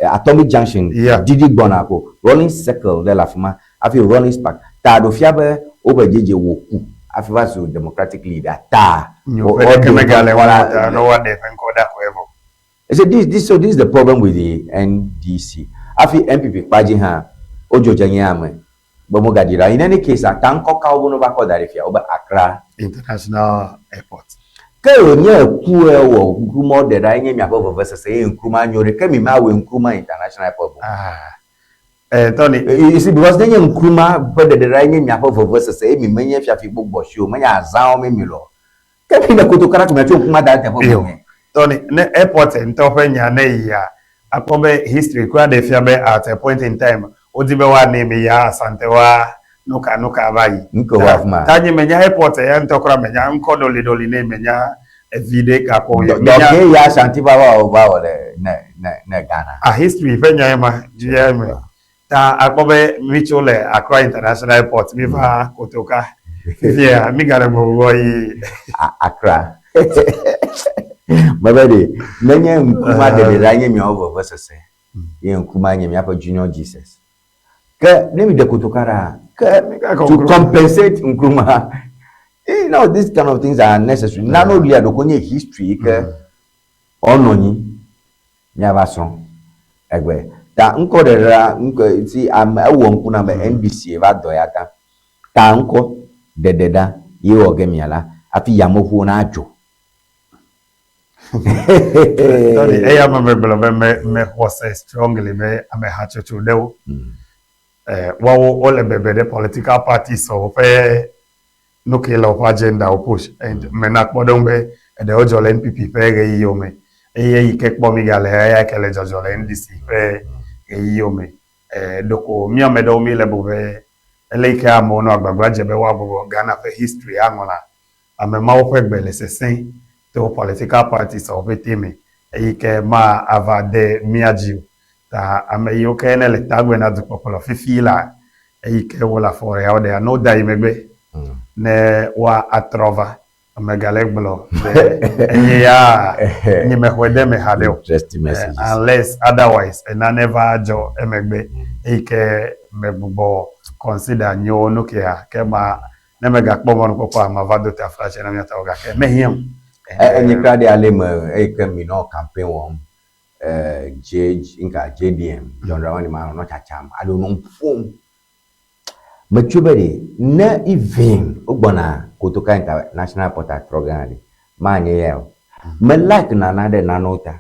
Atomic Junction didi gbɔna ko Rawlings Circle ɖe le afi ma hafi Rawlings Park. Ta ɖo fia be wobe dzedze wò ku hafi va zu Democratic leader ta. Nyo ƒe ɖeke megale ŋu ta ne woaɖe eƒe ŋkɔ ɖa ko evɔ. I say this, this, so this is the problem with the NDC. Hafi NPP kpa dzi hã, wodzo dze nye ame be mogaɖi ɖa. In any case, ata ŋkɔ kawo be ne wova kɔ da ɖi fia? Wobe Accra International Airport. Ke wònye eku ewɔ Nkrumah ɖe ɖa enye miaƒe vevesese ye Nkrumah nyo ɖe ke mi ma wɔe Nkrumah International Airport boŋ. Ah. Eh, Tony. You see, because nenye Nkrumah ƒe ɖeɖe ɖa enye miaƒe vevesese ye mi menye fiafi gbogbo si o, menye azãwo mi mi lɔ. Ke mi le kotoka ɖa ko miatso Nkrumah da ɖe teƒe Yo. boŋ. Tony, ne airport ŋutɔ ƒe nya ne yia, akpɔ be history kura ɖe fia be at a point in time, wodi be woanɛ mi ya Asantewa nuka nuka va yi. Nuke wɔ afi ma? Ta nye menya airport ya ŋutɔ kura menya ŋkɔ ɖoliɖoli nɛ menya evi ɖe gakɔ Dɔ menya ke ya Ashanti va va wɔ va wɔ le ne ne ne Ghana. A history ƒe nya ye ma dzi ya me. Ta akpɔ be mi tso le Accra International Airport mi va Kotoka. Fifia mi gale gbɔgbɔ yi Accra. Mebe ɖe nenye Nkrumah ɖeɖe ɖa nye miawo vevesese ye Nkrumah nye miaƒe junior Jesus. Ke ne mi ɖe kotoka ɖa, ke to compensate Nkrumah, you know these kind of things are necessary. Nano lia ɖeko nye history yi ke ɔnɔ nyi miava srɔ̃ egbe. Ta ŋkɔ ɖeɖe ɖa, ŋkɔ si ame ewɔ ŋku na be NDC va dɔ ya ta. Ta ŋkɔ ɖeɖe ɖa ye wɔ ge mia la hafi yameʋuwo na dzo. Tony, eya me megblɔ be me mexɔ se strongly be ame hatsotso ɖewo eh, woawo wole bebe ɖe political parties ƒe nu ke le woƒe agenda wo push. And mena kpɔɖeŋu be eɖewo dzɔ le NPP ƒe ɣeyiɣiwo me eye eyi ke kpɔ mi gale eya ke le dzɔdzɔ le NDC ƒe ɣeyiɣiwo me. Eh, ɖeko mía ame ɖewo mi le bu be ele yi ke amewo nɔ agbagba dze be woagbugbɔ Ghana ƒe history aŋlɔa Ame mawo ƒe gbe le sesẽ to political parties wo ƒete me eyi ke ma ava de mía dzi o. Ta ame yiwo ke ne le tagbe na dukpɔkplɔ fifi la, eyi ke wo le afɔ yawo ɖea, ne woda yi megbe ne woa atrɔ va. Ame gale gblɔ be enye ya nye mexɔe de eme haɖe o. Interesting messages. Unless otherwise nane va dzɔ emegbe eyi ke megbugbɔ consider nyo nukea ke ma Ne megakpɔ mɔnukpɔkpɔa, mava do taflatse na mía tɔwo gake mehiã o. Enye kura ɖe ale me eyi ke mi nɔ campaign wɔm J nka JDM John Dramani Mahama nɔ tsatsam alo nɔ ƒom. Metsɔe be ɖe ne even wogbɔna Kotoka International Airport atrɔ gã ɖe manye ya o. Me like nana ɖe nanewo ta.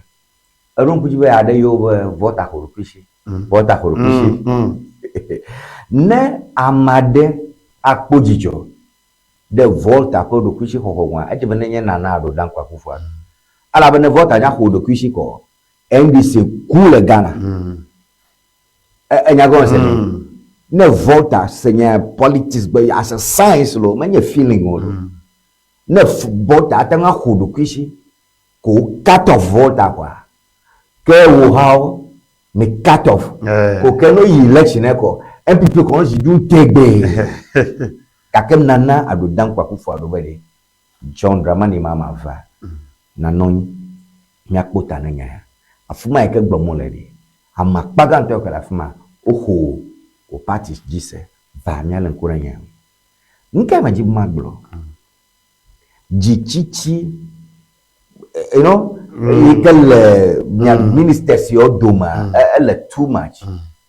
Eɖo ŋku dzi be aɖe yɔ be vɔta xo ɖokuisi. Vɔta xo ɖokuisi. Ne ame aɖe akpɔ dzidzɔ ɖe Volta ƒe ɖokuisixɔxɔ ŋua, edze be nenye Nana Addo Dankwa Akufo-Addo. Elabe ne Volta nya xo ɖokuisi kɔ, NDC ku le Ghana. Enya gɔme se nɛ? Ne Volta se nya politics gbe as a science lo, menye feeling o lo. Ne Volta ate ŋu axo ɖokuisi ko wo cut off Volta kɔa, ke wo hawo mi cut off. Ko ke no yi election ne kɔ, NPP kɔ no zi ɖu tegbee. Gake Nana Addo Dankwa Akufo-Addo be ɖe John Dramani Mahama va nanɔ anyi míakpɔ ta ne nya ya. Afima yi ke gblɔm wole ɖe, ame akpa gãtɔ yi ke le afima woxo wo party dzi se va míalé ŋku ɖe nya ya ŋu. Nukae medzi be magblɔ? Dzitsitsi, you know, yi ke le mia ministers yawo domea, ele too much.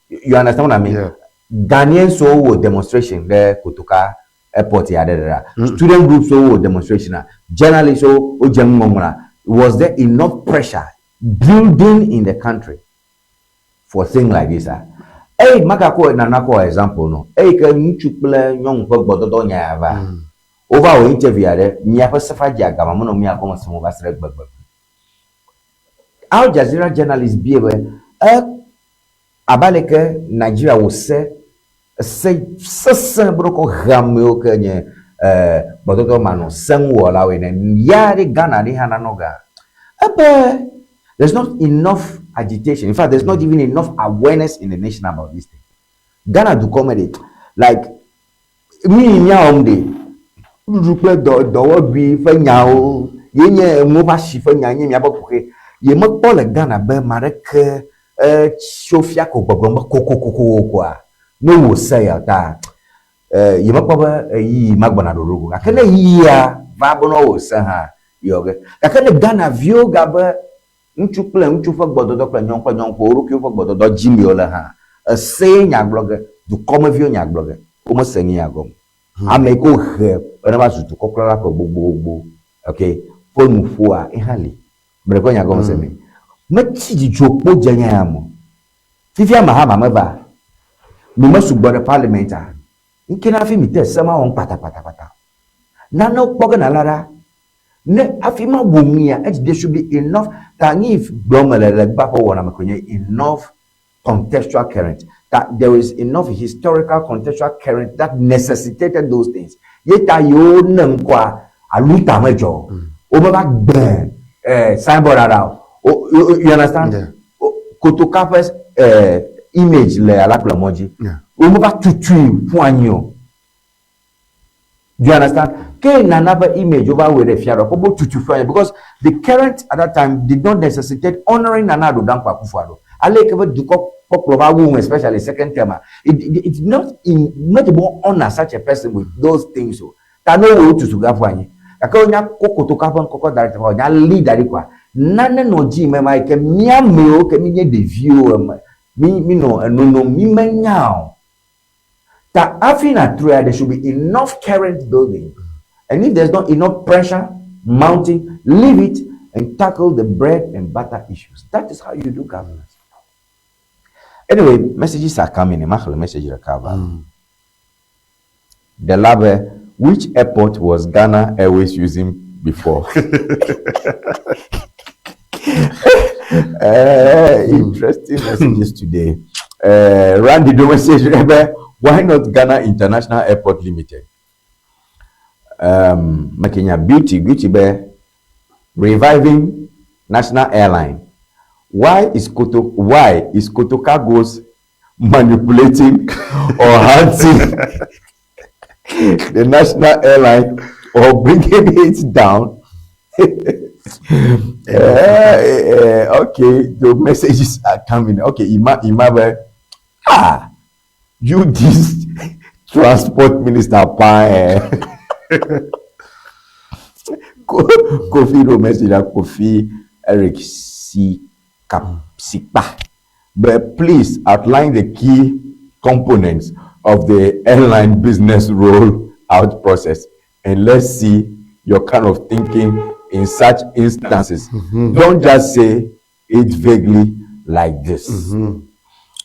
You understand what I mean? Yeah. Ghanaians wo wɔ demonstration ɖe Kotoka airport ya ɖe ɖe ɖa. Student groups wo wɔ demonstration a. Journalists wo wodze nuŋɔŋlɔa. Was there enough pressure building in the country for thing like this a? Eyi magakɔ Nana kɔ example nɔ. Eyi ke ŋutsu kple nyɔnu ƒe gbɔdɔdɔ nya ya va. Wova wɔ interview aɖe, miaƒe sefa dzi agama menɔ mía gɔme sem o va se ɖe egbegbe. Al Jazeera journalist bia be, e abe aleke Nigeria wɔ se ese sesẽ be wokɔ he amewo ke nye e gbɔdɔdɔ manɔ seŋuwɔlawo ene, ya ɖe Ghana ɖe hã nanɔ ga. Ebe there's not enough agitation. In fact, there's not even enough awareness in the nation about this thing. Ghana dukɔ me ɖe, like Nu yi míawɔm ɖe, nuɖuɖu kple dɔ, dɔwɔɖui ƒe nyawo ye nye enuwo ƒe asi ƒe nya nye míaƒe kuxi. Ye mekpɔ le Ghana be ame aɖeke etso fia ko gbɔgblɔm be kokokokokoa, ne wò se ya ta ye mekpɔ be ɣeyiɣi ma gbɔna ɖoɖo go. Gake ne ɣeyiɣia va be ne wò se hã yɔ ge. Gake ne Ghana viwo gabe ŋutsu kple ŋutsu ƒe gbɔdɔdɔ kple nyɔnu kple nyɔnu ƒe wo ɖokuiwo ƒe gbɔdɔdɔ dzim yewo le hã, esee nya gblɔ ge, dukɔmeviwo nya gblɔ ge, womese nu ya gɔme o. Ame yi ke wohe be ne va zu dukɔkplɔla ƒe gbogbogbogbo, ok, ƒe nuƒoa ehã li. Meɖe kɔ nya gɔme se me. Metsi dzidzo kpo dze nya ya me o. Fifia Mahama meva, mi mesugbɔ ɖe parliament a, ŋke na hafi mi te se ma wɔm kpatakpatakpata. Nanewo kpɔ ge nala ɖa. Ne hafi ma wɔ mia, edzi there should be enough, ta nyi gblɔ mele le gba ƒe wɔna me koe nye enough contextual current ta there is enough historical contextual current that necessitated those things ye ta yewo ne ŋkɔa alo ta medzɔ o womeva gbe eh, signboard aɖa o you understand yeah. Kotoka ƒe eh, image le alakple mɔ dzi yeah. Womeva tutui ƒu anyi o. Do you understand? Ke nana ƒe image wova wɔe ɖe fia ɖe wo tutu ƒu anyi because the current at that time did not necessitate honoring Nana Addo Dankwa Akufo-Addo. Ale ke be dukɔ kpɔkplɔ va wu especially second term it, it, it not in medze be honor such a person with those things o. Ta ne wowɔ wotutu ga ƒu anyi. Gake wonya kɔ kotoka ƒe ŋkɔ kɔ da ɖe teƒea wonya li da ɖi koa nane nɔ dzi me ma yi ke mía amewo ke mi nye ɖeviwo eme mi mi nɔ enonom mi menya o. Ta hafi nàtrɔea, there should be enough current building and if there's not enough pressure mounting, leave it and tackle the bread and butter issues. That is how you do governance. Anyway, messages are coming. Maxlẽ message ɖeka va. Ɖela be, which airport was Ghana Airways using before? Interesting messages today. Randy do message be, why not Ghana International Airport Limited? Mekenya Beauty, Beauty be, reviving National Airline. Why is Koto, why is Koto Cargoes manipulating or hunting the national airline or bringing it down? Okay, the messages are coming. Okay, Ima, Ima, you this transport minister, pa, eh. Kofi do message Kofi Eric C. Kapsikpa. But please outline the key components of the airline business roll out process and let's see your kind of thinking in such instances. Don't just say it vaguely like this.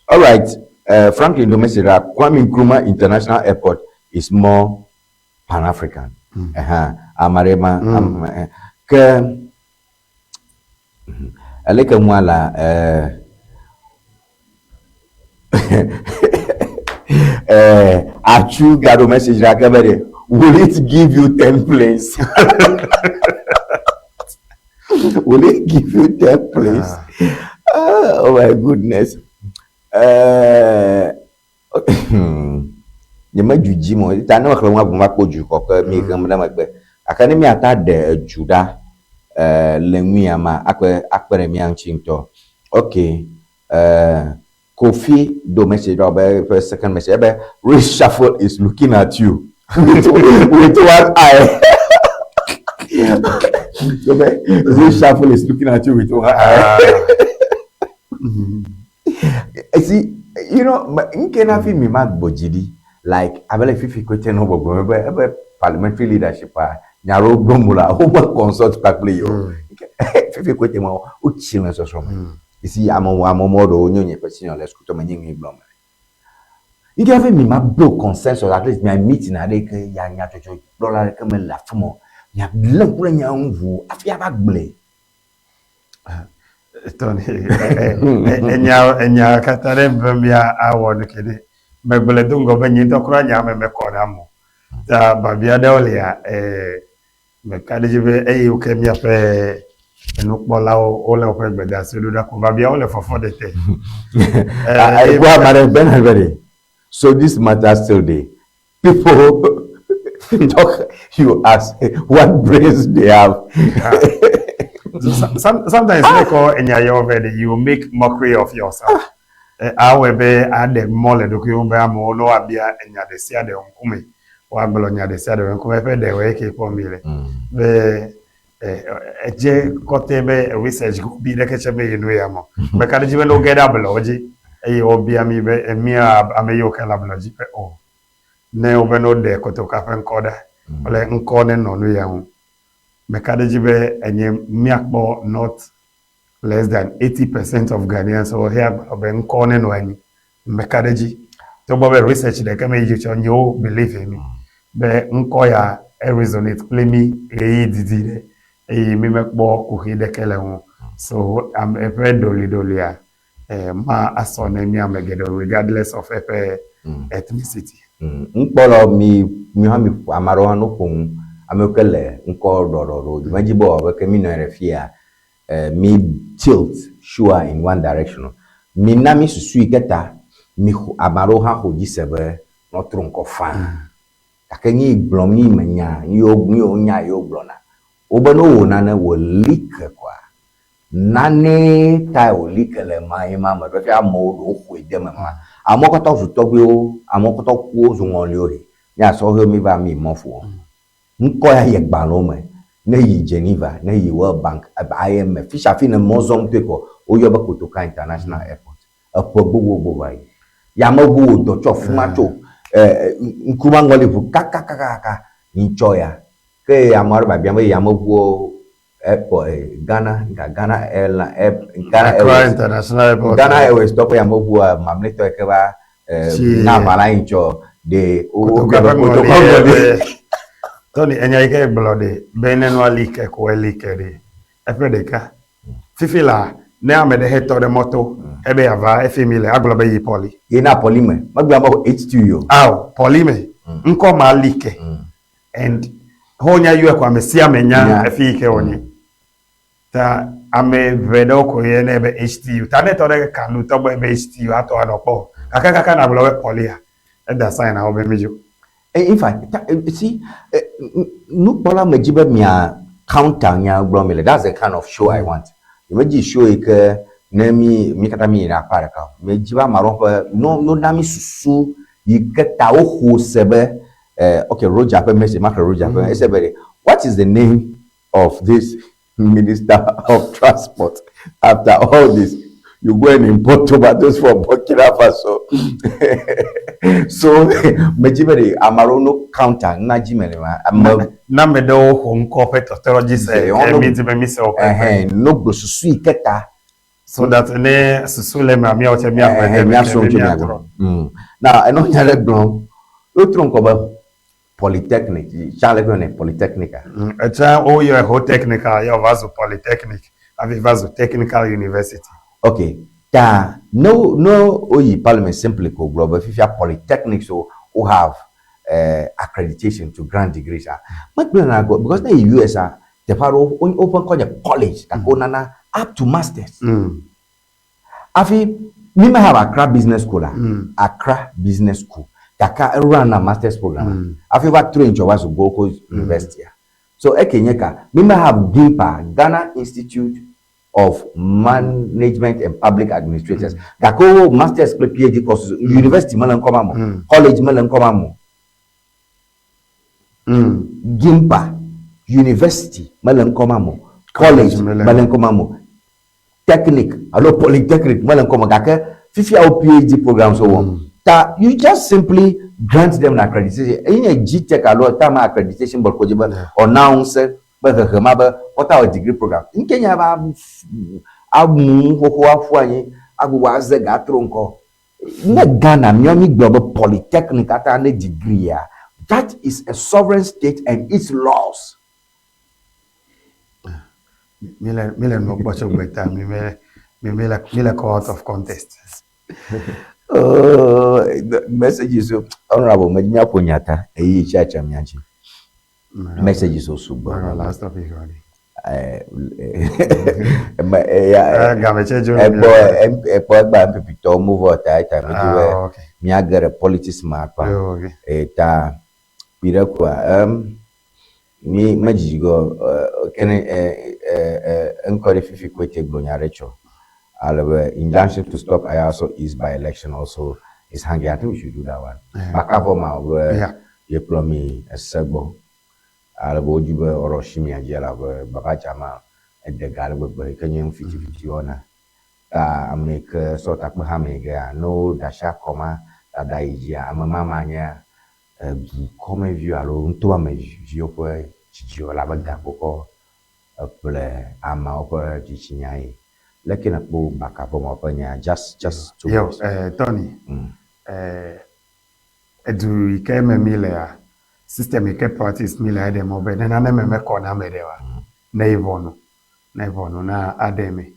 All right, Franklin Domesira, Kwame Nkrumah International Airport is more Pan-African. Amarema, ke Aleke nua la eh, Atsu gaɖo message ɖa ke be ɖe will it give you 10 planes? Will it give you 10 planes? Ah. Oh my goodness. Nyemedzu dzi mo ta ne mexlẽ nua vɔ meva kpɔ dzu kɔ ke mi hem ɖe megbe. Gake ne míata ɖe edzu ɖa le nu ya ma akpe akpe ɖe mía ŋuti ŋutɔ. Ok, Kofi do message ɖa be eƒe second message ebe reshuffle is looking at you with, with one eye. Be reshuffle is looking at you with one eye. See, you know, nke na fi mi ma gbɔ dzi ɖi like abe le fifi koe no gbɔgbɔ me be ebe parliamentary leadership a nya ɖewo gblɔm wole wo me consult kpakple yewo. Fifi koe te ma wotsi le sɔsrɔ̃ me. You see, ame ame mɔ ɖewo nye nye ƒe senior le sukutɔ me nye nyui gblɔm mele. Nke hafi mi ma build consensus at least mia meeting aɖe ke ya nyatsɔtsɔ gblɔla aɖeke mele afi ma o. Mia lé ŋku ɖe nya ŋu ʋuu hafi ava gblɔe. Tony, enya enya katã ɖe be mía awɔ nu ke ɖe. Megblɔe do ŋgɔ be nye ŋutɔ kura nye ame mekɔ ɖam o. Ta biabia ɖewo lia, meka ɖe edzi be eyi ke míaƒe enukpɔlawo wole woƒe gbedeasi ɖo ɖa ko biabiawo le fɔfɔ ɖe te. So this matter still dey. People talk, you ask what brains they have. So, sometimes they call enya yɔ you make mockery of yourself. Awɔe be aɖe mɔ le ɖokuiwo be amewo ne woabia enya ɖe sia ɖe ŋkume, woagblɔ nya ɖe sia ɖe ŋkume eƒe ɖewoe ke kpɔm mi le. Be edze kɔtɛ be research go bi ɖeke tse be yi nu ya me. Meka ɖe edzi be ne woge ɖe ablɔwo dzi eye wobia mi be mía ame yiwo ke le ablɔ dzi be o ne wobe ne woɖe kotoka ƒe ŋkɔ ɖa wole ŋkɔ nenɔ nu ya ŋu. Meka ɖe edzi be enye míakpɔ not less than 80% of Ghanaians wo hea gblɔ be ŋkɔ nenɔ anyi. Meka ɖe edzi. Togbɔ be research ɖeke me yi dzi tsɔ nyewo believe mi be ŋkɔ ya e resonate kple mí ɣeyiɣi didi ɖe eye mi mekpɔ kuxi ɖeke le ŋu. So ame eƒe ɖoliɖolia ma asɔ ne mía ame geɖewo regardless of eƒe ethnicity. Ŋkpɔlawo mi mi hã mi ƒo ame aɖewo hã no ƒo nu ame yiwo ke le ŋkɔ ɖɔɖɔɖo medzi be wòawɔ be ke mi nɔ anyi ɖe fia mi tilt sure in one direction o. Mi na mi susu yi ke ta mi xo ame aɖewo hã xo dzi se be nɔtrɔ ŋkɔ faa. Gake nu yi gblɔm nu yi me nya nu yiwo nu yiwo nya yiwo gblɔna wobe ne wowɔ nane wòli ke koa nane tae wòli ke le ma ye ma me ɖo hafi amewo ɖewo xɔe de eme ma. Amewo katã zu tɔgbuiwo, amewo katã ku wozu ŋɔliwo he. Mía sɔhɛwo mi va mi mɔ ƒo. Ŋkɔ ya yi gbalẽwo me. Ne yi Geneva, ne yi World Bank, IMF, fi sia fi ne mɔ zɔm toe kɔ, woyɔ be Kotoka International Airport. Eƒe gbogbogbò va yi. Yameʋu wò dɔ tso afima tso Nkrumah ŋɔli ʋu kakakakaka nyitsɔ ya. Ke ame aɖe biabiam be yameʋuwo airport Ghana, Ghana Airline, Air, Ghana Accra Airways. International Airport. Ghana Airways tɔ ƒe yameʋua mamlɛtɔ yi ke va na aʋa la nyitsɔ ɖe Kotoka ƒe Kotoka ŋɔli ŋɔli. be Tony enya yi ke gblɔ ɖe be ne nua li ke ko eli ke ɖe eƒe ɖeka. Fifi la ne ame ɖe he tɔ ɖe mɔto ebe yeava efi mi le agblɔ be yi Poly. Yi na Poly me. Megblɔ be HTU o. Ao Poly me. Ŋkɔ ma li ke. And ho nya yɔe ko ame sia ame nya Nya. efi yi ke wònye. Ta ame ʋɛ ɖewo ko ye ne be HTU. Ta ne tɔ ɖe kanu tɔgbe be HTU atɔ anɔ kpɔ. Gake kaka nagblɔ be Poly-a, eda sign na wo be midzo. In fact, ta, see, nukpɔla me dzi be mia counter nya gblɔ mi le. That's the kind of show I want. Nye show yi ke ne mi mi katã mi yi ɖe akpa ɖeka o. Me dzi be ame aɖewo ƒe no no na mi susu yi ke ta woxo se be okay, Roger ƒe message, maxlẽ Roger ƒe ese be what is the name of this minister of transport? After all this, you go and import tomatoes from Burkina Faso. So, me dzi be ɖe ame aɖewo no counter ŋa dzi me le ma. Ame Na ame ɖewo xɔ ŋkɔ ƒe tɔtrɔ dzi se Se, ke wɔn mi di be mi se woƒe ŋkɔ. Ɛhɛn, no gblɔ susu yi ke ta. So that ne susu le emea míawo tse míaxɔe Ɛhɛn, de me ke míasrɔ̃ be tso mia míatrɔ. gbɔ. Na enɔ nya ɖe gblɔm. Wotrɔ ŋkɔ be Polytechnic. Tsã le gblɔ ne Polytechnic a. Etsã woyɔe ho technical ye wòva zu Polytechnic hafi va zu Technical University. Okay. Ta ne wo ne woyi parliament simply ko gblɔ be fifia polytechnics wo wo have accreditation to grant degrees a. Megblẽ na go because ne yi US a teƒe aɖewo wo woƒe ŋkɔ nye college gake wonana up to masters. Hafi mi me have Accra Business School a, Accra Business School gake erun na masters program a. Hafi wova trɔe ŋtsɔ va zu Gold Coast University a. So eke nye ka mi me have GIMPA, Ghana Institute of Management and Public Administrators. Gake wo masters kple PhD courses university mele ŋkɔ ma me o, college mele ŋkɔ ma me o. GIMPA University mele ŋkɔ ma me o, college mele ŋkɔ ma me o, technic alo polytechnic mele ŋkɔ me gake fifia wo PhD programs wo wɔm. Ta you just simply grant them an accreditation. Eyi nye GTEC alo ta ma accreditation board ko dzi be ɔna ŋusẽ be hehe ma be woata wɔ degree program. Ŋke nya va amu xoxo aƒu anyi agbugbɔ aze ga atrɔ ŋkɔ. Ne Ghana míawo mi gblɔ be polytechnic ata ne degree ya, that is a sovereign state and its laws. Mi le mi le nu kpɔ tso gbeta mi me mi mi le mi le kɔ out of contest. Oh, the messages so honorable me míaƒo nya ta eyi tsi atsa mía dzi. Messages wo sugbɔ. Mɛgɔ last topic wɔ ɖi. Game tse dzo. Ekpɔ ekpɔ egba MPP tɔwo move out ta eta me dzi be Ah, okay. míage ɖe politics ma akpa. Oh, okay. Eta kpi ɖe koa em mi medzidzi gɔ kene ŋkɔ ɖe fifi koe te gblɔ nya ɖe tsɔ. Ale be injunction to stop Ayawaso East by election also is hanging. I think we should do that one. Baka vɔ ma be ye kplɔ mi ese gbɔ. Ale be wodzi be woɖo asi mia dzi elabe Baba Jamal ede ga ale gbegbe yi ke nye nu fitifiti wɔna. Ta ame yi ke sɔ takpehame yi gea, ne woɖe asi akɔ ma dada yi dzia, ame ma manye dukɔmeviwo alo nutoameviwo ƒe dzidziwɔ elabe ga kpokɔ. Eƒle ameawo ƒe dzitsinya ye. Leke nèkpɔ Bakavɔmɔ ƒe nya? Just, just two Yo, words. Tony, edu yi ke me mi lea, system yi ke practice mi lea eɖe mɔ be ne nane me mekɔ na ame ɖe oa, ne yi ʋɔnu, ne ʋɔnu na aɖe me.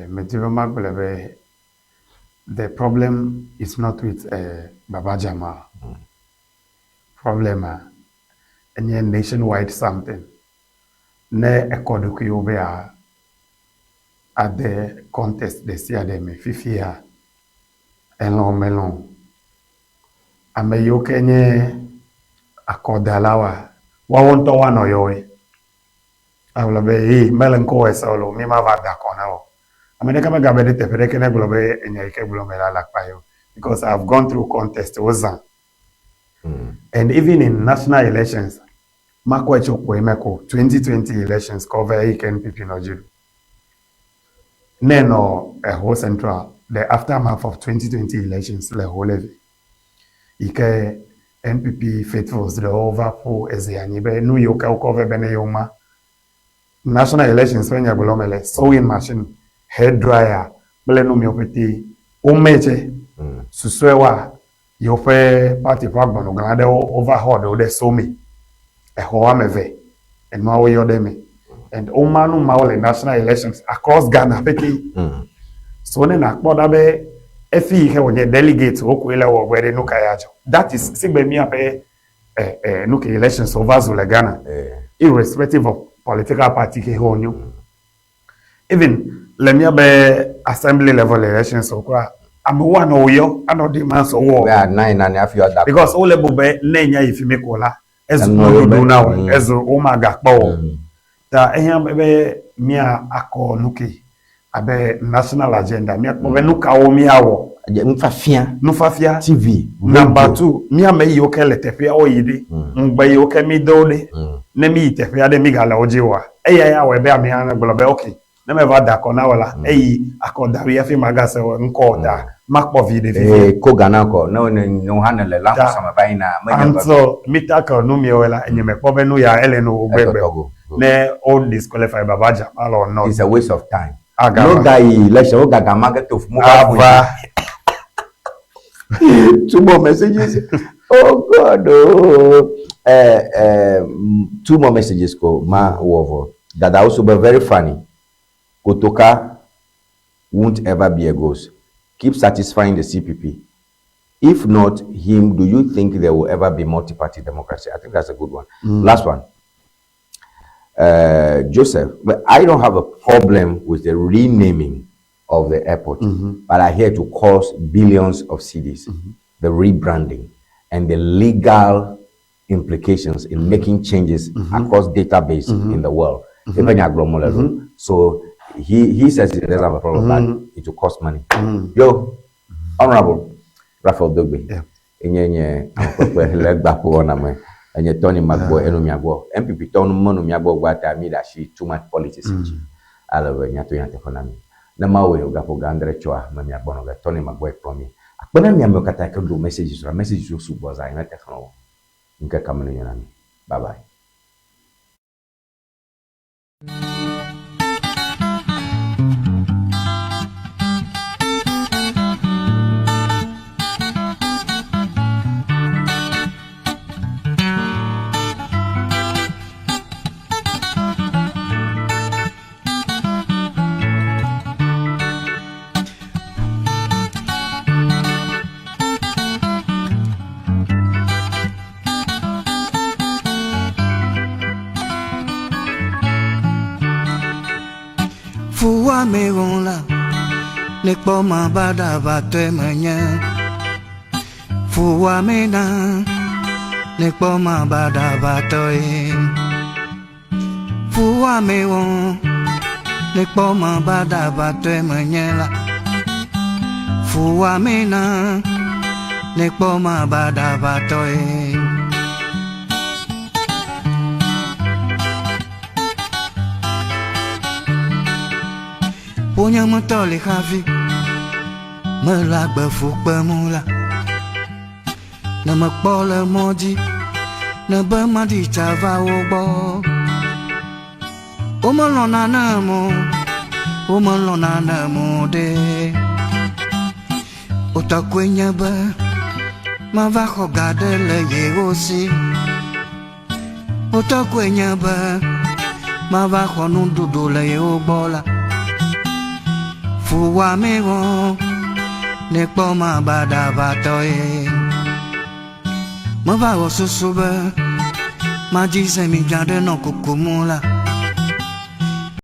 Medi be magblɔe be the problem is not with Baba Jamal. Problem a enye nationwide something. Ne ekɔ ɖokuiwo be a ade contest ɖe sia ɖe me fifia, elɔ̃ melɔ̃ o. Ame yiwo ke nye akɔdalawoa, woawo ŋutɔ woanɔ yɔwoe. Agblɔ be, Hey, mele ŋkɔwò ese o loo, mi mava da akɔ na wò. Ame ɖeke megabe ɖe teƒe ɖeke ne gblɔ be enya yi ke gblɔm mele alakpa ye o. Because I have gone through contest wozã. And even in national elections, makɔe tso kpoe me ko 2020 elections kɔ va eyi ke NPP nɔ dzi ɖu. Ne enɔ Ho Central, the aftermath of 2020 elections le Ho Levy, yi ke NPP faithfuls ɖewo va ƒu ezi anyi be nu yiwo ke wokɔ vɛ be ne yewo ma national elections ƒe nya gblɔm mele, sewing machine, hair dryer kple nu miwo ƒete womee tse. Susɔewoa, yewoƒe party ƒe agbanɔgã aɖewo wova xɔ ɖewo ɖe some. Exɔ woame eve, enuawo yɔ ɖe eme. And woma nu mawo le national elections across Ghana ƒete. So ne nakpɔ ɖa be efi yi ke wònye delegate wo koe le wɔ gbɔ ɖe nu ka ya dzɔ. That is sigbe míaƒe nu ke elections wova zu le Ghana. Irrespective of political party ke wonyo. Even le míabe assembly level elections wo kura amewo anɔ wo yɔ anɔ demands wo wɔ. Be ana yi nane hafi woada akɔ. Because wole bu be ne nya yi fi mi ko la ezu Enɔ wo nuɖuɖu be. na wò, ezu womagakpɔ o. Ta ehiã be mía akɔ nu ke abe national agenda míakpɔ be nu kawo míawɔ. Nufafia. Nufafia. TV. Number 2, mía ame yiwo ke le teƒeawo yi ɖe, ŋugbe yiwo ke mí do ɖe, ne mí yi teƒea ɖe mígale wo dzi oa, eya ya wɔe be amea gblɔ be ok, ne meva da akɔ na wò la, eyi akɔdaɣi hafi magase wò ŋkɔ o ta makpɔ vi ɖe fifia. Ee, ko Ghana kɔ, ne ne ne wò hã nèle la Ta ŋusẽ me va yina, menye be. Until mi tackle nu miewɔe la, nye mekpɔ be nu ya ele no wo gbegbe Etɔtɔ o. go. Ne wo disqualify Baba Jamal or not. It's a waste of time. Agava. No gayi election, wo gaga ma ke to mobile phone. Ava. 2 more messages. Oh God, oh. 2 more messages ko ma wovo. That also be very funny. Kotoka won't ever be a ghost. Keep satisfying the CPP. If not him, do you think there will ever be multi-party democracy? I think that's a good one. Last one. Joseph, but I don't have a problem with the renaming of the airport, but I hear it will cost billions of cedis, the rebranding and the legal implications in making changes across database in the world. So he says he doesn't have a problem, but it will cost money. Yo, Honorable Raphael Dogbe. Enye nye amekpekpe le gbaƒo wɔna me. Enye Tony Magbo enu miagbɔ. MPP tɔ nu menu miagbɔ gba ta mi ɖe asi too much politics dzi. Ale be nyato nyateƒe na mi. Ne mawo yi gaƒo gã andre tsɔa me miagbɔ nɔ ge Tony Magbo ekplɔ mi. Akpe na miamewo katã ke ɖo messages ra messages wo sugbɔ zã yi mete xlẽ o. Ŋkeke me ne nyo na mi. Bye bye. Fuwa me won la, ne kpɔ ma ba da ba tɔe me nye. Fuwa me na, ne kpɔ ma ba da ba tɔe. Fuwa me won, ne kpɔ ma ba da ba tɔe me nye la. Fuwa me na, ne kpɔ ma ba da ba tɔe. Wonye metɔ le hafi, mele agbe fu kpem la. Ne mekpɔ le mɔ dzi, ne be maɖi tsa va wo gbɔ. Womelɔ̃na nam o, womelɔ̃na nam o ɖe. Wotɔ koe nye be mava xɔ ga ɖe le yewo si. Wotɔ koe nye be mava xɔ nuɖuɖu le yewo gbɔ la. Fuwɔame wɔ ne kpɔ ma baɖabatɔ ye. Meva wɔ susu be madzi zemidza ɖe nɔ kukum la.